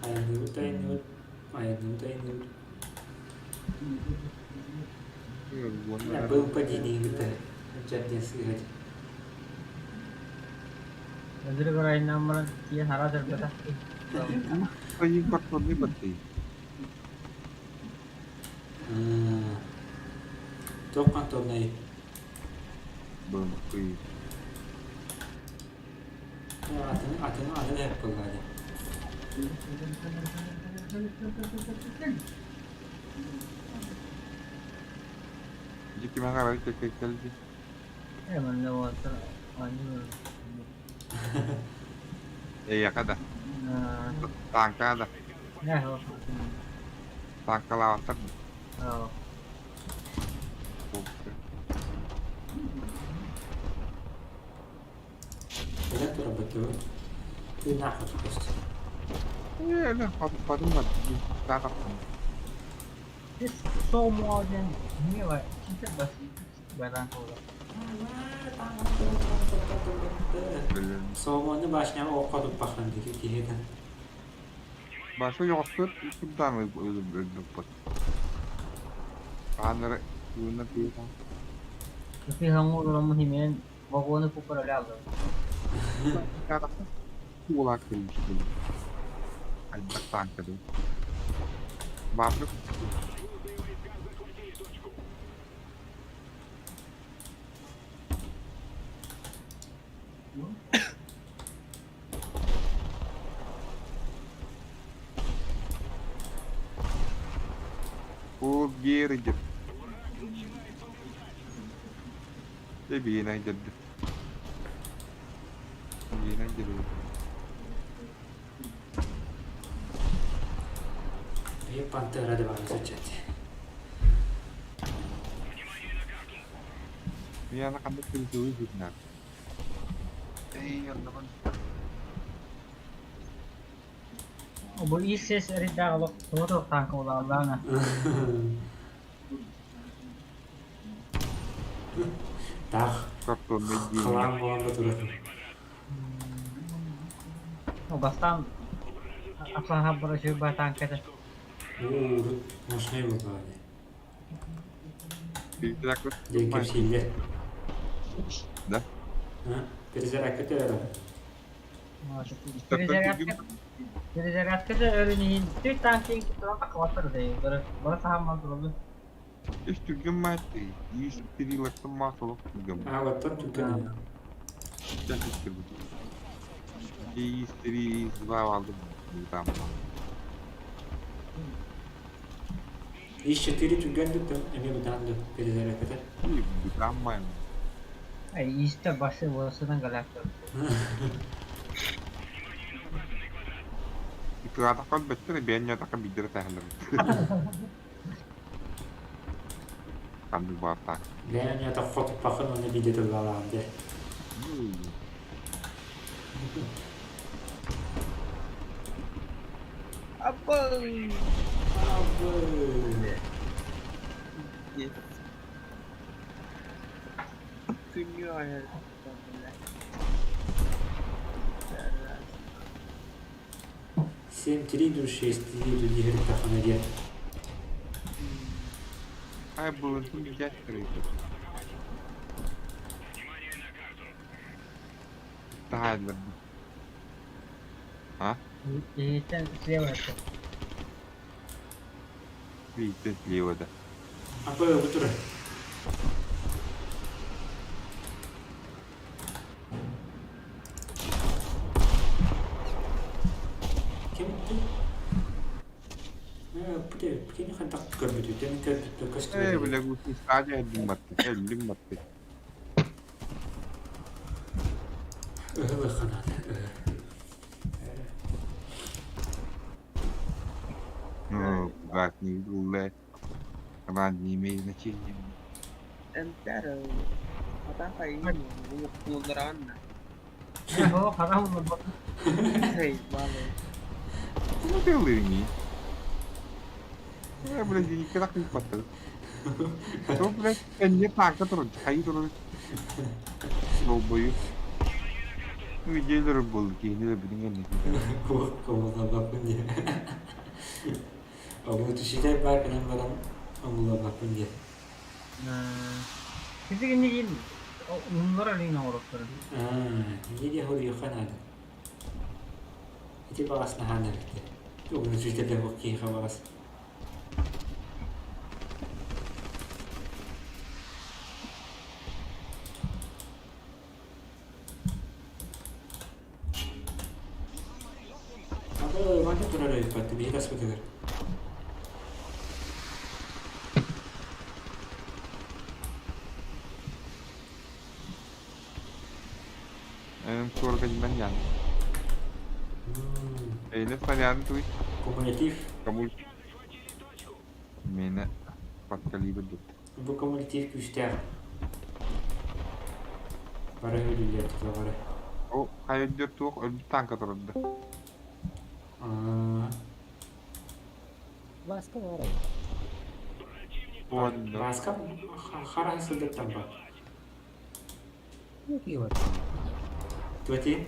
A: Айанныбыт айанныбыт айанныбыт айанныбыт. Был падение это сыграть.
C: Өндөрө көрайынан баран тиийэн хара дырбата.
E: Айын картонный батты.
A: Туох конторнай?
E: БМП.
A: Атын атын атын эп буоллаҕа
E: Дьэ кимэ харай кэлди.
C: Э манна уолаттар оонньуур.
E: Эйиэхэ да. Тааҥкаҕа да. Тааҥкалаабаттар да.
A: Кэлэн турарбыт дуо? Тыыннаах хоту көстөр.
E: Ээ, подумать,
C: Somo диэн мило
A: Сомону башняҕа окко туппаххын дии киһитин.
E: Баша йоҕоспут курдаан өлбүппүт. Хааннары юына тыыта.
C: Ытыһаҥ олороммун химиэн вагоны куппаралааллар.
E: Куулаах кэлбит. Альберт танкады. Бааппыт Ол биэридир. Эбиэнэ дьэрдэ. Эбиэнэ дьэрдэ.
A: Биир пантера да баҕа сылдьааччы.
E: Миэнэ ханнык күнсүгүй бүтнэр. Эй, оннугун.
C: Бу ис-сис эрийдээх олох туга туохтаан куолааллаана.
A: Таах
E: Картонный день.
A: халаан буолан да турар.
C: Бастаан Аслан бара үчүгэй танката.
A: Уу, урут мощнай буоллаҕа дии. Диэн кэпсииллэр.
E: Да?
A: Перезарядка төрөрө.
C: Перезарядка перезарядка да өрүн иһин түр танкин туран тахабаттар да бара саһаммал тураллар.
E: Үс түргэн маатты, үс перилаттан маасолох түргэн.
A: Аалаттан түргэн.
E: Ис три, ис два алдым. Там.
A: Ис четыре түргэн да эмиэ бытаан да перезарядката.
E: Бытааммайм.
C: Ай, истэ басы болсынан галактор.
E: Икратакан бэттэр бэйэн ньатака биддere тэһэлэр. Ханнык баартаах.
A: Бэйэн ньатак хотуппахын уонна бидде тыллаалаан дэ.
B: Абы!
A: Абы!
B: Yes. Күннүү айар.
A: 7 3 ду 6 3 ду диһиртахана диэн.
E: Ай, булын взять крышу. Тайлер. А?
C: Иһиттэн слева это.
E: Видите, слева, да.
A: Апа бу турар. Ким ты? Э, кини хантак көрбүтүттэн көрбүттэ
E: Э,
A: көстүбэт.
E: бля, гуси стадия эллим батты, эллим батты.
A: Ыһылы ханат.
E: Ну, гад не улэ. Она не имеет значения.
B: Энтер. Хата хайын. Булдуранна.
C: Оо, харам болбот.
B: Хей, малы.
E: Ну, ты лыни. Э, блядь, я никогда не хватает. То, блядь, не так, который хай, который долбою. Ну, идеялар был, кейінді білген
A: Куох комуллабаппын диye. Огнетушитель бар кэлэн баран омуллабаппын диye.
C: Кизигин диин умнара лин оҥороттор.
A: Аа, инньэ хоруйуохха наада. Ити баҕас наһаа наада. Огнетушитель киһиэхэ баҕас. Аты манна турар өйпөттү биһи таспытыгар.
E: М40 ян. Эйне снаряды туй.
A: Кумулятив.
E: Кому Мені подкалибр тут.
A: Бу кумулятив күүстээх. Бары өлүүлэр туталары.
E: О, хайдер туох өлбүт танка турарда.
J: Маска баар.
A: Маска хараһы сылдыттан бар.
J: Утуйа
A: Туати?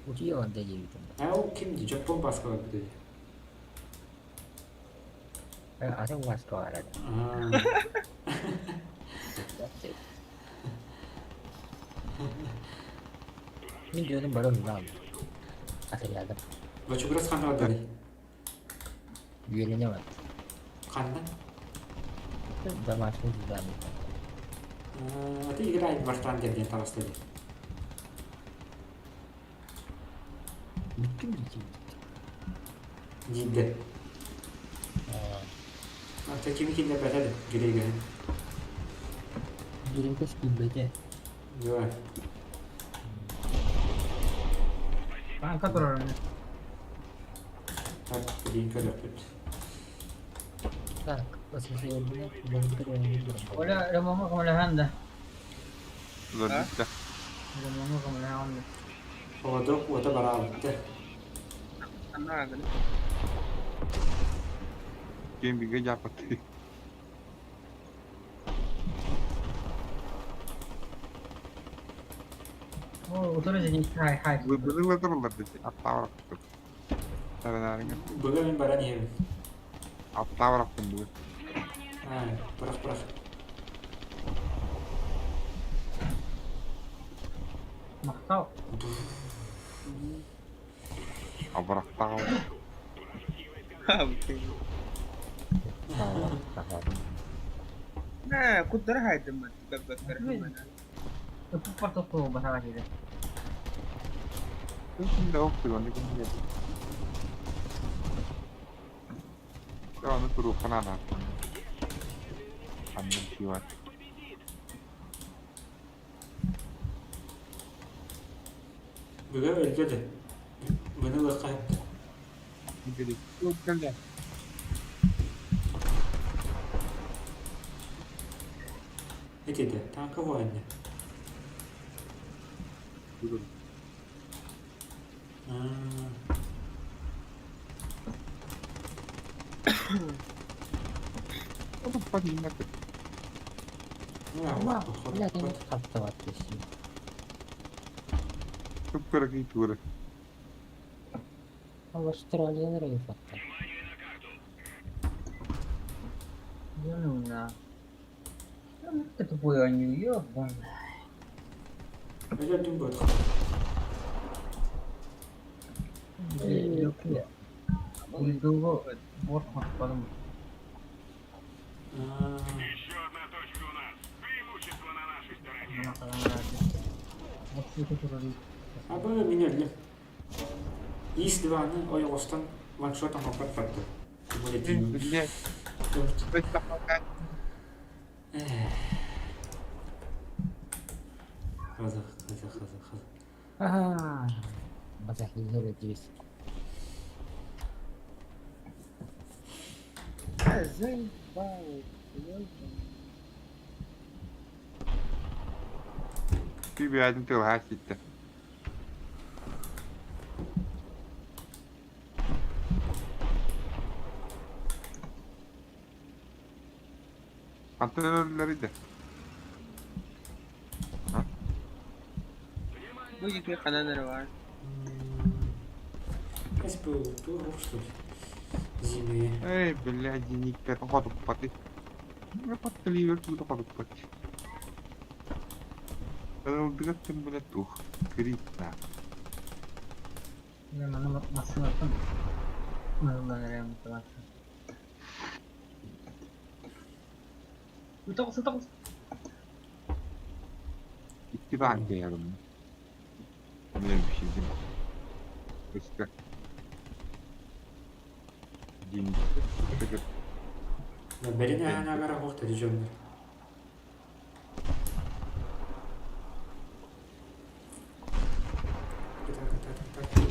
J: Утуйа барда диэбитим.
A: Ээ ол ким дии? Дьоппуон Бааска барбыт үһү.
J: Атын Бааска баара. Мин дьонум бары оннулаах атырыйаатым.
A: Бочугурас ханна бардарый?
J: Үөрэнэ бар.
A: Ханна?
J: Домашний задание.
A: А ты играй в War Thunder диэн таҕыста дии.
J: Бүттүм дии.
A: Диирдэ. Ата кими киллэрбэтэ да гиригэһин.
J: Гиригэс киирбэтэ.
A: Дуо.
C: Танка турар ини.
A: Так, билин көрүөхпүт.
J: Так, СССР-бинэн
C: Оля ремоҥҥа көмөлөһөн да.
E: Уларбыта.
C: Ремоҥҥа көмөлөһөн да.
A: Холодок уота бараабытта.
B: Анаа гына.
E: Кем бигэ жапаты.
C: Оо, утары дьиҥ хай хай.
E: Былыр тураллар дии. Аттаабарахтын. Таранаарыҥа.
A: Быга мин баран иһэбин.
E: Аттаабарахтын бүгүн.
A: Аа, бырах бырах.
C: Махтал.
E: Абырахтаҕым.
B: Нэ, куттара хайдым мен. Көппөттөр.
C: Ыппар тохтуу баһаҕа диэри.
E: Күн да охтуган күн Аны туруоххун анааттан. Ханнык сиуат.
A: Быга өлдө да. Маны ылыахха сөптө. Итиде, танка воинне. Аа.
J: Хаптават кесси.
E: Кып-кыракый тура.
J: Австралия райфатта.
C: Дьонуна. Это тупой они, ёбан.
A: Өлөрдүм бот.
C: Уйдуго бор хаппадым.
A: Аа.
H: Еще одна точка у нас. Преимущество на нашей стороне.
A: Абы мин өллүм. Ис диваны ойоҕостон ваншот оҥорбот барда.
E: Блять.
A: Хазах, хазах, хазах, хазах.
J: Аа. Мазахилер дивис.
B: Заебал.
E: Ты тылга ситте. Антеннелери де.
B: Бу екі ханан эрэ баар.
A: СПУ, что ли? Зиме.
E: Эй, блядь, зенитка, хотуппаты. Ну, подкаливер тут хотуппаты. Ылдыгаттын, блядь, тух. Критна.
C: Маны массыынаттан мыһыллан эрэм бытаатта. Утоҕус утоҕус.
E: Икки танка ярым. Мен bir şey diyeyim. Iska. Дьиҥ
A: Бэрин аһанагар оһох тэди дьоннор. Так, так, так, так.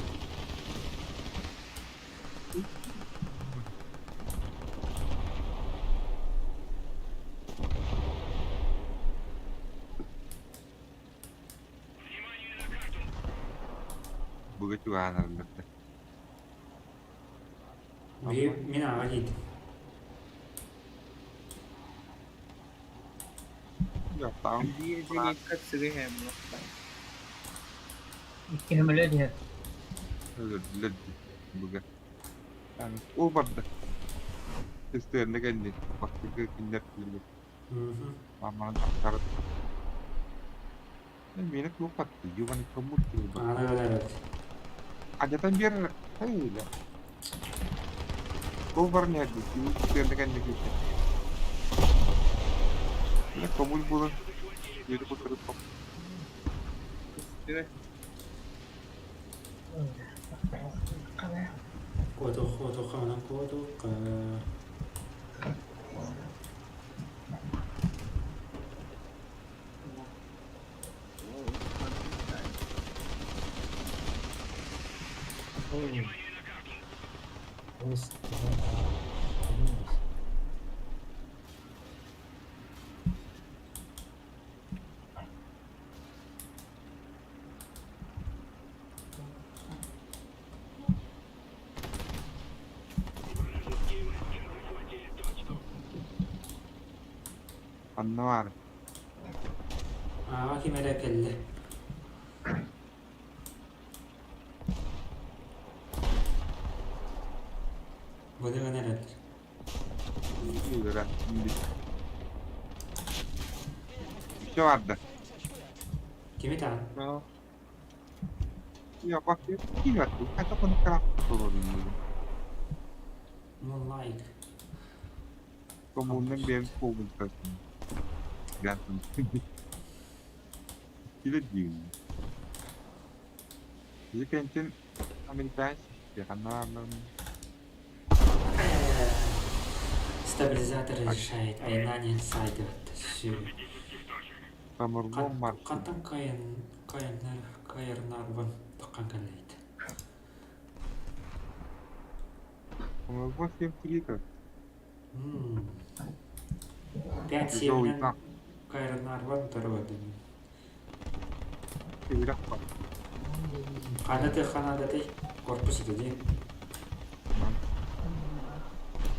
E: Быга чугаһаан
A: Мин аҕа диэтим.
B: Биир зенитка сыгыһэм лохтан.
C: Икки көмөлө диһэр.
E: Өлөрдүлэр быга. Ол барда. Тестэринэ кэлли. Бастакы кинилэр кэлли. Маманан тахсарыт. Миэнэ туох батты? Юван коммут Адьатан биэр хайыыла. Ол баран иһэрдик. Тестэринэ кэнники күүтэ. Коммут буолан Yedi kurtarıp
A: Куотуох, куотуох,
E: Анна баар.
A: Ааҕа ким эрэ кэллэ. Бу да гына эрэллэр.
E: Все барда.
A: Кими таҕын?
E: Я бак ким Хата кону
A: Moonlight.
E: Коммунный бен полный Киле диин. Кентин американец
A: Стабилизатор решает, а не сайдывает. Все.
E: Самургон марш.
A: Кантан кайын кайыннар кайырнарбын таққан кэллэйт.
E: Самургон 7 литров.
A: 5 7 кайырнарбын тұрып Ханаты ханадаты корпус это дии.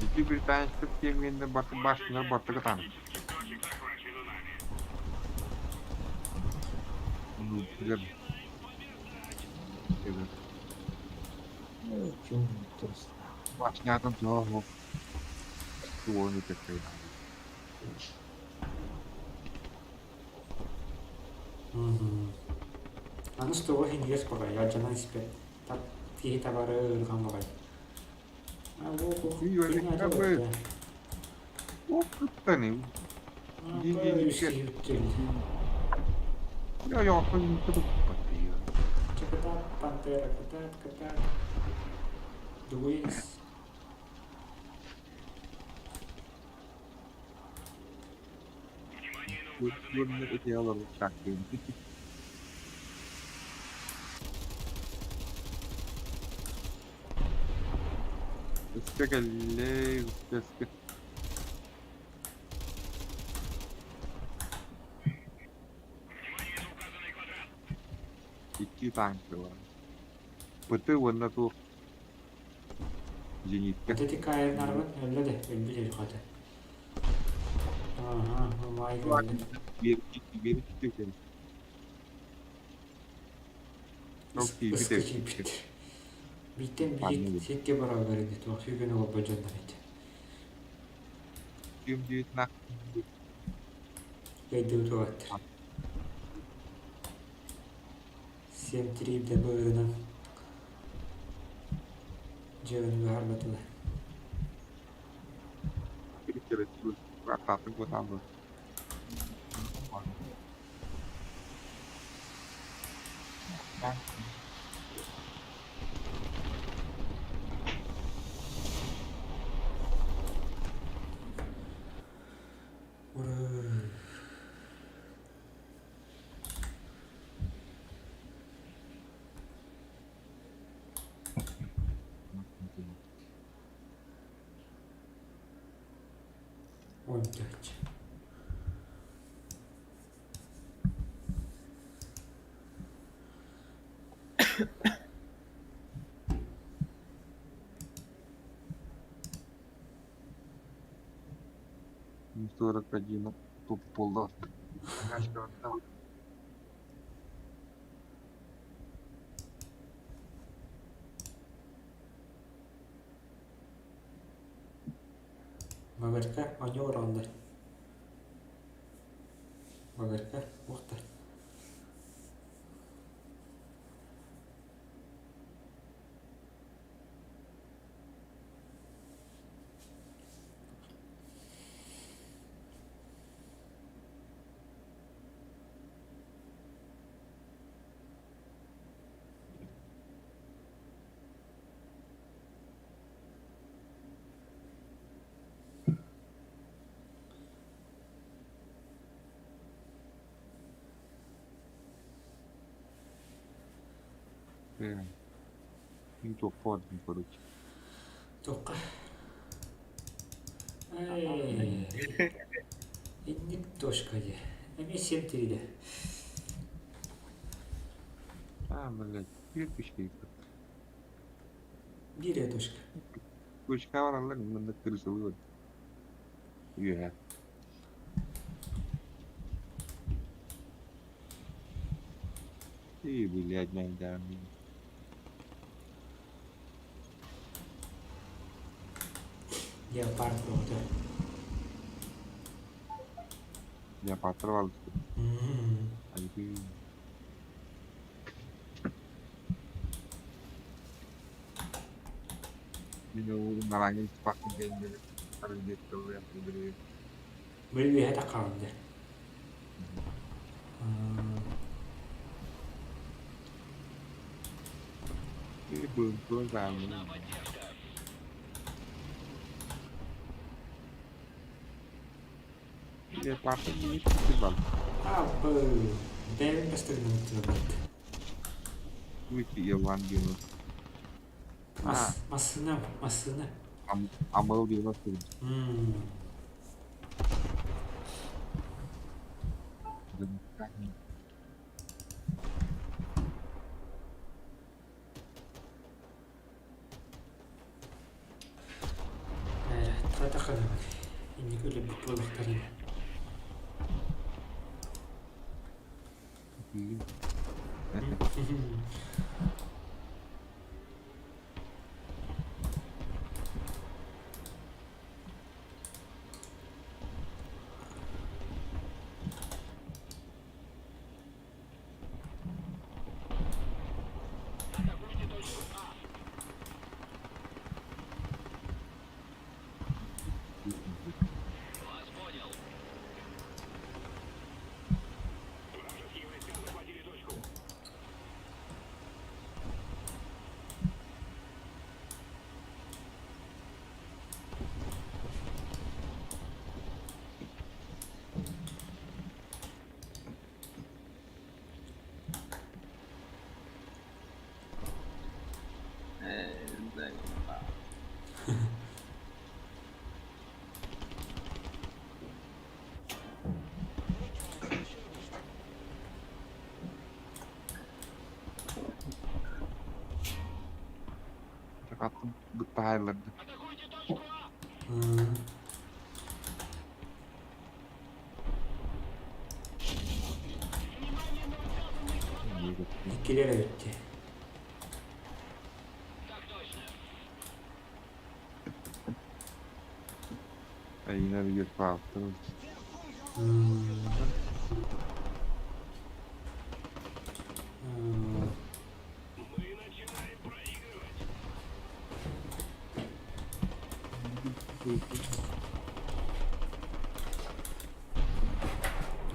E: Ити британецтар тиэмҥэннэ барты башнялар бартыга таан. Башнятын туох туону кэккэй.
A: Аны стоҕо хинигес баҕай, алдьанан испэт. Тап киһи табары ырҕан баҕай. Пантера, катат, катат. Дуис.
E: Өскө өскө. Икки танк бар. Пыты уонна туох зенитка.
A: Вот эти кайрнарбын өллө де, өлбүт өлү хата. Ага, май өллө.
E: Бир бир кити
A: Ыскы кииппит. Биттен биир сетке бара берди туох сүүгөн олорбо дьоннор эти.
E: Ким диэт на.
A: Гайдыбыт уолаттар. 7-3 да быырынан дьыаланы быһаарбатылар. Оонньооччу.
E: 41 туп буолла.
A: Магарка оонньуу олороллор. Магарка уохтар.
E: Мин туохха бардым короче.
A: Туохха? Эй, инник точка дии. Эмиэ сиэм тириде.
E: А, блядь, кирпичка.
A: Биир точка.
E: Точка бараллар, манна крысалыы Үөһэ. И, блядь, найдам.
A: Леопард бөҕөтө.
E: Леопардтар бааллар. Айыы. Мин уолум нараҥҥа испаккын диэн
A: Били үөһэ таххаҕын дии. Аппы, бэйэм бастыгынан турабыт. Мас, массыына, массыына.
E: Амыл 90.
A: Таханабын. Инники үлэбит буолуохтарын.
H: Вражеские войска захватили точку.
E: Attım быттаһайларды.
A: Иккилэр эбит дии.
E: Айына bir паалтын.
H: Мы начинаем проигрывать.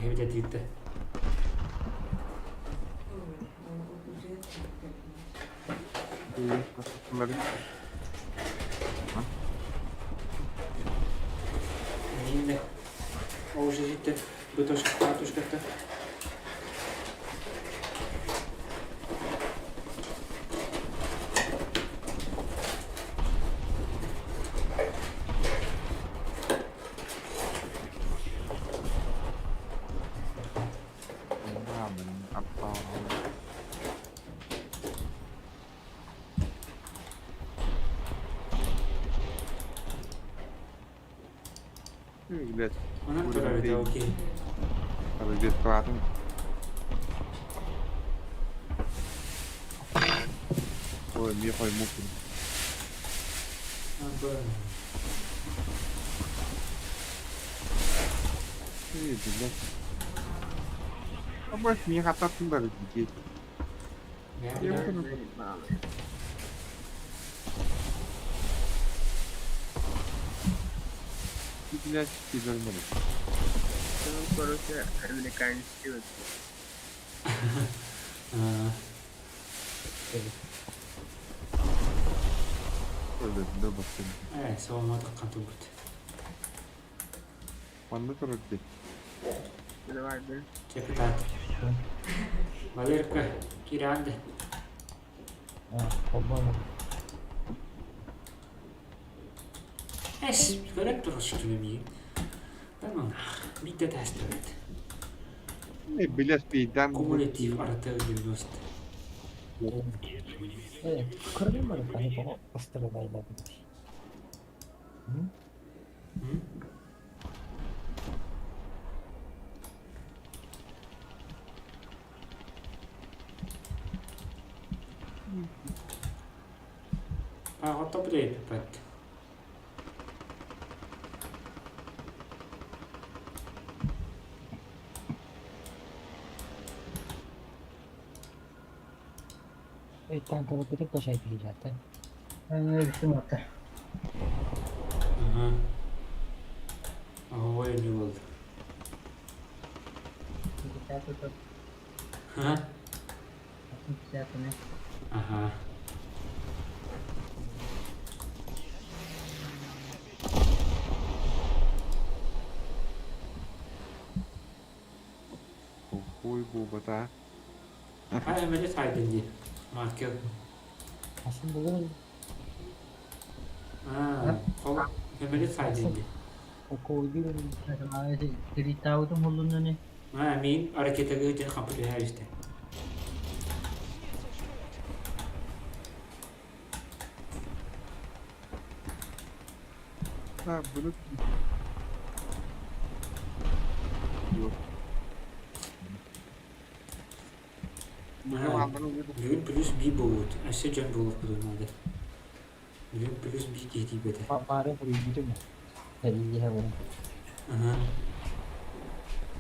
A: Эбит диитэ. Иннэ. Ол життен бытошка точката.
E: Блядь,
A: Онон турар этэ ол киһи.
E: Разведкалаатым. Ой, эмиэ хоймук. Эй, блядь. А может, мне хататын бар детей. Блядь, пидор
B: Ну, короче, американский вот.
A: Ээ, соломатыккан турбут.
E: Манна турар дии.
B: Давай, да.
A: Чекытаат. Валерка, киранды.
J: По-моему,
A: Эс, көрөт турар миин. Да ну нах, биитэ тастыбыт.
E: Э, блядь, пейдан.
A: Кумулятив арта 90.
J: көрдүм бар кани тоҕо ыстырылайлабыт.
A: М? А, вот пат.
J: Танковый кошай приезжать,
C: Бүтүн отта.
A: Ага. Ой, не болды. Ха? Ага.
E: Хуй буба,
A: А, мені сайден ди. Маркер.
J: Aslında bunun
A: А, ол мені сайден ди.
J: okuydu
C: Киритаутун холлунуни.
A: А, мин ракетаға өтен компьютер хәрісті.
E: А, bunu... Yok.
A: Бүгін плюс би болуд. Әсе жан болуқ бұдан алды. Бүгін плюс би кейді беті.
J: Бары uyudu mu? Yine bunu.
A: Ага.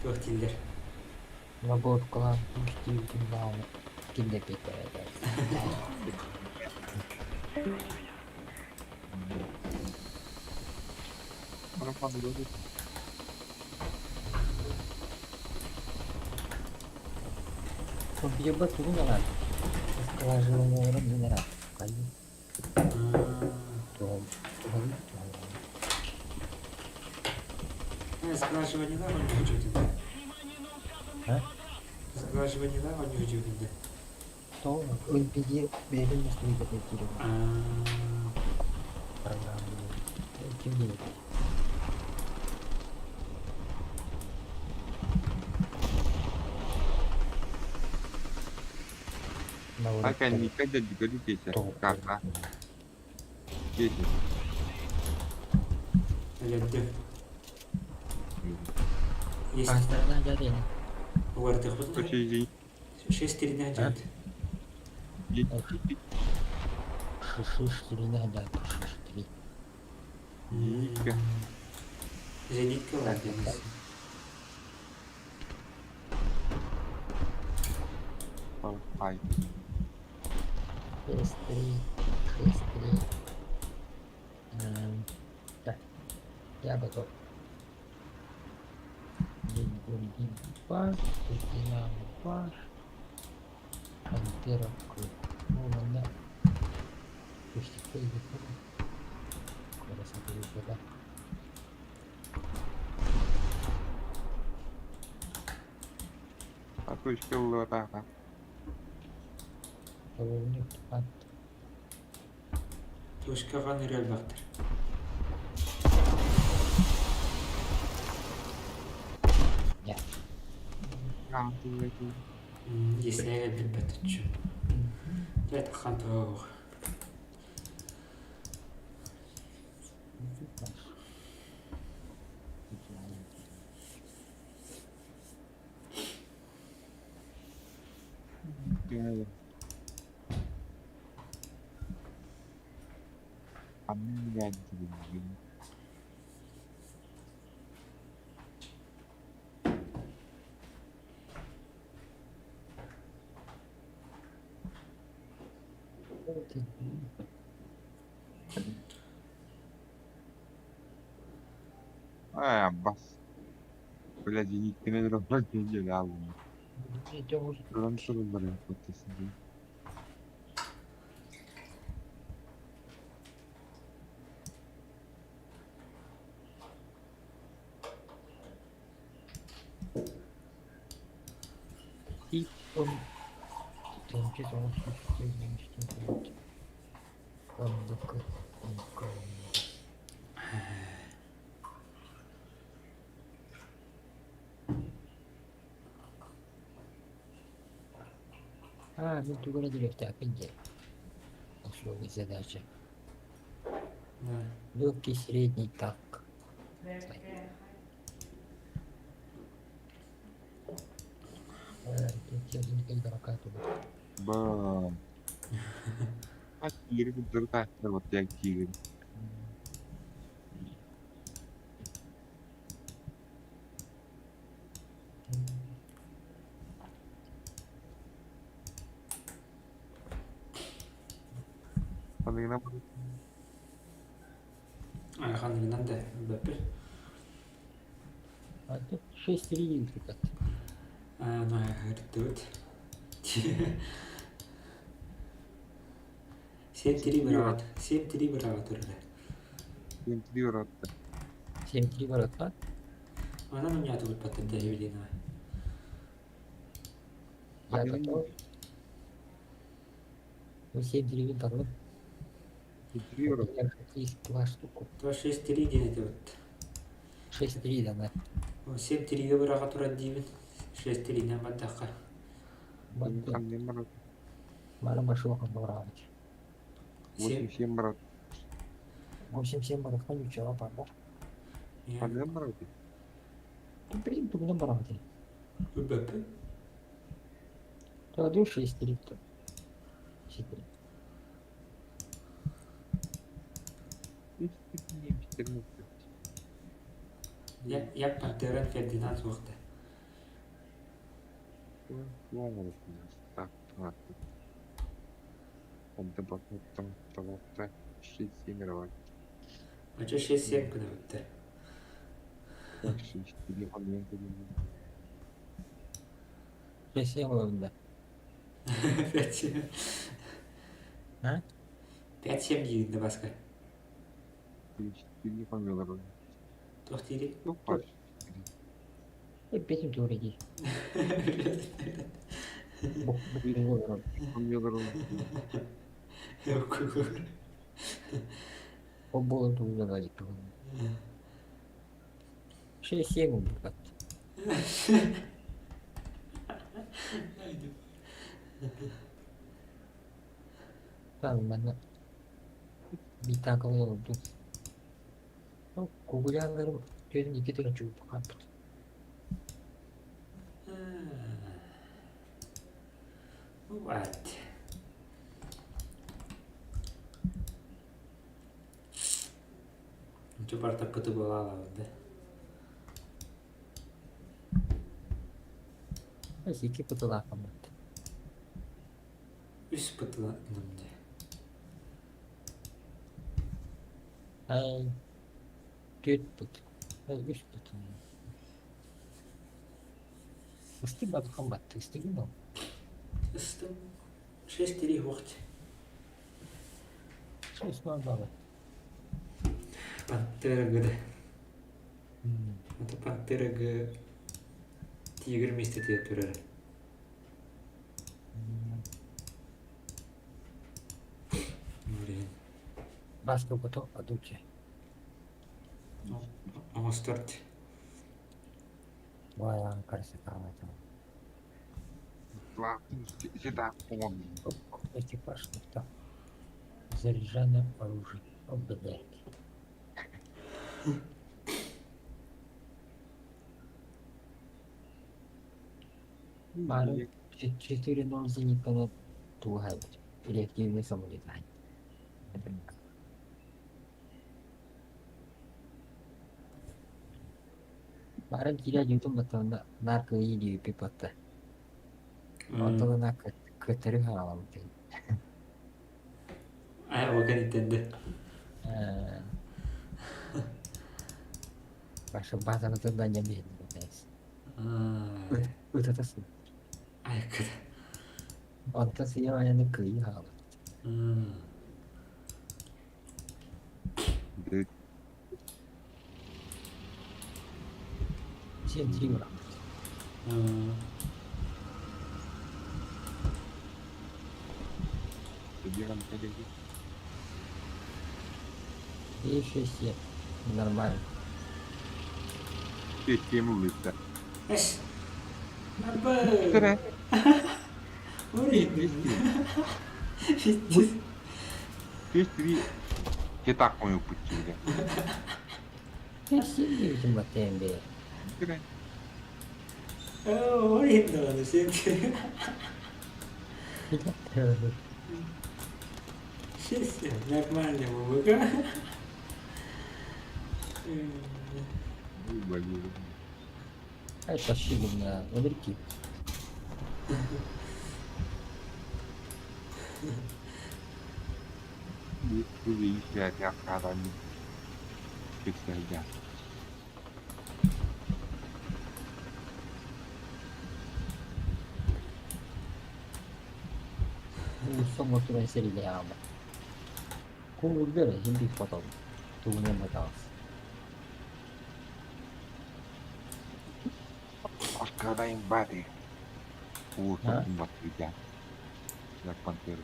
A: Туақ тілдер.
J: Лабор кылан күчтүү бааны кимдеп кетти. Компьютер тугун алат. Скажем, генерал.
A: Сглаживание да, он не жүрді.
J: А?
A: Сглаживание да, он не жүрді.
J: То LPG берилмес деп программа. Ким дейт?
E: А никогда не говорите, карта. Дети.
A: Әләдді. Есть.
J: Пастырдан жадын.
A: Оларды құтты. Шесть тиринен жады.
J: Шиш тиринен жады. Шиш три.
E: Зенитка.
A: Зенитка бар дейміз.
E: Ай.
J: Шесть три. Шесть три. Так. Я готов. Баш, Пантера Ну,
E: А то еще лотаха.
A: Тушкаға нөрел бақтыр. Есіне білбәт үтші. Жайт қан тоғы.
E: Анны А, бас. Бля, зениткine droplar deyince abi. Şuradan şuradan yapmasın diye.
J: А, мен тугуна дириэхтээхпин дии. Условия задачи. Легкий средний танк.
E: Ба. А тигр курдук вот я тигр. Ханныгынан
A: Ханныгынан да бэппит.
J: А тут 6-3 ребят.
A: Ну, ырыттыбыт. 7-3 быраҕат. 7-3 быраҕат турара.
E: 7-3 ворота.
J: 7-3 ворота.
A: Онон умньаатыбыт баттан тэһибилиин
J: Я готов. Ну, 7-3 винторон.
E: 7-3 ворота.
J: Есть два штуку.
A: То 6-3 диэн этибит.
J: 6-3 да, да.
A: 7-3 быраҕа турар диибин. 6-3-нэн бардахха.
E: Ханныгынан ворота.
J: Мара машина бравить.
E: 8-7 ворота.
J: 8-7 ворота, ничего, папа.
E: Ханныгынан ворота.
J: Ну, блин, тугунан бравить.
A: Үбэппит.
J: То 6-3 то. 6-3.
E: 14.
A: Я Пантеран Фердинанд суохта.
E: Так, ладно. Он там, 6-7 рвать.
A: Очо 6-7 гынабыттар.
E: 6-4, он не
J: 6-7 да.
A: 5-7.
J: А?
A: 5-7 диигин да баска.
E: 4 помиловал.
A: Туох диири?
E: Ну, паш.
J: Петим туреди.
E: Помиловал.
J: Оболон тугунан 6-7 убивать. Там манна битака олорду. Ну, кугуляларым түөнүн икки тыгын чугуп хааппыт.
A: Вот. Ничего барта пыты была, да?
J: Ики пытылаахаммыт.
A: Үс пытыланным дии.
J: Ай, түөрт пыт. Ай, үс пыт. Ыстык батхан батты, ыстыгын ол.
A: Ыстым. 6-3 уохт.
J: Шесть ноль два.
A: Пантера гыда. Это Пантера г Тигр миэстэтигэр турар. Блин.
J: Баска потом адуче.
A: Оҥосторт.
J: Вай, красота.
E: Сюда, он.
J: Экипаж там. Заряжено оружие. О, блядь. Бары. 4-0 Зенитканы туһайбыт. Реактивный самолет. Баран киирэ дьүтүн баттаҕына наар кыайыы диэбиппит батта. Оттон ына кыттары хаалабыт.
A: Ай, ол кэнниттэн да.
J: Ваша базаны да не биһин. Ытатасın.
A: Айкыт.
J: Онтон сыйа айаны кыайыы хаалар. 7-3 бырах. И 6-7. Нормально.
E: Кем улыбка.
A: Эс. Набы.
E: Ты Те так мою пути,
J: 7 диэбитим баттайан бэйэ.
A: Ой, да, сен. Шесть, нормально было.
J: Это шибина, ударки. Соңго туран серилэһэ Куулгар иһин биир хотон, тугунан батаҕас
E: Аркадайым бааты. Уу,
J: А?
E: баттыйда. Black Panther.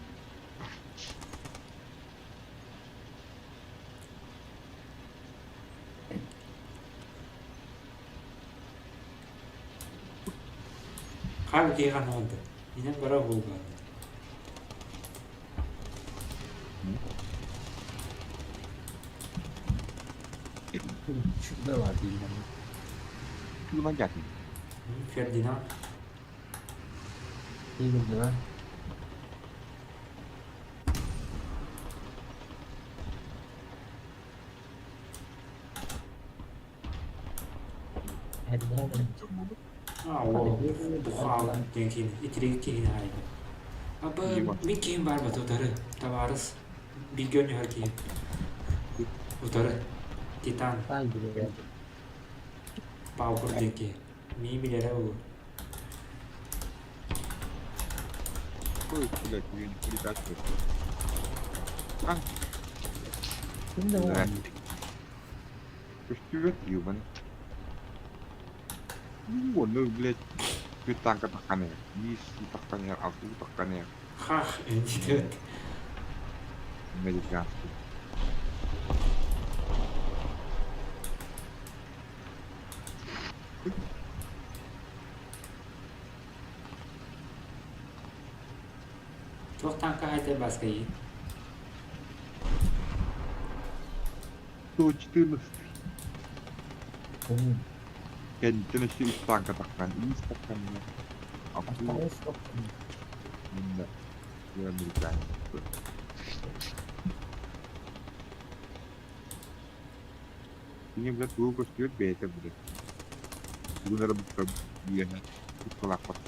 A: Хаар киһи ханна Инэн бара буолбаата.
J: Şurada var bilmem.
E: Тугунан дьатын.
A: Фердинанд.
J: Değil mi?
A: А, ол бухаал диэн киһини, итирик киһини хаайда. Аба, мин киһим бар бат утары, табаарыс, бииргэ ойньоһор киһи. Утары, Титан,
J: Тай билэр.
A: Паукур диэн киһи. Мии билэрэ ол.
E: Ой, блядь, я не передачу.
J: Ким да ол?
E: Көстүбэт ебаный. Ну, ну, блядь, танка тахханы. Бис тахханы, алты тахханы.
A: Хах, интитет.
E: Американский.
A: Туох танка хайта баскайы.
E: 114.
J: Ким?
E: Кэнниттэн өссө үс танка таххан, үс тахханы. Алты американец. Кини, блядь, тугу көстүбэт бэйэтэ, блядь. Тугун эрэ букка үөнэ кутталаахпат.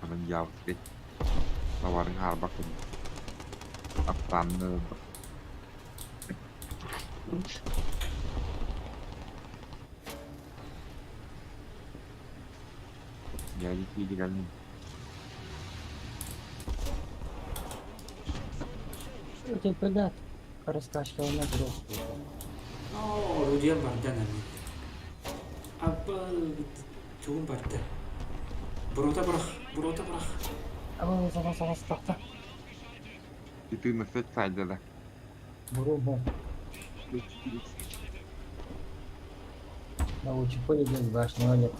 E: Анан дьаабыскай. Товарын хаарбаккын. Аптаанны Дядя кииригэн
J: Тебе Расташкалана просто.
A: Оо, орудием бардан ами. Аба, тугун барда. Бурута бырах, бурута бырах.
J: Ама сама сама стахта.
E: 14 сайдада.
J: Буруба. На учепой идет башня, нет.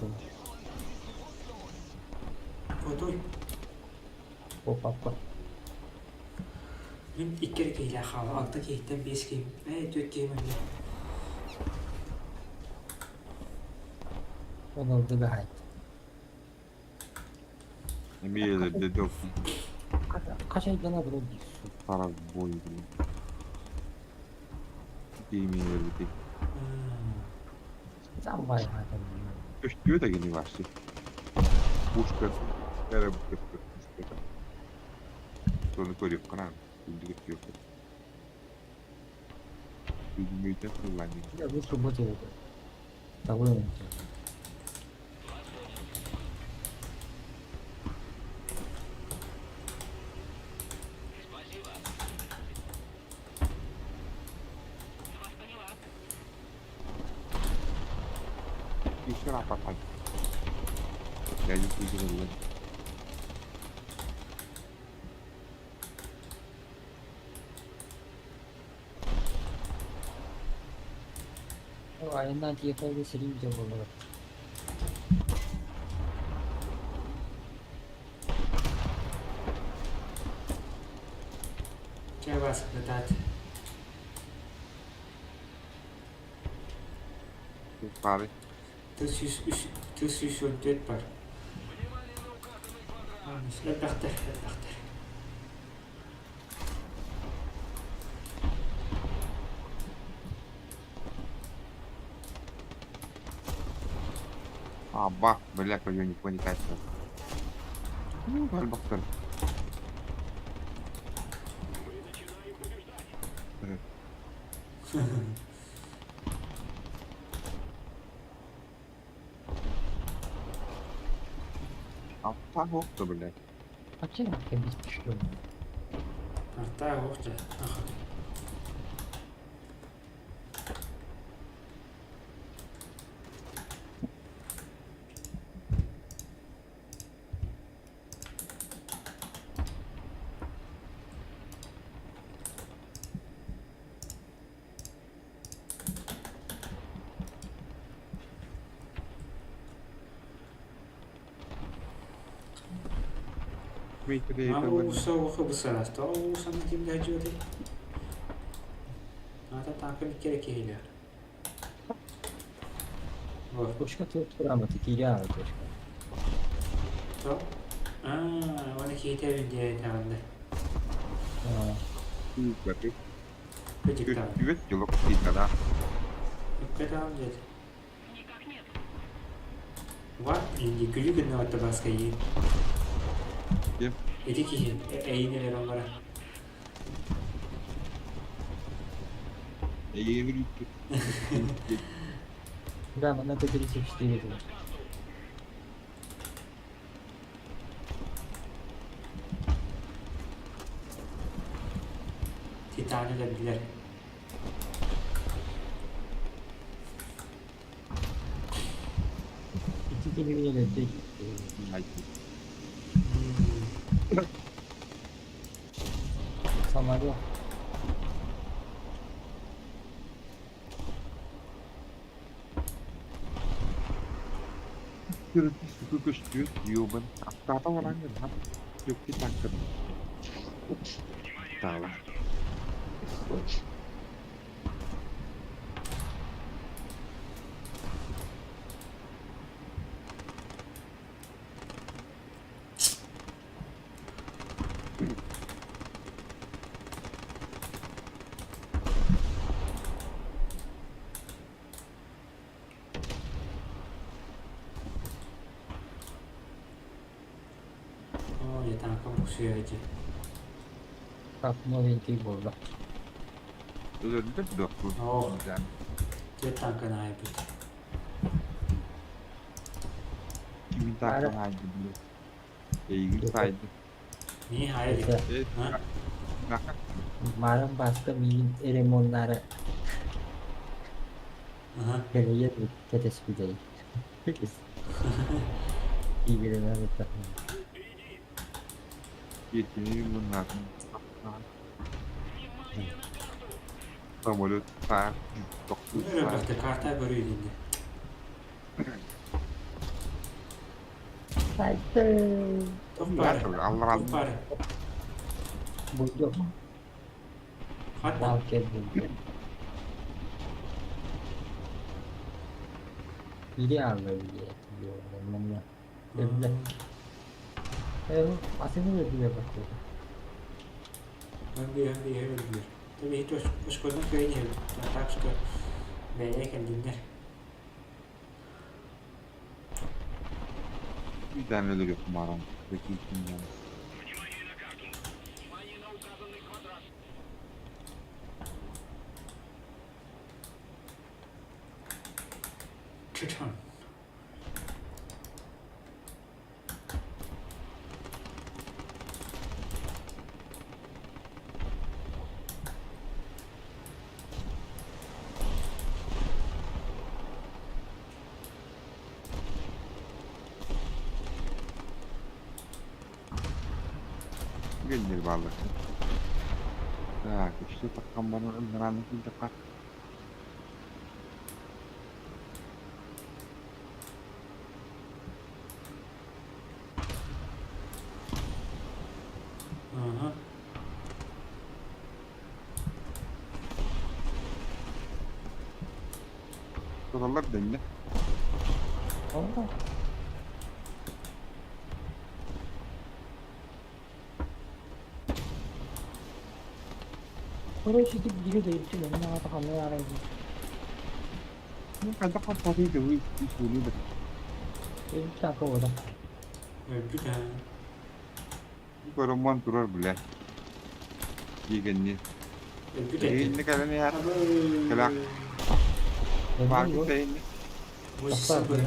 A: Отой.
J: О, папа.
A: Мин икки эрэ киһилээх хаала, алта киһиттэн биэс киһим, ээ, түөрт киһим эмиэ.
J: Он убегает.
E: Эмиэ дедок
J: Хачайдана блин.
E: Парабой, блин. Имени өлбүтүй.
J: Самбай.
E: Көстүө да кини вообще. Пушка эрэ көстөр пушката. Сону көрүөххэ наада. Күндү көстүөххэ. Күндү сыллаан.
J: Я лучше буду это. Того.
F: Вас поняла.
E: Еще раз попасть. Я не буду.
J: Айынан тиэхэ сирим дьэ буолар.
A: Чэ бас кытаат.
E: Пары.
A: 314 бар. Элбэхтэр, элбэхтэр.
E: А, бах, бля, пойдем не поникать. Ну, альбахтар. А так блядь.
J: Вообще кэбис пишлю.
A: Артаа уухча. Аха. Ууса бысараста. Уусаны ким дажуды. Ата таакы биккере киһилэр. Вот.
J: Точка тут прямо такие реалы точка.
A: То. Аа, оны киһитэ диэ таанда. Кыжыктаан.
E: Үөт дьолок тиитара.
A: Үккэтаан диэт.
F: Никак нет.
A: Ва, инди күлү гынна батта баска иин.
E: Ким?
A: Эти киһи эйин элер оҥора.
E: Эйигин
J: Да, на Т-34 было.
A: Титаны да билэр.
J: Ити телевидение Самолет.
E: Көстүөт ёбан. Аттаата баран Yok bir dakika. Tamam.
A: Оо, я таакы буксуйа
J: Как новенький был, да.
E: Өлөрдө докку.
A: Оо. Дьэ таакы наайбыт.
E: Kimin takkan haydi bile. Эйигин сайды.
A: Мии хайа дик.
J: Это
A: А?
J: Маран баска миин эремоннары
A: Аха.
J: кэлэйэн кэтэспидэй. Игрена это.
E: Yetini bunlar. Самолет саа. Тохтуу
A: Өлөр
E: саа.
A: бахта карта көрүү динде. Тох бары.
E: Аллар
A: Тох бары.
J: Бульдог.
A: Хатта.
J: Валкер бульдог. Идеально идея. Манна. Атыны өлдүлэр баттыга.
A: Эн биһи өлдүлэр. Тэ биһи оскуоланы кыайан иһэбит. Так что бэйэ кэллиннэр.
E: Үйдән өлөрүөх маран. Бекийтин
H: Внимание на карту. Внимание на указанный квадрат.
A: Чычан.
E: Геннер бааллар. Так, еще таккан баран ыныраны киирдэххэ.
A: Ага.
E: Тураллар дэннэ.
J: Онно Короче, ити биири дөйүччү мин аҕата ханна баарай дии.
E: Ну, хайдах хаппатый дылы исуни да.
J: Өлбүт таанка буолар.
A: Өлбүт аа.
E: Көрөммөн турар блядь. Дигэнни.
A: Өлбүт этэ.
E: Эйинни кэлэн иһэр. Кэлэх. Бааргыт эйинни.
A: Муссу быры.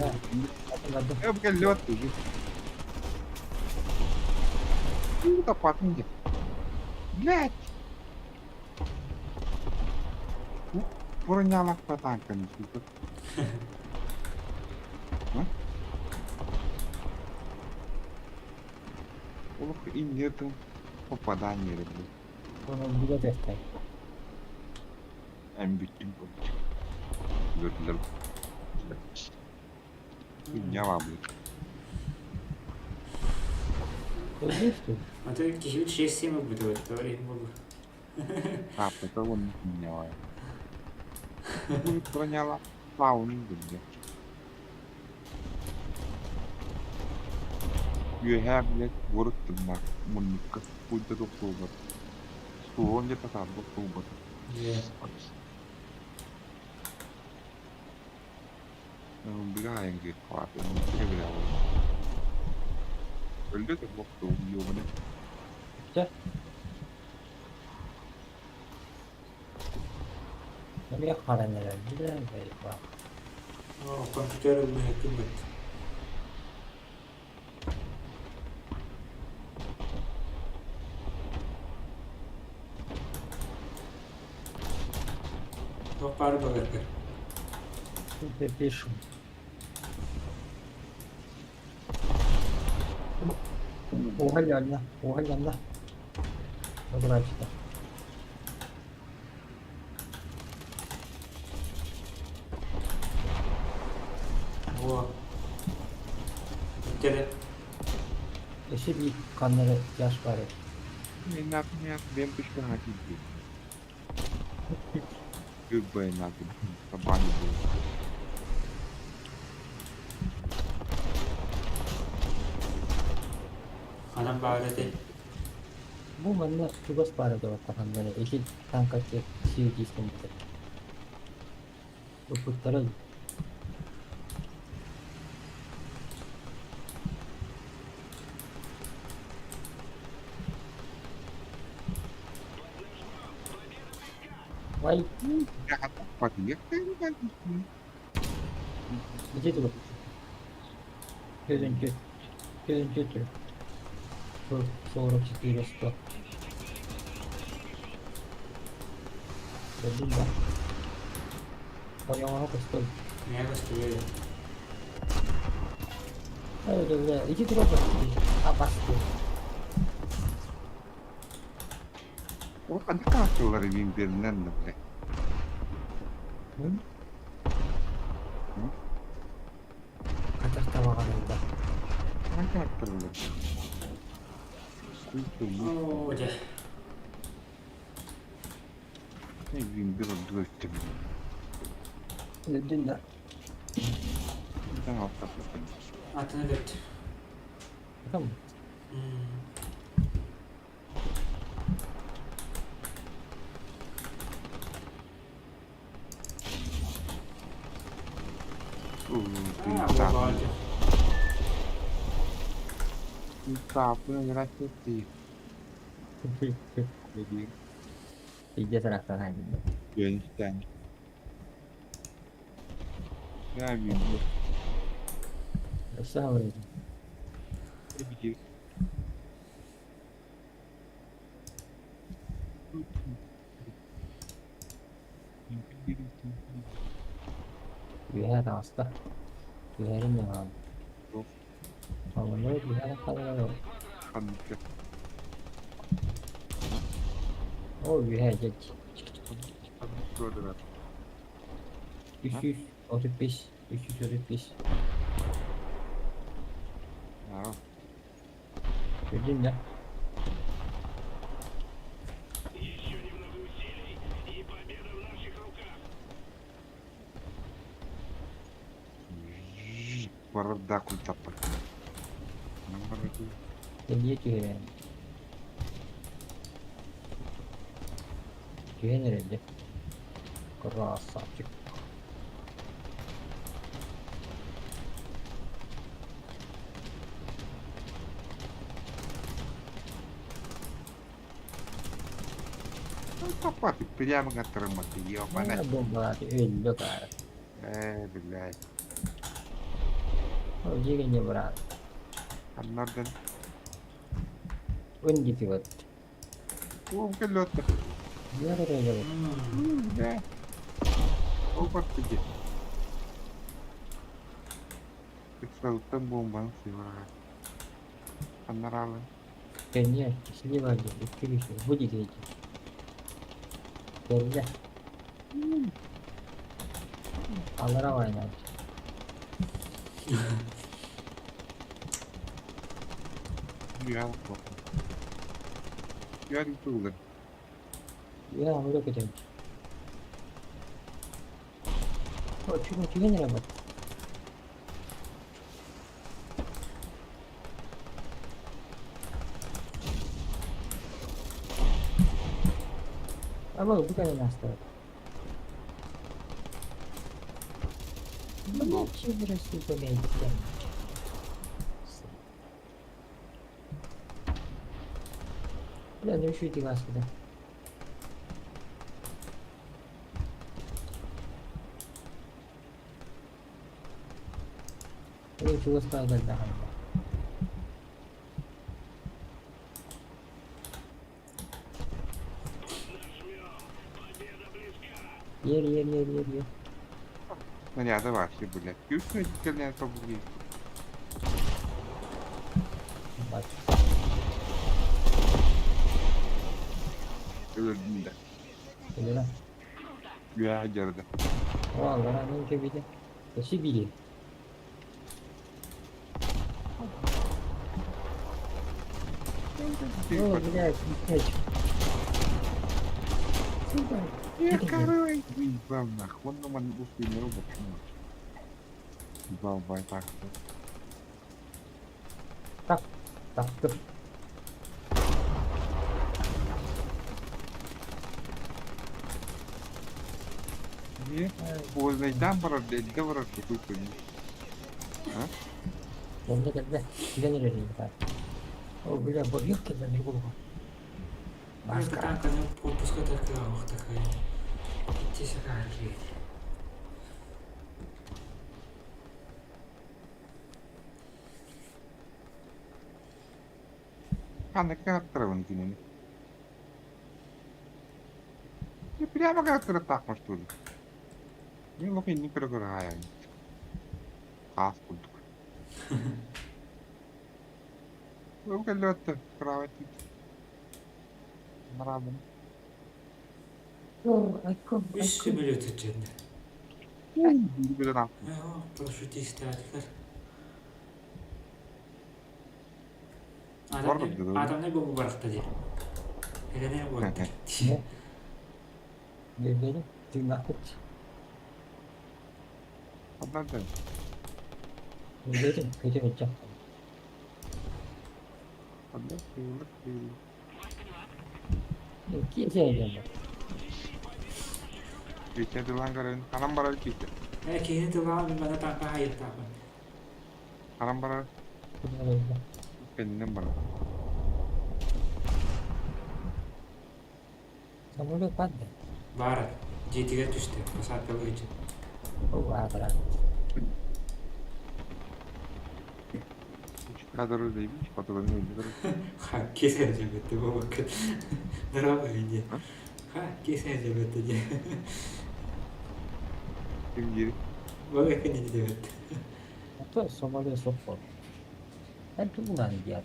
E: Эп кэллиот тугу. Тапатын дии. Блядь. Бронялахпа танканы сука. Олох иннетым попадание блядь.
J: Оны биле бэртэй.
E: Эн бүттүм короче. Көрдүлэр. Хуйня вам, блядь.
J: Өлбүт
A: А то киһибит 6-7 ылбыт эбит, товарищ буолла.
E: А, это он хуйня вам. Броняла. Лаун, блядь. Үөһээ, блядь, куорат тымнар, муннукка пуйда тохтууллар. Суон дьэ татаарбыт туолбата. Бля, эҥги хватит, бля, Өлдө да бохтуум, ёбаный.
J: Чэ. Эмиэ харан эрэр, билэн бэйбаах.
A: Оо, компьютер ылбыһыккын быт. Туох баар былыргы?
J: Пишу. Уһалланна, уһалланна. Добрачта.
A: О. Бүттэ
J: Өссө биир ханна эрэ пляж баар эбит.
E: Мен бэм пышкаҕа киирдим. Күрбэйнаатын табааны буолла.
A: Ханан баар этэй?
J: Бу манна чугас баар этэ ханна эрэ ити танкаччы сиэдиистэммитэ. Ыппыттара Вай, ити тугу? Көзүнчү. Көзүнчү түр. 44 100. Көрдүн да? Ойоҕоһо көстөр.
A: Миэхэ көстүбэт.
J: Ой, ити туга көстүү? Абастыы.
E: Ол ханнык ааттыылар биирдэринэн да блядь.
J: Хатах табаҕын да.
E: Ханнык ааттыылар?
A: Оо, дьэ.
E: Биир ордук өттүм.
J: Өлдүн да.
E: Атын
A: Атын өлөт.
J: Кым? Пиздец арахтан Өссө хабырыйдым. Үөһээ таҕыста. Түһэрин наһаа. Оҕонньор үөһээ таххалара Оо үөһээ дьэ 335 335 Көрдүн да?
H: Еще немного усилий, и победа в наших руках.
J: Кэлиэ түһэрэн. Түһэн эрэр дьэ. Красавчик. Бомбалааты өллө каара. Ол дьиэ брат. Өн диэки вот. Кэнниэ слива диэн икки үс бу диэки Кэллэ. Аллара война. Я говорю көтөм. О, чүгэн чүгэн эрэ бат. Ама бу кэлэн астарат. Блядь, чигра, сука, блядь. Бля, ну еще иди сюда. Ой, чего сказать, да. Ер, ер, ер, ер, ер. Бат. Кэллэ. О, аллара мен кэбиде. Өссө биир. О, блядь, блядь. Сука. Так, так, так. Кэллэ, кэллэ. Кэлэн эрэр так. О, бля, бобьёт кэллэ, не буолуо.
A: Это танка пускай такая, ох такая. Идти сюда,
J: О, айком,
A: Үс
J: айком.
A: сөмөлөт өтчэннэ. Оо, парашютистаатыгар. Атомный бомба барахта дии. Эрэнэ буолтар.
J: Бэбэри, тыыннаахпыт. Бэбэри, көтө сылдьар.
E: Одна хвилина, хвилина.
J: Киэсэ диэн.
E: Киэсэ тылаан көрөн, ханан барар киэсэ?
A: Ээ киһини тыллаан мин манна тааҥка хаайыахтаахпын.
E: Ханан барар? Кэннинэн барар.
J: Самолет баар да?
A: Баара, дьиэтигэр түстэ, посадкалыы сылдьар.
J: Ол аатырар.
E: Кадры заебись, потом не
A: Ха, киэсэ дьэбэтте буолбакка. Здорово, иди. Ха, киэсэ дьэбэтте дии.
E: Ким диир?
A: Ол экин диэбит.
J: Ото самолет суох буолла. Эн тугунан диэн?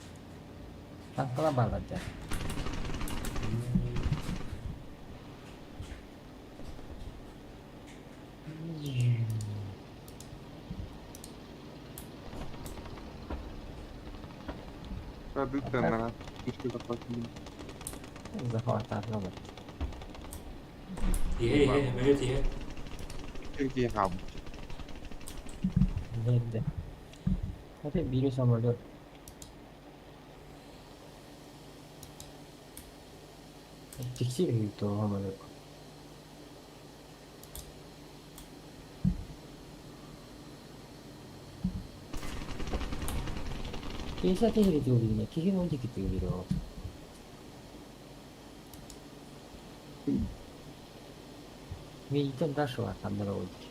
J: Таҥкала бааллар дьэ.
E: Продукты на
J: Захватар
A: Иһэ иһэ, мөрүт иһэ.
E: Киркиэ хаалбыт.
J: Биирдэ. Это биир самолет. Тиксир самолет. Киһи киһи киһи ол диэки тыырыыр Миигиттэн дальше ханнара ол диэки.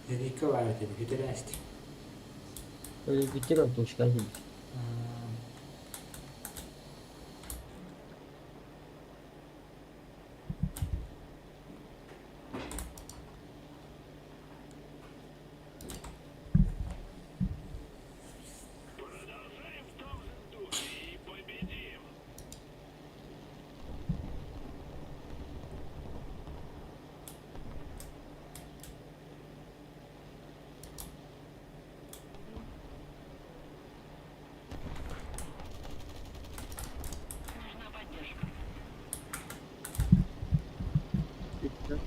A: Зенитка баар этэ, бүтэрээсти.
J: Өлбүттэр точка диэбит.
H: Продолжаем в том же духе и победим.
F: Нужна поддержка.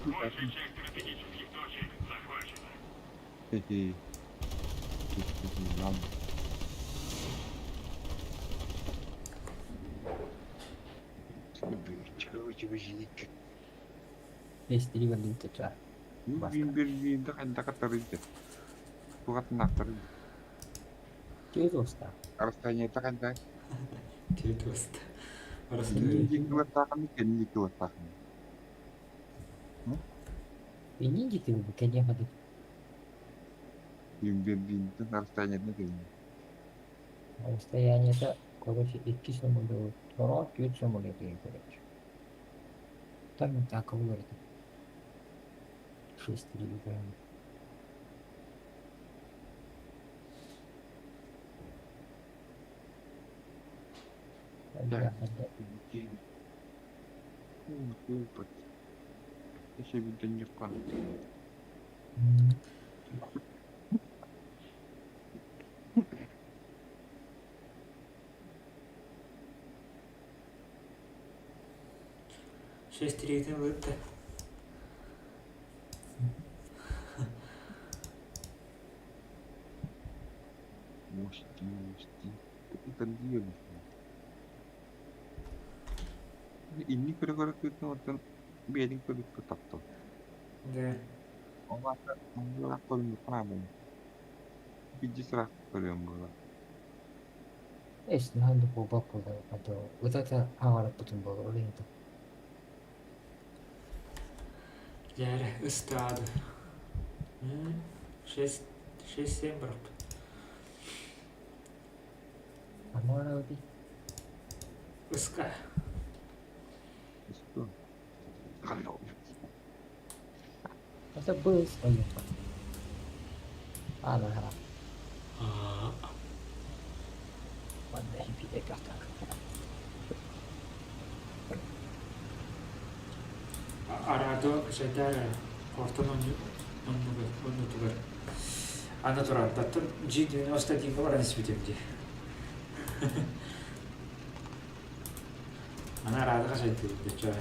H: Большая часть стратегических точек захвачена.
E: Хе-хе.
J: Бэстири көрдүм
E: Бин хайдах Тугатнаахтарын
J: Тиэт уоста.
E: Арастаанньата хайдах
A: Түөрт уоста.
E: Иннин
A: Арастыы.
E: диэки кылаттааххыный, кэннин диэки кылаттааххыный?
J: Иннин диэки кэлиэх этим.
E: Бин бин арастаанньатын этэбин.
J: Расстояние короче, икки самолет, второй, түөрт самолет короче. Там так говорит. Шесть три.
E: Так. Еще видно не
A: Шесть трийтин ылытта.
E: Мости, мости. Это Инник көрө-көрө оттон биэдин көрүккө таптал.
A: Да.
E: Олаата оннулаах көрүммүт хаамын. Бидди сыраах көрүөм буолар.
J: Эс, наханды буолбат буолар, а то ытата хаҥараппытын буолар, ол иһин
A: Дьээрэ ыстаады. Шесть, шесть семь бырахпыт.
J: Амара ди.
A: Ыска.
E: Что?
J: Это быс ойуха. Ана ха. Манна хипи экахтак.
A: Арадо качайдар ортон оннугар. Ана турар. Даттан G91 баран испитим дии. Ана араада качайдыр бече.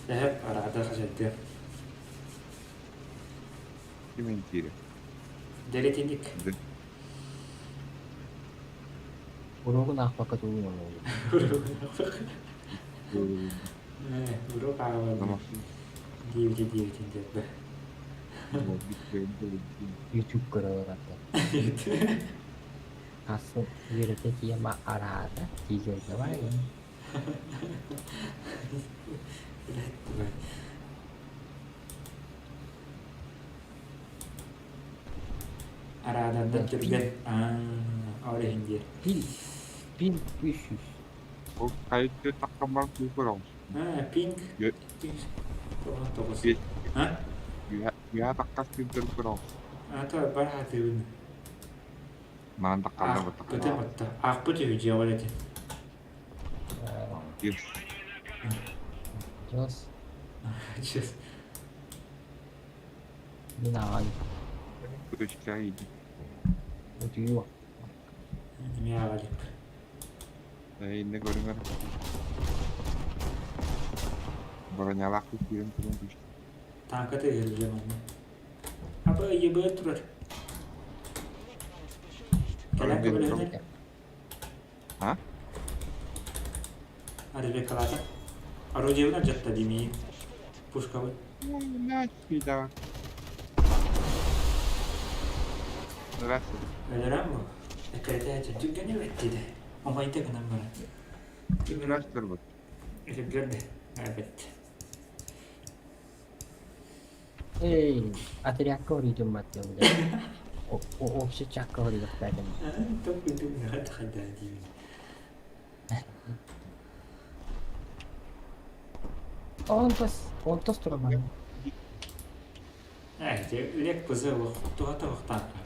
A: Эһэп араада качайдыр.
E: Кимин киирэ?
A: Дэритиник.
J: Уруогун аахпакка тугун оҥоробут.
A: Уруок ааҕабын диэбитэ диэбитин диэбэ.
J: Ютуб көрө олорордо. Асын үөрэтэ тиэмэ араада тиийэргэ барайын.
A: Арааданнан түргэн аа ол иһин диир.
J: Пин пин 300.
E: Ол хайыты таххаммар куукур
A: Аа пинг 99. А?
E: Үһэ таххас сирдэр көрөҕүн.
A: А то бар хатыыбын.
E: Манан таххалла
A: Аахпытым отто. Аахпыт үһү дьиэҕэр этин.
J: Just
A: Just
J: Мин ааҕан
E: Точка иди.
J: утуйуо.
A: Эмиэ ааҕалык.
E: Инне көрүҥэр. Бронялаах киирэн туран түстэ.
A: Тааҥката иһиллиэ манна. Аба ебе турар. Кэлэн көмөлөһүнэр.
E: А?
A: Арбекалата. Орудиебын алдьатта дии Пушкабын.
E: Нафига. Здравствуйте.
A: Өлөрөн бу. Эккирэтээччи түргэнэ бэттиде. Умайда гынан баран.
E: Здравствуйте.
A: Өлөрдө. Эбет.
J: Эй, отрядка орыйдым баттым. Общий чакка орыйдым.
A: Топ күндү хат хадда диибин.
J: Онтос, онтос тураман.
A: Ээ, лек пызы туһата вахтаанка.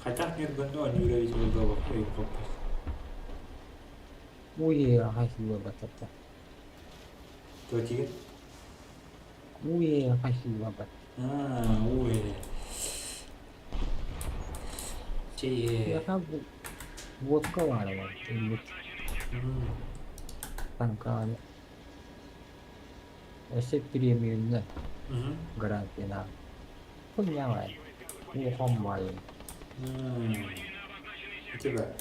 A: Хайтах ньургунну онньуура эбит буолла өйүн хоппут.
J: Уй, хасыба батата.
A: Туотигин?
J: Уй, хасыба бат.
A: Аа, уй. Чие.
J: Яха водка var var. Evet. Танканы. Өссө премиумна гарантия. Хуйня. Ухомай.
A: Ити баар.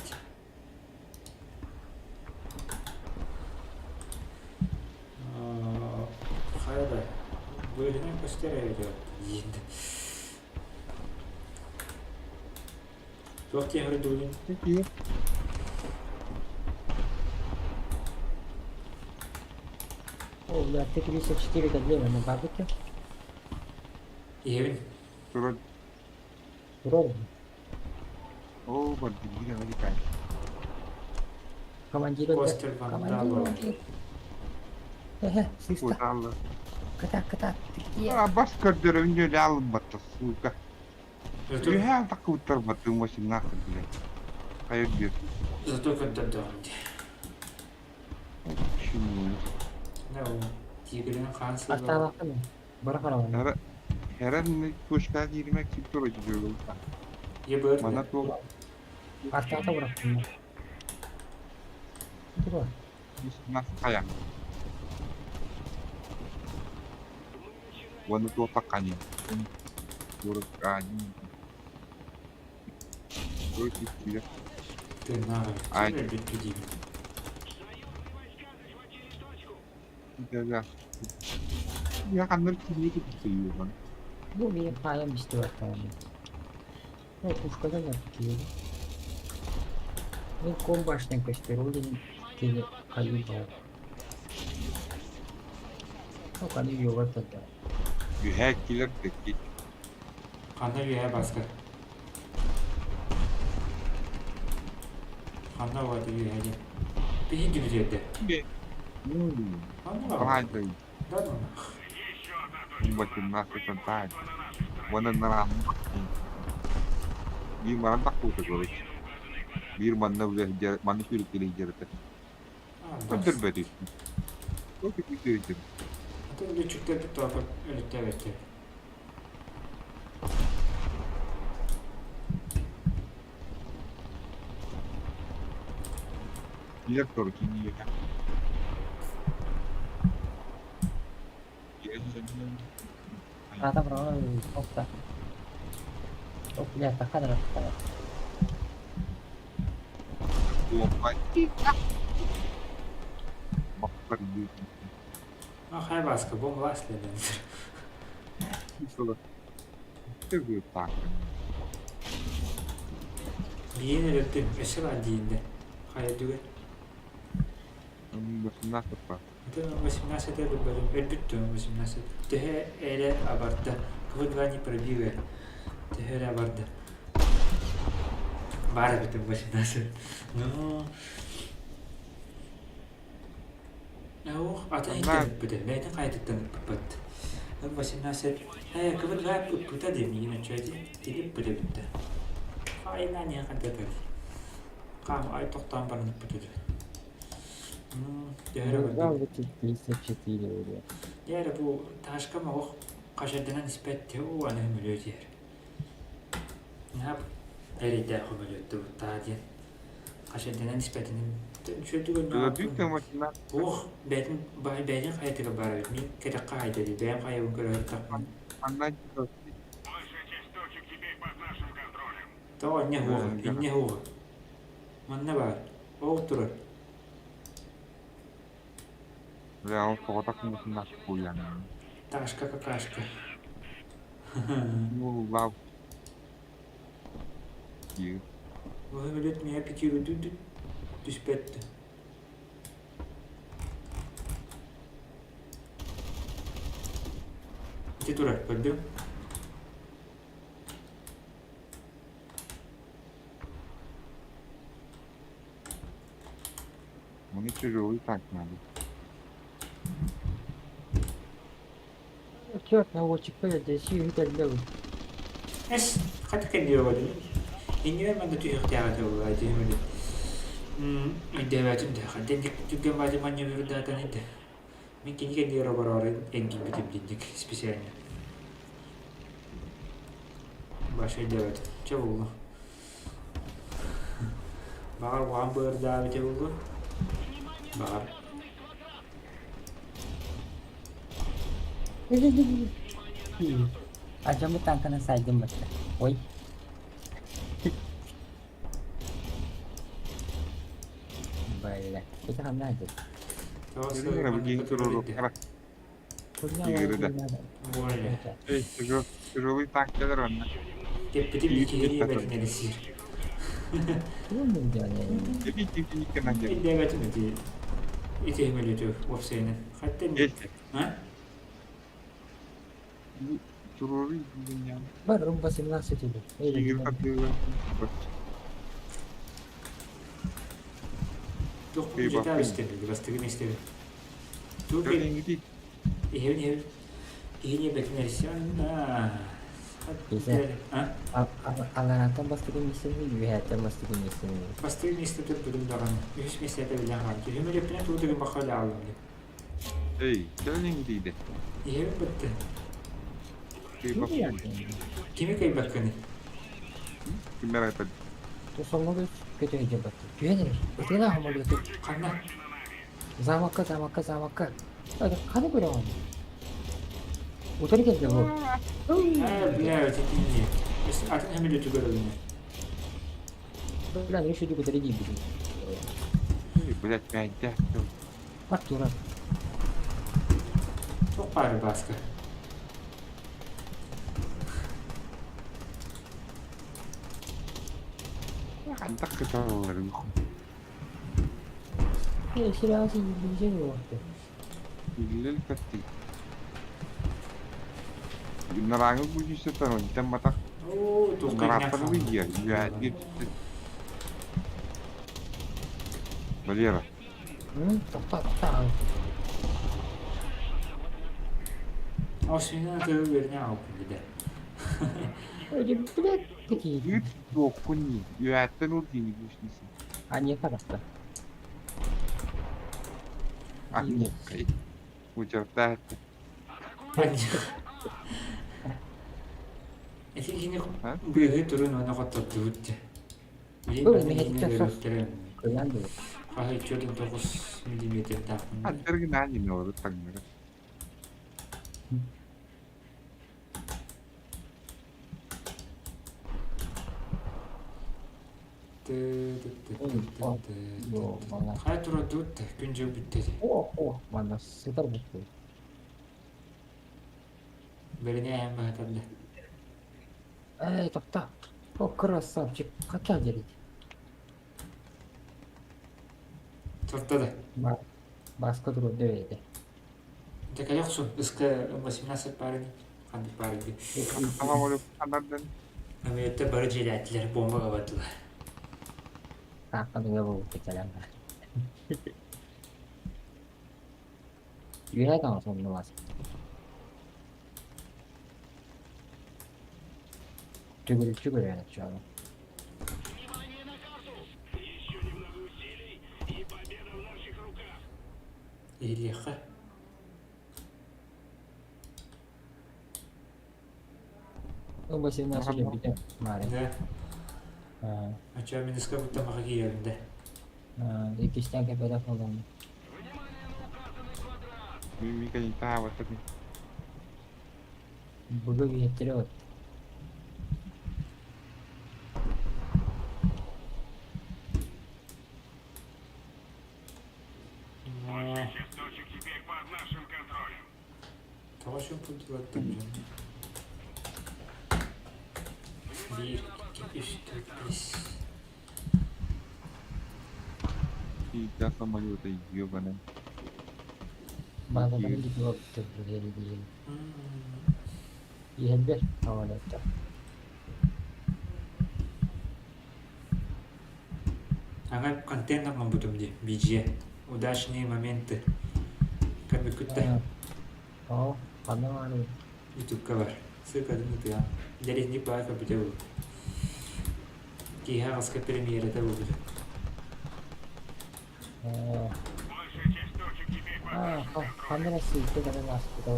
A: Хайа да, быыһынан көстөр эбит диин. Туох диэн көрдүүгүн?
J: О, бля, Т-34 это на бабыке.
A: Иһэбин.
E: Туран.
J: Ром.
E: О, бардигина великая.
J: Командир.
A: Костер Вандалов.
J: Эхе, сыста.
E: Куталла.
J: Ката, ката, ты где?
E: А бас көрдөрөмнө эле алынбатта, сука.
A: Зато,
E: Үһэ такуттар баттым 18, блядь. Хайыр бир.
A: зато көрдөрдөҕүм дии.
E: Почему?
A: Да, тигрин хаан сылга.
J: Арталахтым. Бара
E: Хера херен пушка киирмек кип тура жүргөн.
A: Ебыр.
E: Мана туол
J: Арталата бырахтым. Тура.
E: нас хая. Уону туол таккани. Тура ани. Тура кип
A: Тыынааҕы.
E: Ай.
A: Ким өлбүт диибин.
E: Да. Я канныр кимни кип
J: Бу мин хаям исти баттаҕым. О, пушкадан yapıyor. Мен комбашнен көстөр, ол деген кені қайы бар. О, қаны йоға тада.
E: Үһэ килер декки.
A: Ханна үөһэ баска. Ханна баата үөһэ диэн. Биһи дүбүтүөрдэ. Ханна баата.
E: Давай,
A: Да ну.
E: 18 тань. Уонна нарам. Биир маран таккута короче. Биир манна биле манна сүрүк жерете.
A: Аа,
E: Көдөр
A: бас.
E: бөтү. Көтү күтү.
A: Аты лүчүктэр тоопа өлүттээбэттэр.
E: Килер тору кини.
J: Ата бара, опта. О, бля, тахха тахха.
E: Опа. Бахтар
A: А хай баска, бом ласли ден.
E: Ты так.
A: Биин өлөрдүм, өссө бар диинде. Хайа дүгер.
E: 18 па.
A: Это 18 өлбөтүм, өлбүттүм 18. Төһө эрэ абарда. КВ-2 не пробила. Төһө эрэ абарда. Баар эбитим 18. Ну, Ох, атын иһиттэн ыппыта, бэйэтин хайатыттан ыппыппыт. 18 ээ, КВ-2 ыппыта диэн миигин оччо ити ыппыта бүттэ. Хайна не хантатар. Хаам ай тохтоон баран ыппыта дии. Төһө эрэ
J: Набрал
A: барда.
J: 34 уже.
A: Дьэ эрэ бу ташкам олох хашырданан испэт уу аны көмөлүө диэр. Наһаа эрэйдээх көмөлүөттэ таа диэн. Хашырданан испэтиним
E: Өлөрдүү 18.
A: Туох бэйэтин бэйэтин хайатыгар баар эбит. Мин кэтэххэ хайда дии. Бэйэм хайабын көрөөр тахпын.
E: Манна
H: Большая часть точек теперь под нашим контролем.
A: Тоҕо инньэ уһуоҕа, инньэ уһуоҕа. Манна баар. Ол турар.
E: Бля, ол соҕотох 18 хуян.
A: Ташка какашка.
E: Ну, лав. Ди.
A: Вымелет меня пятиру түспэт. Ити турар, көрдүм.
E: Мне тяжелый так надо.
J: Черт, наводчик, блядь, здесь и левый.
A: Эс, хата кэлиэ оҕо Иннибэр манна түһүөхтээҕэ буолла түһүмүлү. Өйдөөбөтүм да, хантан түргэн баадьы манньыырдаатан этэ. Мин кини кэннигэр обороору эргийбитим динник специально. Баша өйдөөбөтүм. Чэ буолла. Баҕар уһаан быардаабыта буолуо. Баҕар.
J: А дьоммут танканан сайдым батта. Ой. Бля, это ханна дед.
A: Более.
E: Эй, тяжелый танк келер онно.
A: Кэппитим киһини бэтинэлисиир. Өйдөөбөтүм ити ити өмөлүтү уопсайынан. Хаттан а?
J: Бар, рум 18 или.
A: Туох дьиэтэ истэбил, бастыгын истэбил. Туох иһин иһин киһини бэтинэлисиэн а
J: Аларантан бастыгын миссини, үһәттен бастыгын миссини.
A: Бастыгын миэстэ турбутум даҕаны. Үһүс миэстэтэ билэн хаалбыт. Үһүмүлүппүнэ тугу да гыммакка үлэ ааллым дии.
E: Эй, кэлин диде.
A: Иһэбин бытты. Кими кыйбаккыный?
E: Кимер айтады.
J: Тусомнугу көтө батты. Түһэн Ытына хамалыты.
A: Ханна?
J: Замокка, замокка, замокка. Қаны көре оны? Утары келді бұл.
A: Аа, бля, итинни. Атын хөмүлүтү көрөбүнэ.
J: Бля, еще көтөрө дейбин.
E: Блять, мәйдә.
J: Бар тура.
A: Туох баары бааска.
E: Антак кыталлар.
J: Э, сериал син болду.
E: Биллел катты. Нараңы бүжүсө тан тан матак.
A: Оо, туох
E: Нараппан уйя. Я Валера.
J: Тоқта, тоқта.
A: Освина тыы верне алпын диде.
J: Блядь, такие.
E: Үт тохуни. Үәттен ул дини бүжнисин.
J: А не хорошо.
E: А не. Учарта.
A: Эти кини быыһы турун уонна хоттордубут дьэ.
J: Бұл Кыян
A: Хаһы 4,9 миллиметрдаахпын.
E: Антергин ани нору таңнара.
A: Хайа турар да күн-дьыл бүттэ дии.
J: О, манна сытар буолбут.
A: Бэринэ эһэм баһатарда.
J: Эй, тохто. О, красавчик, хотя делить.
A: Турда да.
J: Баска турар дэбэйдэ.
A: Дьэ кэлэ охсун, ыска 18 паарыны, ханнык паарыгы.
E: Анардан.
A: Амиеттер бары дьиэлээтилэр, бомба бардылар.
J: Таахханыга буолбут кэлэн бар. Үөһэ таҥас оннулаас. Төгүрүччү көрөөн оччоҕо.
H: Внимание на карту! Еще немного усилий, и победа в наших руках!
A: Иһиллиэххэ.
J: Ну, 18 өлбүтэ Мария.
A: Да. Оччоҕо мин ыска куттан маха киирэрим да.
J: Иккистээн кэпэрэх буолан.
H: Внимание на указанный квадрат!
E: Мика не таабата.
J: Буга биһиттери от.
H: Большая часть точек теперь под нашим контролем.
A: Тоҕо шумпутулаттым дьон. Биир, икки, үс, төрт, бэс.
E: Сейчас самолета ебаный.
J: Баазаларын дипломтар диэн. Иһэллэр самолеттар.
A: Ага, контент оҥорбутум дии, BG. Удачные моменты. Көрбүккүт
J: Оо, ханна баарый?
A: Ютубка бар. Ссылкатын ытыам. Интэриэһинник баар көрбүтэ буолуо. Киэһэ аҕыска премьерата буолбута.
H: Большая часть точек теперь под
J: Аа,
H: нашим контролем.
J: ханна эрэ ссылка кэлэн ааспыта.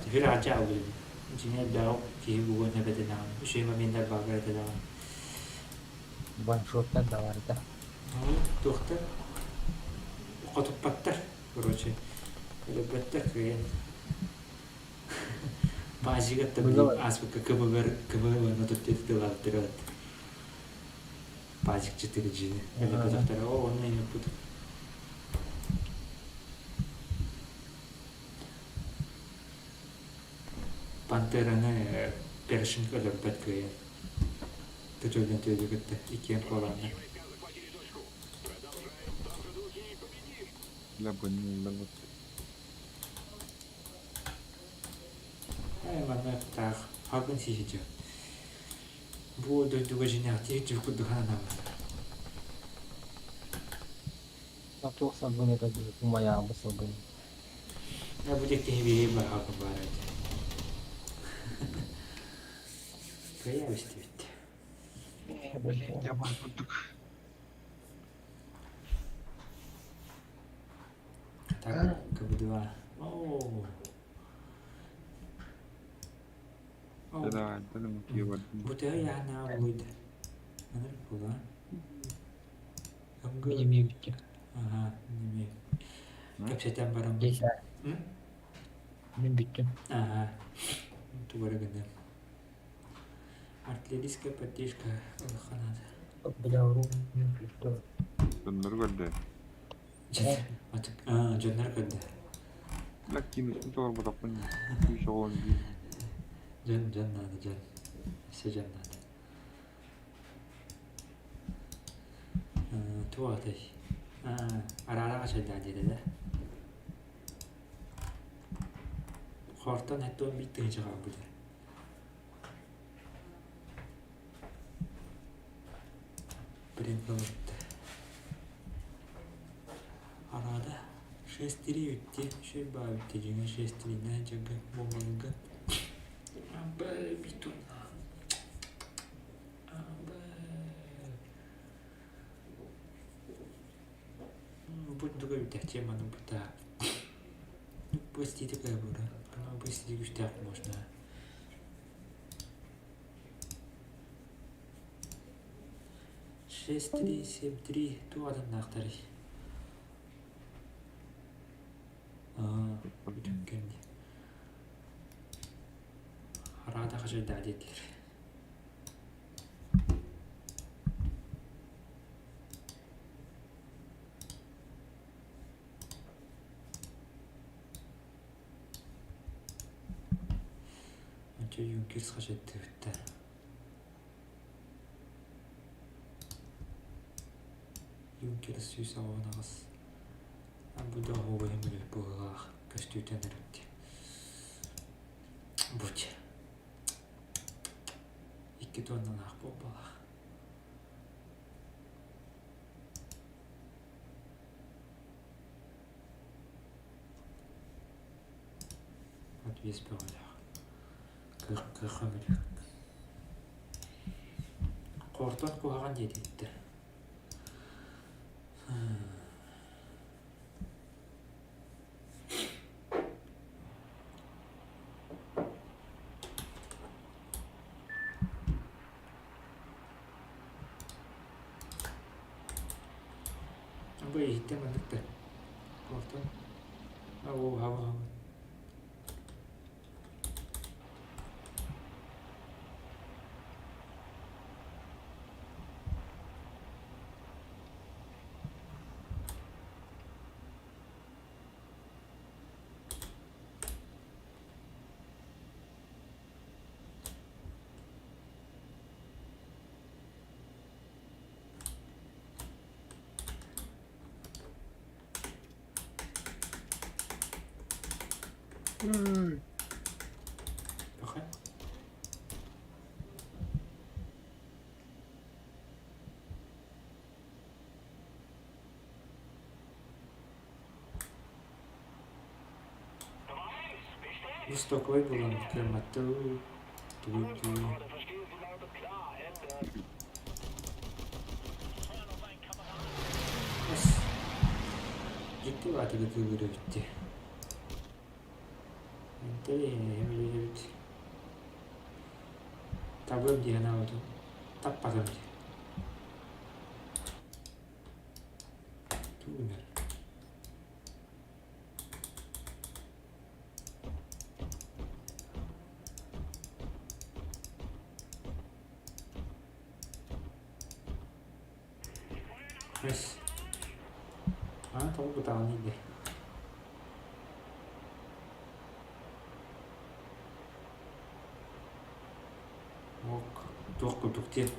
A: Түһүр аҕачча аҕалбытым. Дьиҥэ элбэҕи киһи бугуон эбэтэ даҕаны, үчүгэй моменнар бааллар этэ даҕаны.
J: Ваншоттар да барыта.
A: Ну, туохтар хотуппаттар, короче, өлөрбөттөр кыайан. Баазыгатта били ааспыкка КБ-гар КБ уонна туттуйдулаабыттар Пазикчытыгы дьиэни өлөрбөтөхтөрө, оо, онно иҥэппит. Пантераны Першинг өлөрбөт кыайан. Төтөлдөн түөдү кытта иккиэн куолааннар.
H: Войска захватили точку. Продолжаем в том же духе и победим!
E: Бля, больно.
A: Ээ, манна таах хагын сиһи Бу дойдуга дьиҥнээхтии дьыл курдук сананабын.
J: Туох салгын этэ дии, умайаабыт салгын.
A: Ээ, бу диэки киһи биһиги барҕа баар этэ. Кыайа истибит.
E: Блин, я курдук.
A: Так, КБ-2. Оо.
E: Да,
A: Бу төһө ыйааһыннаҕа буолуой да? Ынырык буолуо.
J: Мин эмиэ бүттүм.
A: Аха, эмиэ. Кэпсэтэн баран.
J: Мин бүттүм.
A: Аха. Тугу эрэ гыныам. Артиллерийская поддержка ылыахха наада.
J: Бля, уруу.
E: Дьоннору көрдө.
A: Дьоннор көрдө.
E: Лаккин толорботохпун. Күүс оҕон биир.
A: Дьон, дьон наада, дьон. Өссө дьон наада. Туох этэй? Араара хачайдаах диэтэ да? Хортон эттуон биир тыһыынча хаалбыта. Блин, ылытта. Араада шесть-три үтте, үчүгэй баа үтте дьиҥэ шесть-триннээх дьарга буолбаларга Абы битуна. Абы. Бурдуга бүтээччи маны бута. Быстите кыабыра. Аны быстите күстээх можно. 6-3, 7-3 туох атыннаахтарый? Аа, бүтүккэн дии. Хараата хачайдаа диэтилэр. Чэ Юнкерс хачайдыбыттар. Юнкерс 188 Бу да оһуобайым өлөр быһыылаах көстүүтэн эрэ Будь. Икки туонналаах буолбалаах. Отвес бөҕөлөөх. Кыах кыах көмүлүк. Хортон куһаҕан диэтиттэр. Бу иһиттэн маннык да. Хортон. Оо, хаба хаба. Пахай. Жестоковай буолан кыамматтыы тугуй Дьикти баатыгы кыылыр эбит дии. Интэриэһинэй эбит. Табыам дии санаабытым. Таппатым дии. Тугу гынар? Эс. А, тоҕо бытаҕын иийдэ. Ок, туох курдук диэн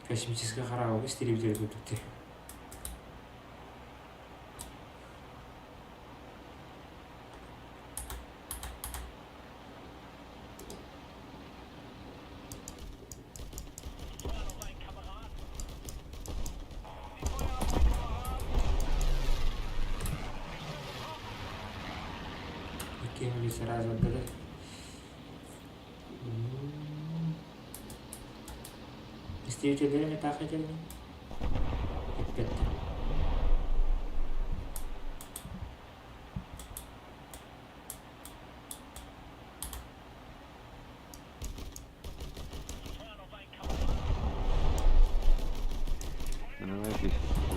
A: космическай хараабыл истребитель курдук диэн. Кинули сразу отдали. Истребителлэри таах этэлин эппэттэр.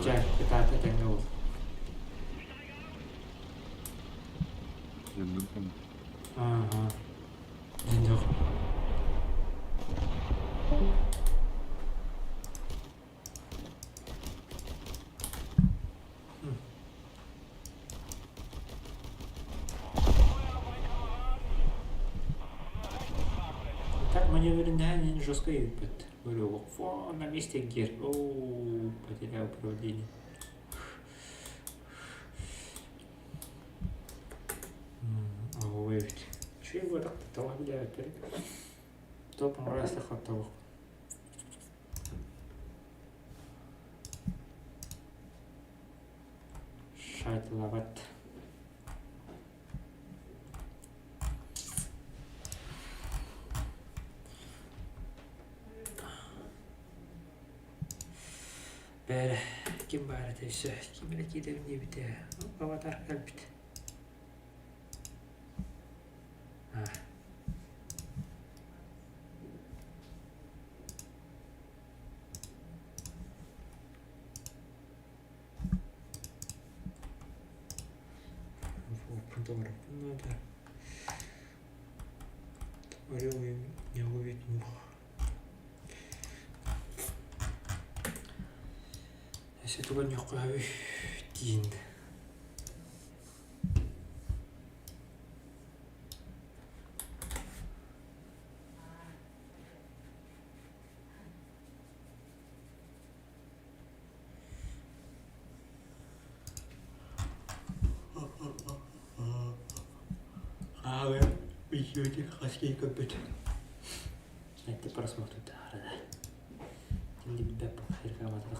A: Чэ, кытаата этэҥҥэ буол. Ааһа. Дьон Так маневренное жестко ыыппыт. Говорю, фу, на месте гер. Оу, потерял управление. Ой, Чего его так тоҕо билээбэттэр? Топ оҥоросто хоттобук. Шайтлабат. Бээрэ, ким баар этэ өссө? Ким эрэ киирэбин диэбитэ. Аватар кэлбит. А. Надо. Орел не ловит мух. Өссө туган үһү диин. Ааҕыам видеоты хас киһи көрбүт. Эти просмотр таһаарда. Şimdi билбэт буолла